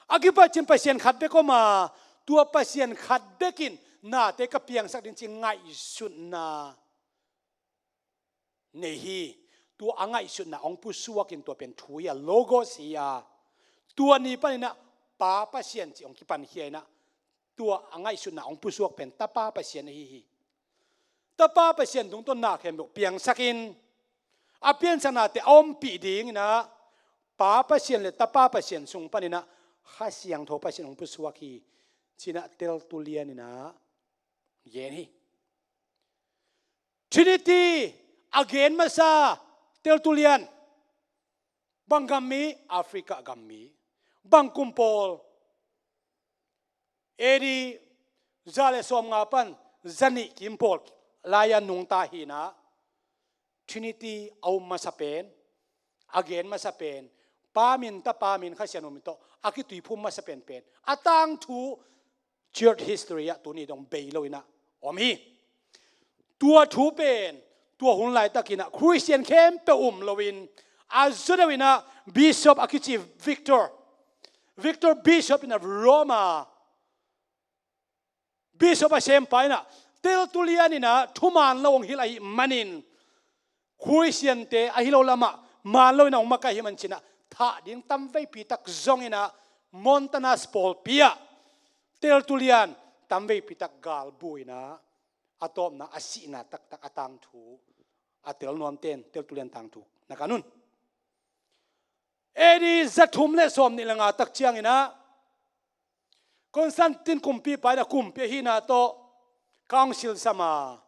A kipat cin Pasian khat bek om a, tua Pasian khat bek in nate ka piangsak ding ci ngaihsutna nei hi. Tua a ngaihsutna hong pusuak in tua pen thu hi a, Logos hi a. Tua ni panin ah Pa Pasian ci hong kipankhia in ah, tua a ngaihsutna hong pusuak pen Tapa Pasian ahi hi. Tapa Pasian tungtawn na khempeuh piangsak in, a piansaknate a ompih ding in ah, Pa Pasian le Tapa Pasian sung panin ah Kha Siangtho Pasian hong pusuak hi ci-in ah teltulian in ah gen hi. Trinity a gen masa teltulian. Bang gam mi? Africa gam mi. Bang kum pawl? A D za le sawmnga pan za nih kim pawl lai-a nungta hi in ah, Trinity a um masa pen, a gen masa pen, Pa min, Tapa min, Kha Siangtho min tawh a kituiphum masa penpen a tangthu church history ah tuni dong bei lo in ah om hi. Tua thu pen tua hun laitakin ah Khristian khempeuh um loin, a zaw deuh in ah Bishop a kici Victor, Victor Bishop in ah Roma Bishop a sempa in ah teltulian in ah thuman lo hong hilh ahih manin, Khristiante ahi lo lamah man lo in ah hong makaih ahih manin ci-in ah thah ding tamveipi tak zong in ah Montagnards pawlpi ah teltulian tamveipi tak galbu in ah a tawpna a sihna taktak a tangthu, a tel nuamten teltulian tangthu na kan un. A D za thum le sawmnih le nga tak ciangin ah Constantine kumpipa in ah kumpi ahihna tawh council sam a,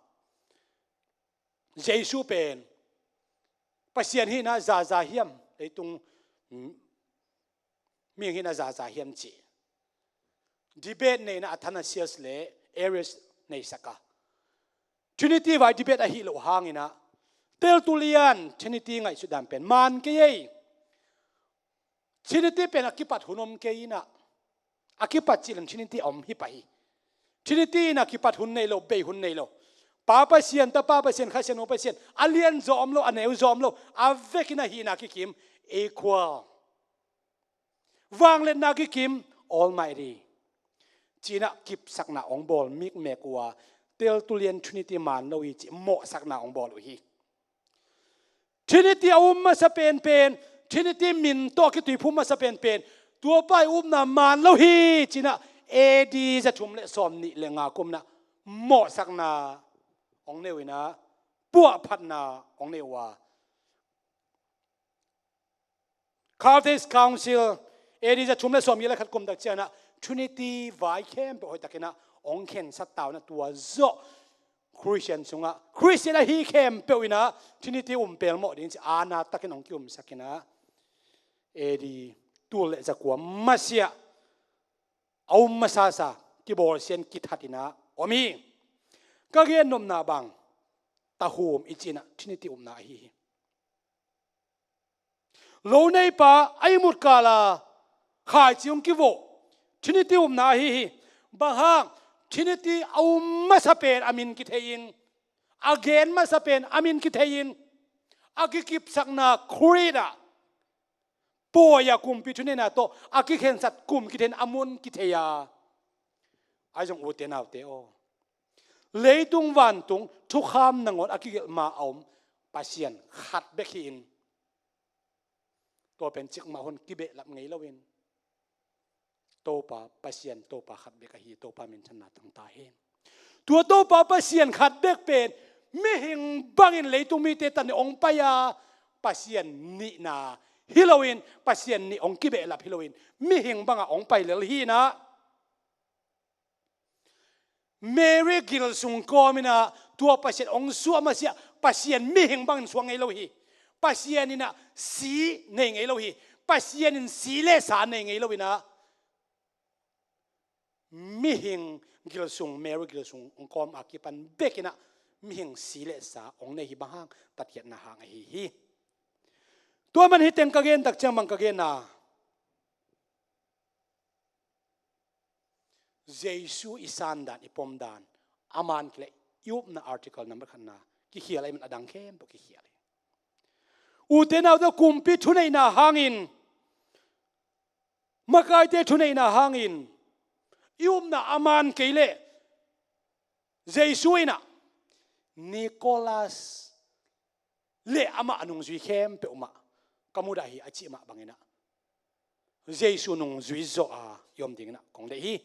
Jesu pen Pasian hihna zaza hiam, leitung mihing hihna zaza hiam ci debate nei in ah Athanasius le Arius neisak a, Trinity vai debate ahi loh hangin ah teltulian Trinity ngaihsut dan pen man kei ei. Trinity pen a kipat hun om kei in ah, a kipat cih leng Trinity a om hi pah hi. Trinity in a kipat hun nei lo, bei hun nei lo. Pa Pasian, Tapa Pasian, Kha Siangtho Pasian, a lian zaw om lo, a neu zaw om lo, a vekin a hihna kikim, equal. Vangliatna kikim, Almighty. Ci-in ah kipsakna hong bawl mikmek uh a, teltulian Trinity man lo hi cih mawhsakna hong bawl uh hi. Trinity a um masa penpen, Trinity min tawh a kituiphum masa penpen, tuapa i upna man lo hi ci-in ah A D za thum le sawmnih le nga kum in ah mawhsakna hong nei uh in ah, puahphatna hong nei uh a. Carthage Council, A D za thum le sawmgiat le khat kum tak ciangin ah Trinity vai khempeuh hoihtakin ah hong khensat ta uh in ah, tua zawh Khristian sungah, Khristian ahi khempeuh in ah Trinity um pelmawh ding ci-in aana takin hong kiumsak in ah, A D tul le zakua masiah a um masasa kibawlsia in kithat in ah om hi. Ka gen nopna bang, tahum i cih in ah Trinity upna ahi hi. Lo neipa a ihmut kal a khaici hong kivoh, Trinity upna ahi hi. Bang hang? Trinity a um masa pen a min kithei in, a gen masa pen a min kithei in, a kikipsakna Creed ah, pawi ah kumpi thuneihna tawh a kikhensat kum kithei in a mun kithei a. Ahi zong ute naute aw, leitung vantung thukham nangawn a kigelh ma a om Pasian khat bek hi in, tua pen cikmah hun kibehlap ngei loin, Topa Pasian, Topa khat bek ahi, Topa minthanna tang ta hen. Tua Topa Pasian khat bek pen mihing bangin leitung mite tawh hong pai a, Pasian nihna hi loin, Pasian nih hong kibehlap hi loin, mihing bangah hong pai lel hi in ah, Mary gil sung kawm in ah tua Pasian hong suah masiah, Pasian mihing bangin suak ngei lo hi. Pasian in ah si nei ngei lo hi. Pasian in si le sa nei ngei lo in ah, mihing gil sung, Mary gil sung hong kawm a kipan bek in ah mihing si le sa hong nei hi. Bang hang? Tatkhiatna hang ahi hi. Tua man hi teng ka gen tak ciang bang ka gen a, Jesu i sandan, i pomdan, a man kileh i upna article number khatna kikhial ahih man a dang khempeuh kikhial hi. Ute naute, kumpi thuneihna hangin, makaite thuneihna hangin i upna a man kei leh Jesu in ah Nicholas le amah a nungzui khempeuh mah ka mudah hi a cih mah bangin ah Jesu nungzui zawh a i om dingin ah kong deih hi,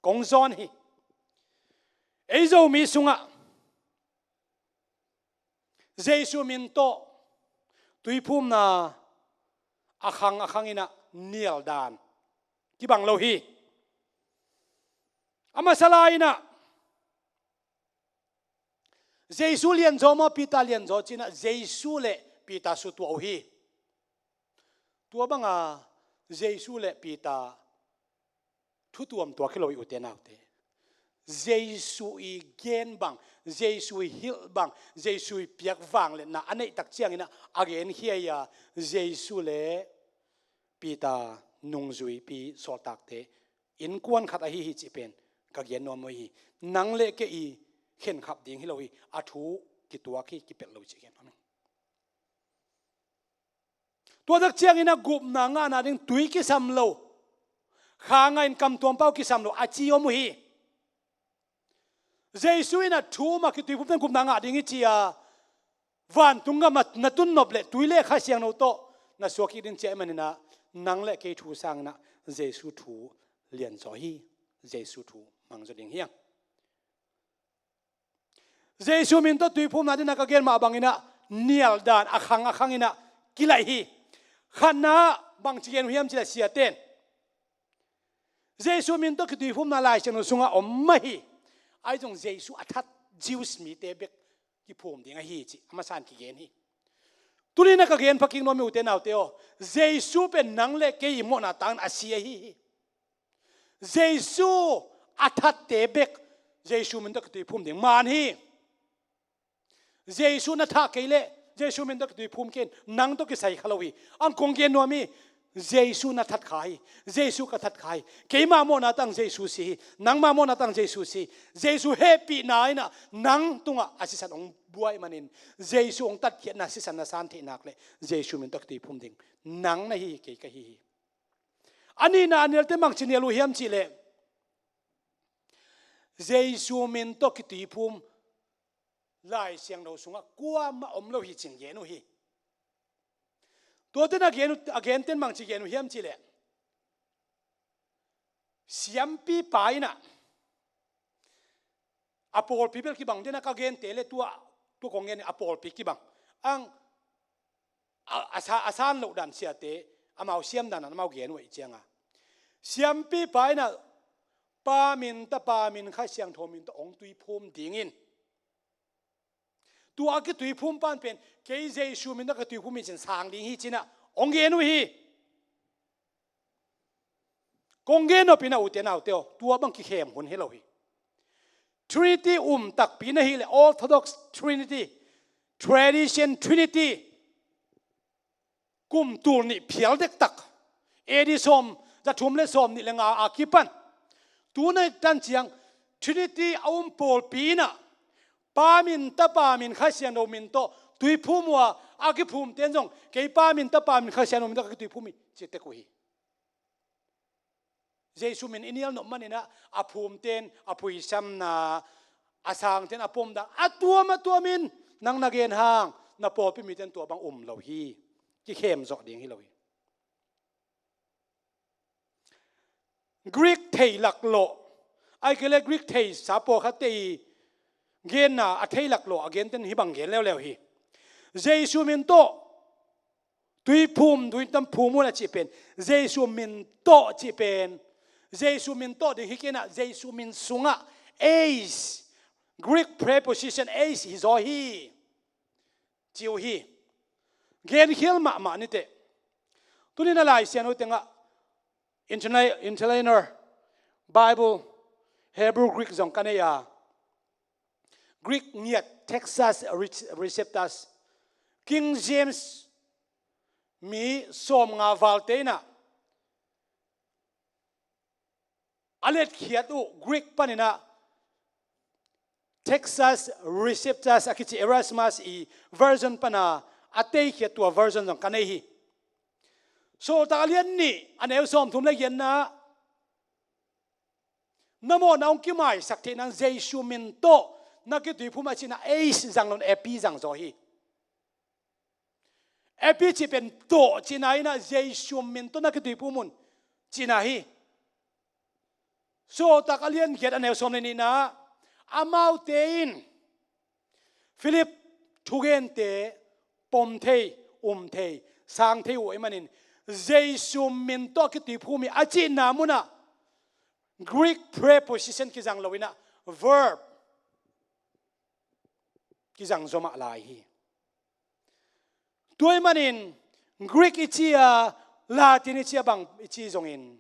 kong zawn hi. Ei Zomi sungah Jesu min tawh tuiphumna a khang a khangin ah nial dan kibang lo hi. A masa lai-in ah Jesu lianzaw maw, Peter lianzaw ci-in ah Jesu le Peter sutuah uh hi. Tua banga Jesu le Peter thu tuam tuak hi lo hi, ute naute. Jesu i gen bang, Jesu i hilh bang, Jesu i piak vangliatna a neih tak ciangin ah a genkhia hi a, Jesu le Peter nungzuipi sawltakte innkuan khat ahi hi cih pen ka gen nuam uh hi. Nang le kei i khenkhap ding hi lo hi, a thu kituak hi, kipelh lo cih gen nuam hi. Tua tak ciangin ah gupna ngahna ding tui kisam lo, kha ngah in kam tuam pau kisam lo a ci om uh hi. Jesu in ah thu mah kituiphumte in gupna ngah ding hi ci a, vantung gamah na tun nop leh tui le Kha Siangtho tawh na suak kik ding ci ahih manin ah nang le kei thu sangin ah Jesu thu lianzaw hi, Jesu thu mangzaw ding hi hang. Jesu min tawh tuiphumna dingin ah ka gen mah bangin ah nial dan a khang a khangin ah kilaih hi. Khatna bangci gen uh hiam cih leh siate'n Jesu min tawh kituiphumna Lai Siangtho sungah om mah hi. Ahi zong Jesu a that Jews mite bek kiphum ding ahi cih a masa-in kigen hi. Tuni-in ah ka gen phakik nuam hi, ute naute aw. Jesu pen nang le kei i mawhna tangin a si ahi hi. Jesu a thatte bek Jesu min tawh kituiphum ding man hi. Jesu na thah kei leh Jesu min tawh kituiphum kei in, nang tawh kisai kha lo hi. Ang kong gen nuam hi. Jesu na that kha hi. Jesu ka that kha hi. Keima mawhna tang Jesu si hi. Nangma mawhna tang Jesu si hi. Jesu hehpihna in ah nang tungah a sisan hong buai manin Jesu hong tatkhiatna sisan na san theih nak leh Jesu min tawh kituiphum ding nang na hi hi, kei ka hi hi. A nihna a nialte bangci nial uh hiam cih leh Jesu min tawh kituiphum Lai Siangtho sungah kuamah om lo hi ci-in gen uh hi. Tuate'n a gen uh, a gente'n bangci gen uh hiam cih leh siampipa in ah a pawlpi bel kibang, den a ka gente le tua, tua kong gen a pawlpi kibang. Ang a, a sa, a san loh dan siate amau siam dan amau gen uh ahih ciangin, siampipa in ah Pa min, Tapa min, Kha Siangtho min tawh hong tuiphum dingin, tua a kituiphum pa'n pen kei Jesu min tawh ka tuiphum hi ci-in sang ding hi ci-in ah hong gen uh hi. Kong gen nop in ah, ute naute aw, tua bang kikhem hun hi lo hi. Trinity um takpi na hih leh Orthodox Trinity, Tradition Trinity, kum tul nih phial dektak, A D sawm, za thum le sawm nih le nga a kipan tu ni tan ciang Trinity a um pawlpi in ah Pa min, Tapa min, Kha Siangtho min tawh tuiphum uh a, a kiphumte'n zong kei Pa min, Tapa min, Kha Siangtho min tawh ka kituiphum hi ci tek uh hi. Jesu min i nial nop manin ah a phumte'n a phuisamna, a sangte'n a pomdan, a tuam a tuamin nang na gen hang na pawlpi mite'n tua bang um lo hi. Kikhem zawh ding hi lo hi. Greek thei laklawh, ahih kei leh Greek theisa pawlkhatte i genna a thei laklawh a gente'n hih bang gen leuleu hi. Jesu min tawh tuiphum, tuiphum un a cih pen, Jesu min tawh cih pen, Jesu min tawh ding hi kei in ah, Jesu min sungah eis, Greek preposition eis hi zaw hi, ci uh hi. Genkhial mahmah ni teh. Tuni-in a Lai Siangtho tengah interna-, interlinear Bible, Hebrew, Greek zong ka nei a, Greek ngiat Textus Re-, Receptus, King James mi sawmnga valte in ah a letkhiat uh Greek paninah Textus Receptus a kici Erasmus i version pana a teikhiat tua version zong ka nei hi. Sawltak a lian nih a neu sawmthum le giatna, na mawhna hong kimaisak theih nang Jesu min tawh na kituiphum a cihna eis zang lo in epi zang zaw hi. Epi cih pen tawh cihna inah Jesu min tawh na kituiphum un cihna hi. Sawltak a lian giat a neu sawm le nihna, amaute in Philip thugente pom thei, um thei, sang thei uh ahih manin Jesu min tawh kituiphum hi a cihna munah Greek preposition kizang lo inah verb kizang zomah lai hi. Tua ahih manin Greek i ci a, Latin i ci a, bang i ci zongin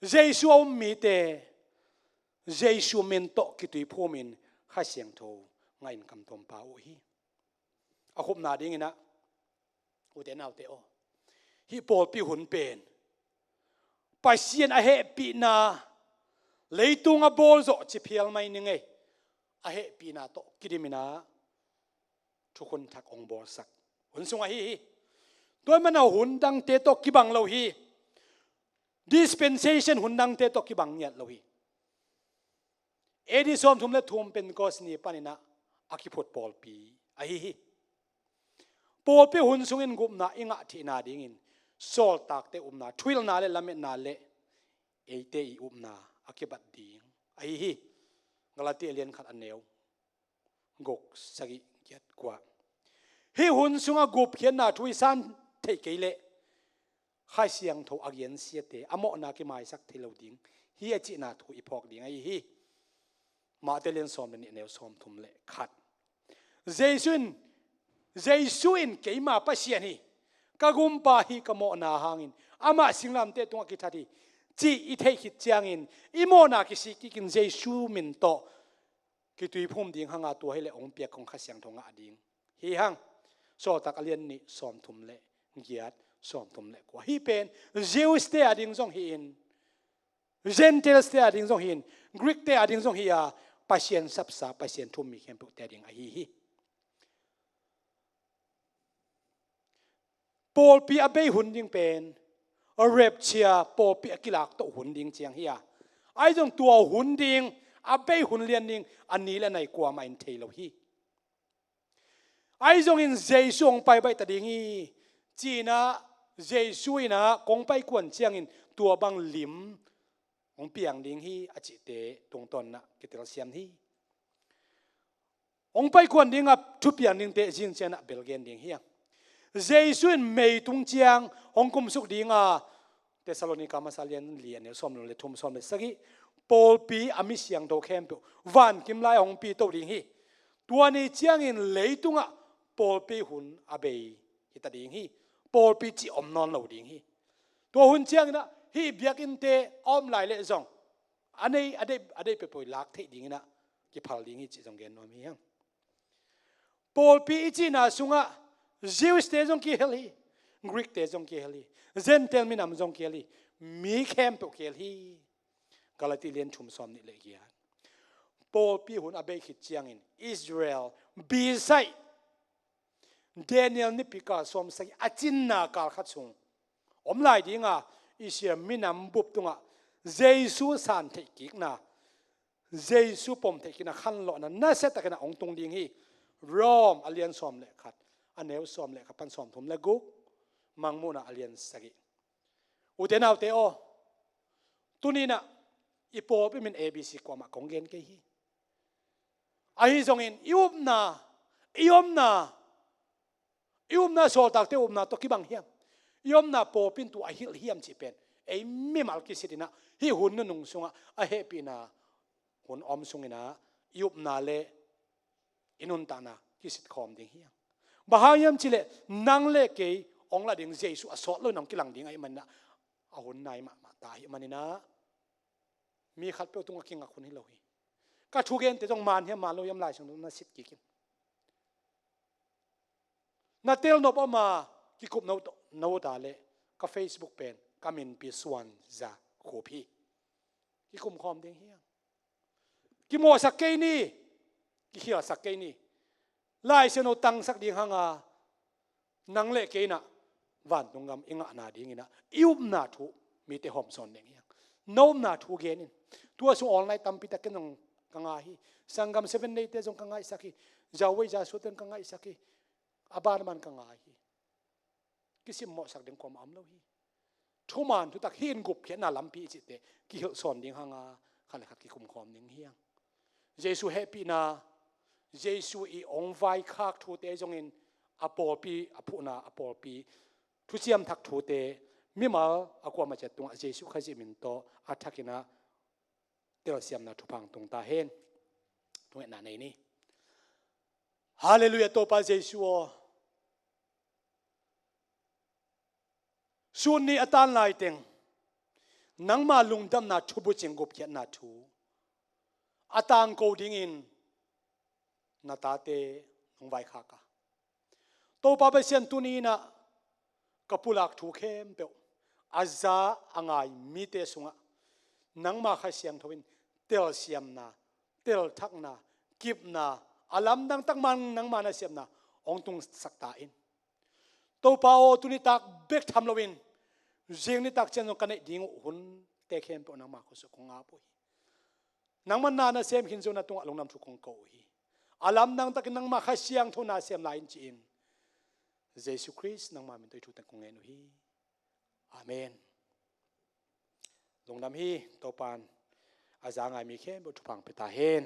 Jesu a um mite Jesu min tawh kituiphumin Kha Siangtho ngahin kamtuam pah uh hi. A khupna dinginah ute naute aw, hih pawlpi hun pen Pasian a hehpihna leitung a bawl zawh ci phial mai ning ei. A hehpihna tawh kidiminah thukhun thak hong bawlsak hun sung ahi hi. Tua ahih mana hun dangte tawh kibang lo hi. Dispensation hun dangte tawh kibang ngiat lo hi. A D sawmthum le thum Pentecost ni paninah a kiphut pawlpi ahi hi. Pawlpi hun sungin gupna i ngah theihna dingin sawltakte upna, thuhilhna le lametna le eite i upna a kibat ding ahi hi. Galati a lian khat a neu guk, sagih, giat, kua. Hih hun sungah gupkhiatna thu i san theih kei leh Kha Siangtho a gensiate a mawhna kimaisak thei lo ding hi a cihna thu i phawk ding ahi hi. Mate lian sawm le nih a neu sawmthum le khat. Jesu in, Jesu in keima Pasian hi, ka gumpa hi, ka mawhna hangin amah singlamteh tungah kithat hi cih i theih khit ciangin i mawhna kisik kikin Jesu min tawh kituiphum ding hanga tua hileh hong piak kong Kha Siangtho ngah ding hi hang. Sawltak a lian nih sawmthum le giat, sawmthum le kua. Hih pen Jews te a ding zong hi-in, Gentiles te a ding zong hi-in, Greek te a ding zong hi a, Pasian sapsa, Pasian thu-um mi khempeuh te a ding ahi hi. Pawlpi a bei hun ding pen rapture, pawlpi a kilaktoh hun ding ciang hi a, ahi zong tua hun ding, a bei hun lian ding a ni le nai kuamah in thei lo hi. Ahi zongin Jesu hong pai baih ta ding hi, ci-inah Jesu inah kong pai kuan ciangin tua bang lim hong piang ding hi a cihte tungtawnnah kitelsiam hi. Hong pai kuan dingah thupiang dingte zing cianah belgen ding hi hang. Jesu in mei tung ciang hong kumsuk dinga Thessalonika masa lian li a neu sawm le thum, sawm le sagih, pawlpi a mi siangtho khempeuh vankim lai a hong pito ding hi. Tua ni ciangin leitungah pawlpi hun a bei hita ding hi. Pawlpi cih om nawn lo ding hi. Tua hun cianginah hih biakinnte a om lai leh zong a nei, a deih, a deih peuhpeuh i lak theih dinginah kiphal ding hi cih zong gen nuam hi hang. Pawlpi i cihna sungah Jews te zong kihel hi, Greek te zong kihel hi, Gentile minam zong kihel hi, mi khempeuh kihel hi. Galati lian thum sawm nih le giat. Pawlpi hun a bei khit ciangin Israel bisaih Daniel nipi kal sawmsagih a cinna kal khat sung om lai dinga Israel minam bup tungah Jesu san theih kikna, Jesu pom theih kikna khanlawhna nasia takinah hong tung ding hi. Rom a lian sawm le khat, a neu sawm le khat pan sawmthum le guk, Mangmuhna a lian sagih. Ute naute aw, tuninah i pawlpi min A B C kuamah kong gen kei hi. Ahi zongin i upna, i omna, i upna sawltakte upna tawh kibang hiam? I omna pawlpi in tua a hilh hiam cih pen ei mimal kisitinah hih hun nunung sungah a hehpihna hun om sunginah i upna le i nuntakna kisitkhawm ding hi hang. Bang hang hiam cihleh nang le kei hong la ding Jesu a sawt loin hong kilang ding ahih maninah a hun nai mahmah ta ahih maninah mi khatpeuh tungah kingak hun hi lo hi. Ka thugente zong man hiam man lo hiam Lai Siangtho na sit kikin. Na telnop a om a kikup no ta leh ka Facebook pen ka minpi Suan Za Khup hi. Kikumkhawm ding hi hang. Kimawhsak kei ni, kikhialsak kei ni. Lai Siangtho tangsak ding hanga nang le kei in ah vantung gam i ngahna dingin ah i upna thu mite hawmsawn ding hi hang. Na upna thu gen in. Tua sung online tampi tak ken zong ka ngai hi. Sanggam Seven Day te zong ka ngaihsak hi. Zawei Zasua te zong ka ngaihsak hi. A ban a ban ka ngai hi. Kisimmawhsak ding kuamah om lo hi. Thuman thutak hi in gupkhiatna lampi i cihte kihilh sawn ding hanga khat le khat kikumkhawm ding hi hang. Jesu hehpihna, Jesu i ong vaikhak thute zongin a pawlpi, a phuhna, a pawlpi thuciam thak thute mimal a kuamah ciat tungah Jesu Khazih min tawh a thakin ah telsiamna thupha tung ta hen. Thungetna nei ni. Halleluiah, Topa Jesu aw. Sun ni a tan laiteng nangma lungdamna thubucing gupkhiatna thu a tangko dingin na tate nong vaikhak a, Topa Pasian, tuni in ah ka pulak thu khempeuh a za a ngai mite sungah nangma Kha Siangtho in telsiamna, telthakna, kipna, a lamdang tak man nangma nasepna hong tungsak ta in. Topa aw, tuni tak bek tham loin zing nitak ciang zong ka neih ding uh hunte khempeuh nangma khutsung kong ap uh hi. Nangma na nasem khin zo na tungah lungdam thu kong ko uh hi. A lamdang takin nangma Kha Siangtho na sem lai in ci-in Jesu Khrist nangma min tawh i thu teng kong ngen uh hi. Amen. Lungdam hi. Topan a za ngai mi khempeuh thupha pia ta hen.